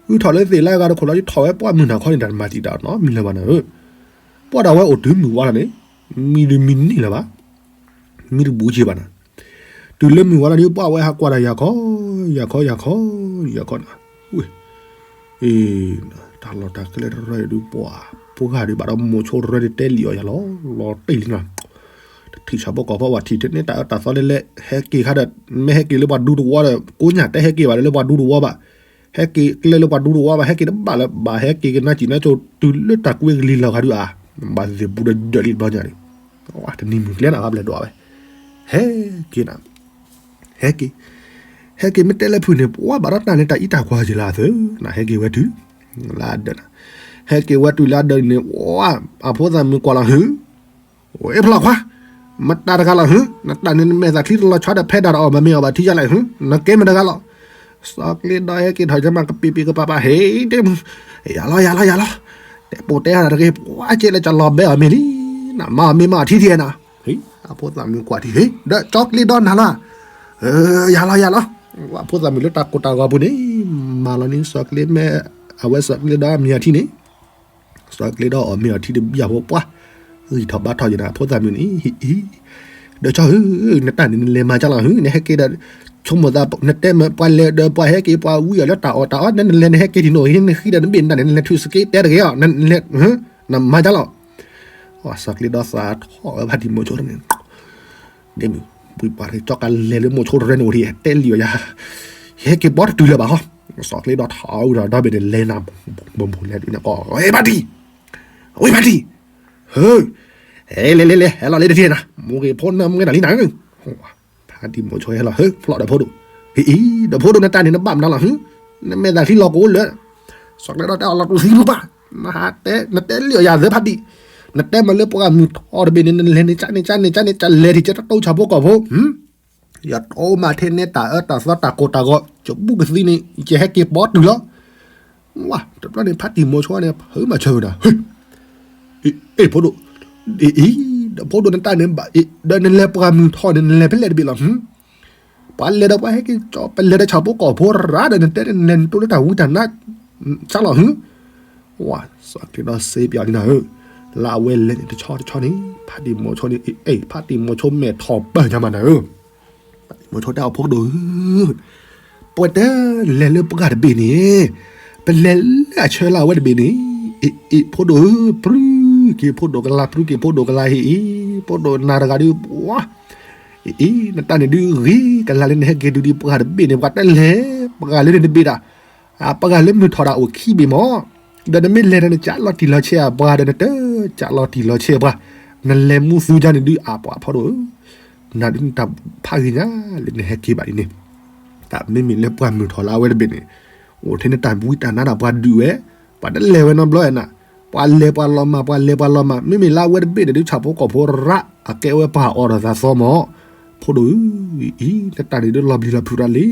ဃုထီၣ်လၢသ့ၣ်လၢအဂၤတခိၣ်လီၤ ထီၣ်ဝဲပှၢ်မုၢ်နၤခီန့ၣ် တၢ်မၤတံာ်တာ်နီတမံၤလၢၤဘၣ်နၤဧၢ, ပှၢ်ဒီးဝဲအိၣ်တုၤမုၢ်ဝါလီၤန့ၣ်, မံဒုးမံန့ၢ်လၢၤဘၣ်, မံတဘူးက့ၤဘၣ်နၤ, တုၤလၢမုၢ်ဝါလီၤန့ၣ် ပှၢ်ဝဲဟးကွၢ်ဒီးယၤခီ, ယၤခီယၤခီ, ယၤခီနၤ, ဝ့ၢ် တၢ်လီၢ်တၢ်ကျဲတရၢအံၤဒုးပှၤ, ပှၤဂၤဒုးဘၣ်ဒီးမိၤဆိတရၢန့ၣ်တဲလံာ်အီၤယၤလီၤ, လီၤတံၢ်လံနၤ, တထံၣ်ဆၣ်ဖိကီၢ်ဖိဘၣ် ထံၣ်ထဲန့ၣ်တၢ်အၢတၢ်သီလဲၣ်လဲၣ်, ဟဲက့ၤခါဒီး, မ့ၢ်ဟဲက့ၤလၢပှၤဒူသဝီဒီး ကိးညၣ်တဲဟဲက့ၤဘၣ်ဒီးလၢပှၤဒူသဝီဘၣ်, ဟဲက့ၤကျဲလၢပှၤဒူသဝီဘၣ် ဟဲက့ၤတဘၣ်လၢၤဘၣ် ဟဲက့ၤကနၣ်စံၣ်နါစိၤ တုၤလၢတၢ်ကွံကလံၤလီၤခါဒုးအါ, ဘၣ်သ့ၣ်ဘူးဒီးဒၢးလံတဘျီညါန့ၣ်, တနံၤမုၢ်ကျဲနၤ ဘၣ်ဘျဲၣ်ဒိးဝဲ, ဟဲက့ၤနၤ ဟဲက့ၤ, ဟဲက့ၤမ့ၢ်တဲလၢဖုးန့ၣ် ပှၤဘၣ်ဒီးတၢ်န့ၣ်တၢ်အံးတၢ်ကွၢ်က့ၤလၢအသၢ, နဟဲက့ၤဝဲတုၤ, လၢအဒၢးနၤ, ဟဲက့ၤဝဲတုၤလၢအဒၢးန့ၣ် အဖိသၣ်မုၣ်ကွၢ်လီၤဟု, ဝဲဖျီခွါ, မတၤတဂၤလီၤဟု, နတၢ်န့ၣ်နမဲာ်သးချံတလီၤဆီဒီးဖဲဒၣ်တအီၣ်မၤမ့ၢ်အီၣ်ဘၣ်ထံယါလဲၣ်ဟု, နကဲမတၤတဂၤလီၤ, စီၤကျ့ဒီဟဲက့ၤထီၣ်ကမၣ်ကပံာ်ပံာ်ကပၤပၤ ဟ့ၣ်တဲမုၢ်, ယၤလီၤယၤလီၤယၤလီၤ, တဲပိာ်တဲတၢ်တဂ့ၤ ပှၤကဲလၢကလီၤဘဲအီၤမ့ၢ်လံ, နမၤအီၤမ့ၢ်မၤအီၤထံထံနၤ, အဖိသၣ်မုၣ်ကွၢ်ထံ ဟ့ၣ် ဒီးစီၤကျ့ဒီနၤလီၤ, ယၤလီၤယၤလီၤ, အဖိသၣ်မုၣ်လၢတၢ်ကိၢ်တၢ်ဂီၤပူၤန့ၣ်, မၤလီၤန့ၣ် စီၤကျ့မ့ၢ်, အဝဲစီၤကျ့ဒီမ့ၢ်အီၤထံန့ၣ် စီၤကျ့ဒီအီၣ်မ့ၢ်အီၤထံတဘံၣ်အဖိပှၢ်, ဂံၢ်ထီၣ်ဘါထီၣ်က့ၤနၤ အဖိသၣ်မုၣ်န့ၣ်, ဒီးဆီဟု, နတၢ်န့ၣ်နလဲၤမၤကၢ်လီၤဟု, နဟဲက့ၤဒီး, ဆိကမိၣ်သး နတဲမ့ၢ်ပှၤလဲၤဒီးပှၤဟဲက့ၤပှၤဝံအီၤလၢတၢ်အီၣ်တၢ်အီ, နလဲၤနဟဲက့ၤထံၣ်နအိၣ် နဃံဒီးနဘ့ၣ်နတၢ်န့ၣ် နလဲၤထုးစက့တဲတဂ့ၤအီၤ, နလဲၤ, နမၤကၢ်လီၤ, စီၤကျ့ဒီသးထီၣ်ဝဲဖါတံၢ်မိၤဆိန့ၣ် ဒ်မုၢ်, ပှၤကၠီကလဲၤလၢမိၤဆိတရဲန့ၣ်အိၣ်ဒံး တဲလံာ်အီၤယၤ, ယဟဲက့ၤဘီတတုၤလၢၤဘၣ်ဟီ, စီၤကျ့ဒီထီၣ်ဝဲဒီးဒီဘ့ၣ်န့ၣ်လဲၤနၤ, ဘိၣ်ဘိၣ်လဲၤဒုးန့ၣ်ကီး ဝဲဖါတံၢ်, ဝဲဖါတံၢ်, ဟၢ, ဟဲလဲၤလဲၤလဲၤ ဟဲလီၤလၢတထံၣ်နၤ, မိၢ်ဂ့ၤဖိနၢ်မူကဲနၤလံနၤ, ဖါတံၢ်မိၤဆိဟဲလီၤ ဟၢ ဖျီၣ်ဒီးဖိဒိၣ်, ဟ့ၣ်အံၤ ဒီးဖိဒိၣ်နတၢ်န့ၣ်နဘၣ်မနုၤလီၤဟု, နမဲာ်သးချံလီၤကအိၣ်လၢ စီၤကျ့ဒီတဲအီၤလီၤတူၢ်သံဖုပၢ်, နဟးတဲ နတဲလံာ်အီၤယၤသၢဖါတံၢ်, နတဲမ့ၢ်လၢပှၤဂၤမုၢ်ထီၣ်တဘ့ၣ်န့ၣ် နလဲၤန့ၣ်ကၠၢန့ၣ်ကၠၢန့ၣ်ကၠၢန့ၣ် ကလဲၤထံၣ်ကၠဲတၢ်တိၢ်ဆၣ်ဖိကီၢ်ဖိ, ယတိၢ်မးထဲန့ၣ်တၢ်အၢတၢ်သီတၢ်ကိၢ်တၢ်ဂီၤ ကဘူၣ်ကသံန့ၣ် ယဟဲက့ၤပိာ်တုၤလီၤ, ဝါ တဘျီန့ၣ် ဖါတံၢ်မိၤဆိန့ၣ် ဖုမၤဆၢဝဲဒၣ် အ့ၣ် ဖိဒိၣ်, အ့ၣ် ဒီးဖိဒိၣ်နတၢ်န့ၣ်ဘၣ်, ဒီးနလဲၤပှၤမုၢ်ထီၣ်န့ၣ် နလဲၤဖဲလဲၣ်တဘ့ၣ်လီၤဟု, ပှၤလဲၤဒီးပှၤဟဲက့ၤကၠီ ပလဲၤဒီးဆၣ်ဖိကီၢ်ဖိရၣ်ဒီး နတဲနလဲၤနတိၢ်လၢတၢ်ဝံတၢ်နါ ကၠၢလီၤဟု, ဝါ စီၤကျ့ဒီစ့ပၠးလံနၤဧၢ, လၢအဝဲလဲၤန့ၣ်တဆီတဆီန့ၣ် ဖါတံၢ်မိၤဆိန့ၣ် အ့ၣ် ဖါတံၢ်မိၤဆိမဲာ်ထီၣ်ပၢၢ်ညါမးနၤဧၢ, ဖါတံၢ် မိၤဆိတဲအီၤ ဖိဒိၣ်ဧၢ, ပဝဲတလဲၤလၢပှၢ်တဘ့ၣ်န့ၣ်, ပလဲၤလၢအဆၢလၢအဝဲတဘ့ၣ်န့ၣ်, အ့ၣ် အ့ၣ် ဖိဒိၣ်ဧၢ, ပြုက့ၤဖိဒိၣ်ကလါပြုက့ၤဖိဒိၣ်ကလါဟ့ၣ်အ့ၣ်, ဖိဒိၣ်နၤတဂၤဒုး ပှၤ အ့ၣ် အ့ၣ် နတၢ်န့ၣ်ဒုးဂ့ၤကလါလၢနဟဲက့ၤတုၤဒံးပှၢ်တဘ့ၣ်န့ၣ် ပှၤတလဲၤပှၢ်လၢန့ၣ်တဘ့ၣ်ဒၣ်, အပှၢ်လၢမုၢ်ထီၣ်ဒၣ်အိၣ်ခံဘ့ၣ်မး, ဒီးနမ့ၢ်လဲၤဒီးနကးလီၤတံၢ်လီၤဆဲးအပှၤဒီးနတကးလီၤတံၢ်လီၤဆဲးပှၤ, နလဲၤမူသူကါန့ၣ်ဒုးအပှၤဖိဒိၣ်ဧၢ, နၤဒုးနတၢ်ဖးဂ့ၤညါလၢနဟဲက့ၤဘၣ်ဒ်န့ၣ်, တၢ်မ့မ့ၢ်လၢပှၢ်မုၢ်ထီၣ်လၢအဝဲတဘ့ၣ်န့ၣ်, အိၣ်ထဲနတၢ်ဝံတၢ်နါဒၣ်ပှၤဒုးဝဲ, ပှၤတလဲၤဝဲနီတဘျီနၤ, ပှၤလဲၤပှၤလီၤမၢ် ပှၤလဲၤပှၤလီၤမၢ် မ့မ့ၢ်လၢအဝဲတဘ့ၣ်န့ၣ်ဒုး ဆၣ်ဖိကီၢ်ဖိရး အကဲဝဲပှၤအီၣ်ဒီးသးသီမး, ဖိဒိၣ်ဧၢ, အ့ၣ် နတၢ်န့ၣ်ဒုးလီၤဘျံးလီၤဖုးတၢ်လံ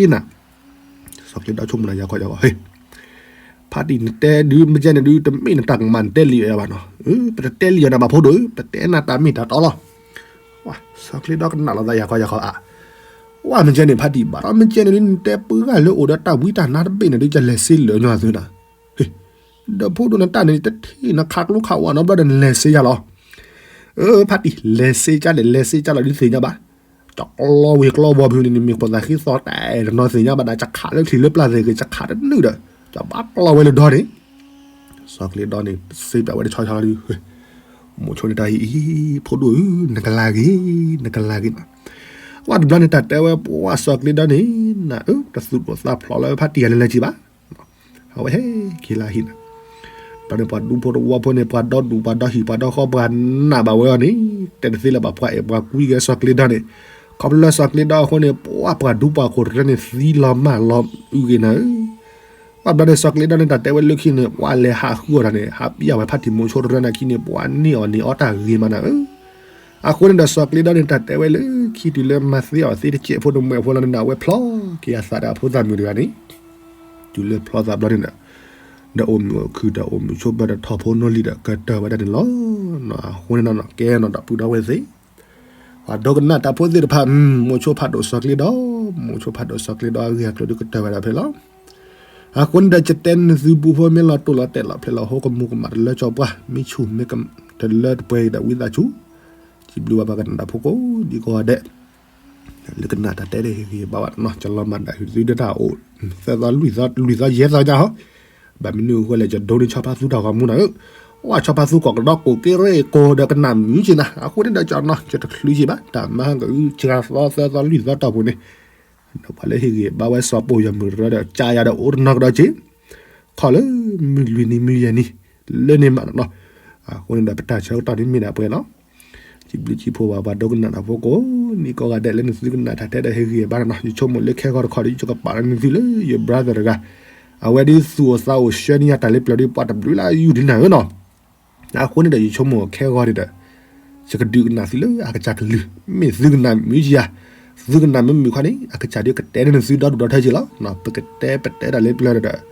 နၤ စီၤကျ့ဒီဆိကမိၣ်နၤ ယၤခီယၤခီ, ဖါတံၢ်နတဲဒုး မ့ၢ်ကဲန့ၣ်ဒုး တမ့ၢ်နတၢ်ကမၣ်နတဲလံာ်အီၤဘၣ်နီၤ, ပတတဲလံာ်အီၤနၤဘၣ်ဖိဒိၣ်ဧၢ, ပတဲနၤတၢ်မ့ၢ်တၢ်တီလီၤ, စီၤကျ့ဒီကနၣ်လီၤသး ယၤခီယၤခီအါ, ဝဲမ့ၢ်ကဲန့ၣ် ဖါတံၢ်ဘၣ်ဒီး မ့ၢ်ကဲန့ၣ်ဒုး နတဲပှၤဂၤလၢအိၣ်ဒီးတၢ်ဝံတၢ်နါတဘ့ၣ်န့ၣ်ဒုး ကလဲၤစ့လၢာ်ညီသုနၤ ဒီးဖိဒိၣ်နတၢ်န့ၣ် တထံၣ်နခးကျိခးဝးနီတဘျီဒီး နလဲၤစ့ယၤလီၤ, ဖါတံၢ် လဲၤစ့ကါဒီး လဲၤစ့ကါလီၤဒုးသ့ၣ်ညါဘၣ်, တကျီဝ့ၤကျီဝီၤဖုန့ၣ် နမ့ၢ်ခိၣ်သးဃံသီတၢ်အဲၣ်တနီၤသ့ၣ်ညါဘၣ်ဒီး ကခးလၢချံလၢပျၢ်သ့ၣ်ဂ့ၤ ကခးတနုာ်ဒီး ကဘၣ်ကျီဝဲလၢဒီန့ၣ်, စီၤကျ့ဒီန့ၣ် စ့ပၠးဝဲတဆီဆီလီၤဒုး, မိၤဆိန့ၣ်တၢ်အံၤ ဖိဒိၣ်ဧၢ, နကလၤဂ့ၤ, နကလၤဂ့ၤနီၤ, ဝဲတဘျီန့ၣ် တၢ်တဲဝဲပှၤစီၤကျ့ဒီန့ၣ် န တသူၣ်ဒိၣ်သးဖျိးလၢဖါတံၢ်ဂၤလဲၤလဲၤက့ၤဘၣ် အဝဲဟဲက့ၤလၢဟံၣ်န့ၣ်, တဘျီန့ၣ် ပှၤဒူဖိတဝီဖိန့ၣ် ပှၤဒီဒူၣ် ပှၤဒီဟံၣ် ပှၤဒီဃီ ပှၤနာ်ဘၣ်ဝဲအီၤန့ၣ် တဲတသ့လၢၤဘၣ် ပှၤအဲၣ်ပှၤကွံက့ၤစီၤကျ့ဒီန့ၣ်, ခီဖျိလၢစီၤကျ့ဒီအဃိန့ၣ် ပှၤပှၤဒူပှၤခိၣ်တရၢန့ၣ် သံလီၤမၢ်လီၤအုးက့ၤနၤဧၢ, ပှၤဘျီန့ၣ် စီၤကျ့ဒီန့ၣ် တၢ်တဲဝဲလၢခံန့ၣ် ပှၤလဲၤဟးဃုအီၣ်တၢ်န့ၣ် ဟးပျၢ်ဝဲဖါတံၢ်မိၤဆိတရၢန့ၣ်ခံန့ၣ် ပှၤန့ၢ်အီၣ်န့ၢ်အီတၢ်ဂ့ၤမးနၤဧၢ အဃိန့ၣ်ဒီး စီၤကျ့ဒီန့ၣ် တၢ်တဲဝဲလၢခံတုၤလၢမၤသ့အီၣ်သ့တစဲးဖိတမှဲးဖိလီၤန့ၣ်ဒီး အဝဲဖျီက့ၤအသးဒီးအဖိသၣ်မုၣ်တဂၤန့ၣ်, တုၤလၢဖျီသးဘျီန့ၣ်ဒီး, ဒီးအိၣ်မုာ်အိၣ်ခုၣ်ဒီးအိၣ်မုာ်ဆိးပၢၤဒီးထီၣ်ဖိနီၢ်လံၤဒီးကတၢၢ်ဝဲဒၣ်န့ၣ်လီၤ. အဃိန့ၣ်နီၢ်နီၢ်ကဲနီၢ်ဒီပုၢ်ဒီဝဲၢ်သ့ၣ်, ပှၤဒိကနၣ်တၢ်ဖိသ့ၣ်တဖၣ်, မိၤဆိဖးဒိၣ်စီၤကျ့ဒီ, မိၤဆိဖးဒိၣ်စီၤကျ့ဒီအဂ့ၢ်အကျိၤဒုးကတၢၢ်ဝဲဒၣ်ဖဲလီၤ. အဃိန့ၣ်ဒီး ယတဲနသုပူဖိမ့ၢ်လီၤတိၢ်လီၤတဲာ်လီၤဖျဲးလီၤဟိ ကမူၤကမၣ်တလၢကၠီပှၢ် မ့ၢ်ဆူၣ်မ့ၢ်တလၢတပှဲၤအံၤဒီး ဝံသးစူၤ, စံးဘျုးဘၣ်ပှၤကနၣ်တၢ်ဖိကိးဒံကိးဂၤဒဲး, လၢကနၣ်တၢ်တဲတဟ့ၣ်ဂံၢ်ဘါဘၣ်နီၤ, ကလီၤမၢ်ဒၣ်ဟူးသုဒၣ်တၢ်အိၣ်, သၢသီလွံၢ်သီလွံၢ်သီယဲၢ်သီညါဟီ, ဘၣ်မနုၤအဃိလဲၣ် ယဒိးန့ၢ်ဆီဖါသူတၢ်ဂီၤမူနၤဧၢ, ဝဲဆီဖါသူကိးကဒီးကိးက့ရဲၣ်ကိးဒီးကနၣ်မုာ်က့နၤ, အဃိန့ၣ်ဒီးကနီၤ ယတချုးက့ဘၣ် တၢ်မၤဟါကအု စှၤသီသၢသီလွံၢ်သီတီၢ်ပူၤန့ၣ် ဒီးပှၤလၢဟ့ၣ်ဂံၢ်ဘါဝဲစီၤပိၢ်ယီၤမုၢ်တရၢဒီး ကၢယၤဒီးအိၣ်တနီၤကဒီးက့ၤ, ခီလၢမုၢ်လွံၢ်နံၤမုၢ်ယဲၢ်နံၤ, လၢန့ၣ်မးနီၤ, အဃိန့ၣ်ဒီးပတၢ်ဆၢကတီၢ်န့ၣ်မ့ၢ်ဒၣ်ပှဲၤလီၤ. စံးဘျုးစံးဖှိၣ်ဘၣ်ပှၤဒိကနၣ်တၢ်ဖိကိးဒံကိးဂၤဒဲး လၢနသုကနၣ်တၢ်ထဲဒီးဟ့ၣ်ဂံၢ်ဘါနၤနီၤ, ယဆိကမိၣ်လၢခဲဂီၤတခီဒီး ယကပာ်လၢနသုလၢယ brother တဂၤ, အဝဲဒ်သူၣ်အိၣ်သးအိၣ်ဆှၢန့ၢ်ယၤတၢ်လၢပျၢၤဒ်ပှၤတဘျုးလၢယူၢ်ဒ်နၤဧၢနီၤ အဃိန့ၣ်ဒီး ယဆိကမိၣ်ခဲဂီၤန့ၣ်ဒီး ယကဒုးကနၣ်သုလၢအကစၢ်ကလုၢ်, မ့ၢ်သုကနၣ်မုာ်ယၤ, သုကနၣ်မ့ၢ်မုာ်ခီန့ၣ် အကစၢ်ဒုးကတဲန့ၢ်သုဒီဒူၣ်ဒီထၢက့ၤလီၤ. ပကတဲပတဲတၢ်လၢပျၢၤဒီး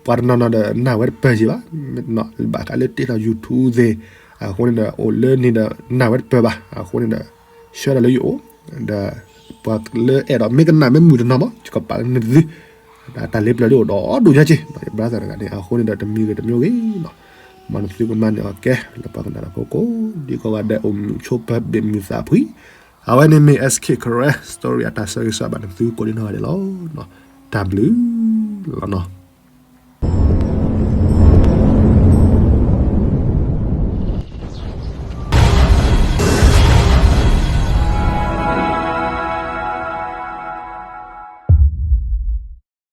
ပှၤတနီၤနီၤဒီးနၢ်ဝဲတပၢၢ်က့ၤဘၣ်, ဘၣ်ဃးလၢ TikTok YouTube သ့ၣ်, အဃိန့ၣ်ဒီး အိၣ်လၢန့ၣ်ဒီးနၢ်ဝဲတပၢၢ်ဘၣ်, အဃိန့ၣ်ဒီး ဆှၢတၢ်လၢယအိၣ်, ဒီး ပှၤလၢအဲၣ်ဒိးမ့ၢ်ကနၣ်မ့ၢ်မုာ်တနီၤမး ယကပာ်လၢနသု တၢ်လၢပျၢၤဒ်အိၣ်ဒီဒူၣ်ညါက့ၤ ယ brother တဂၤန့ၣ်, အဃိန့ၣ်ဒီးတမံၤဂ့ၤတမံၤဂ့ၤနီၤ, မ်နသုကမၤန့ၢ်အီၤကဲ လၢပှၤကနၣ်တၢ်ဖိကိးဒံကိးဂၤဒဲး အိၣ်မုာ်ဆိးပၢၤဘ့ၣ်မုာ်သးဖှံ, အဝဲန့ၣ်မ့ၢ် SK Karen Story အတၢ်ဆၢဂ့ၤဆၢဝါဘၣ်နသုကိးဒံနီၢ်ဂၤဒဲးလီၤ. တၢ်ဘျုးလီၤနီၤ.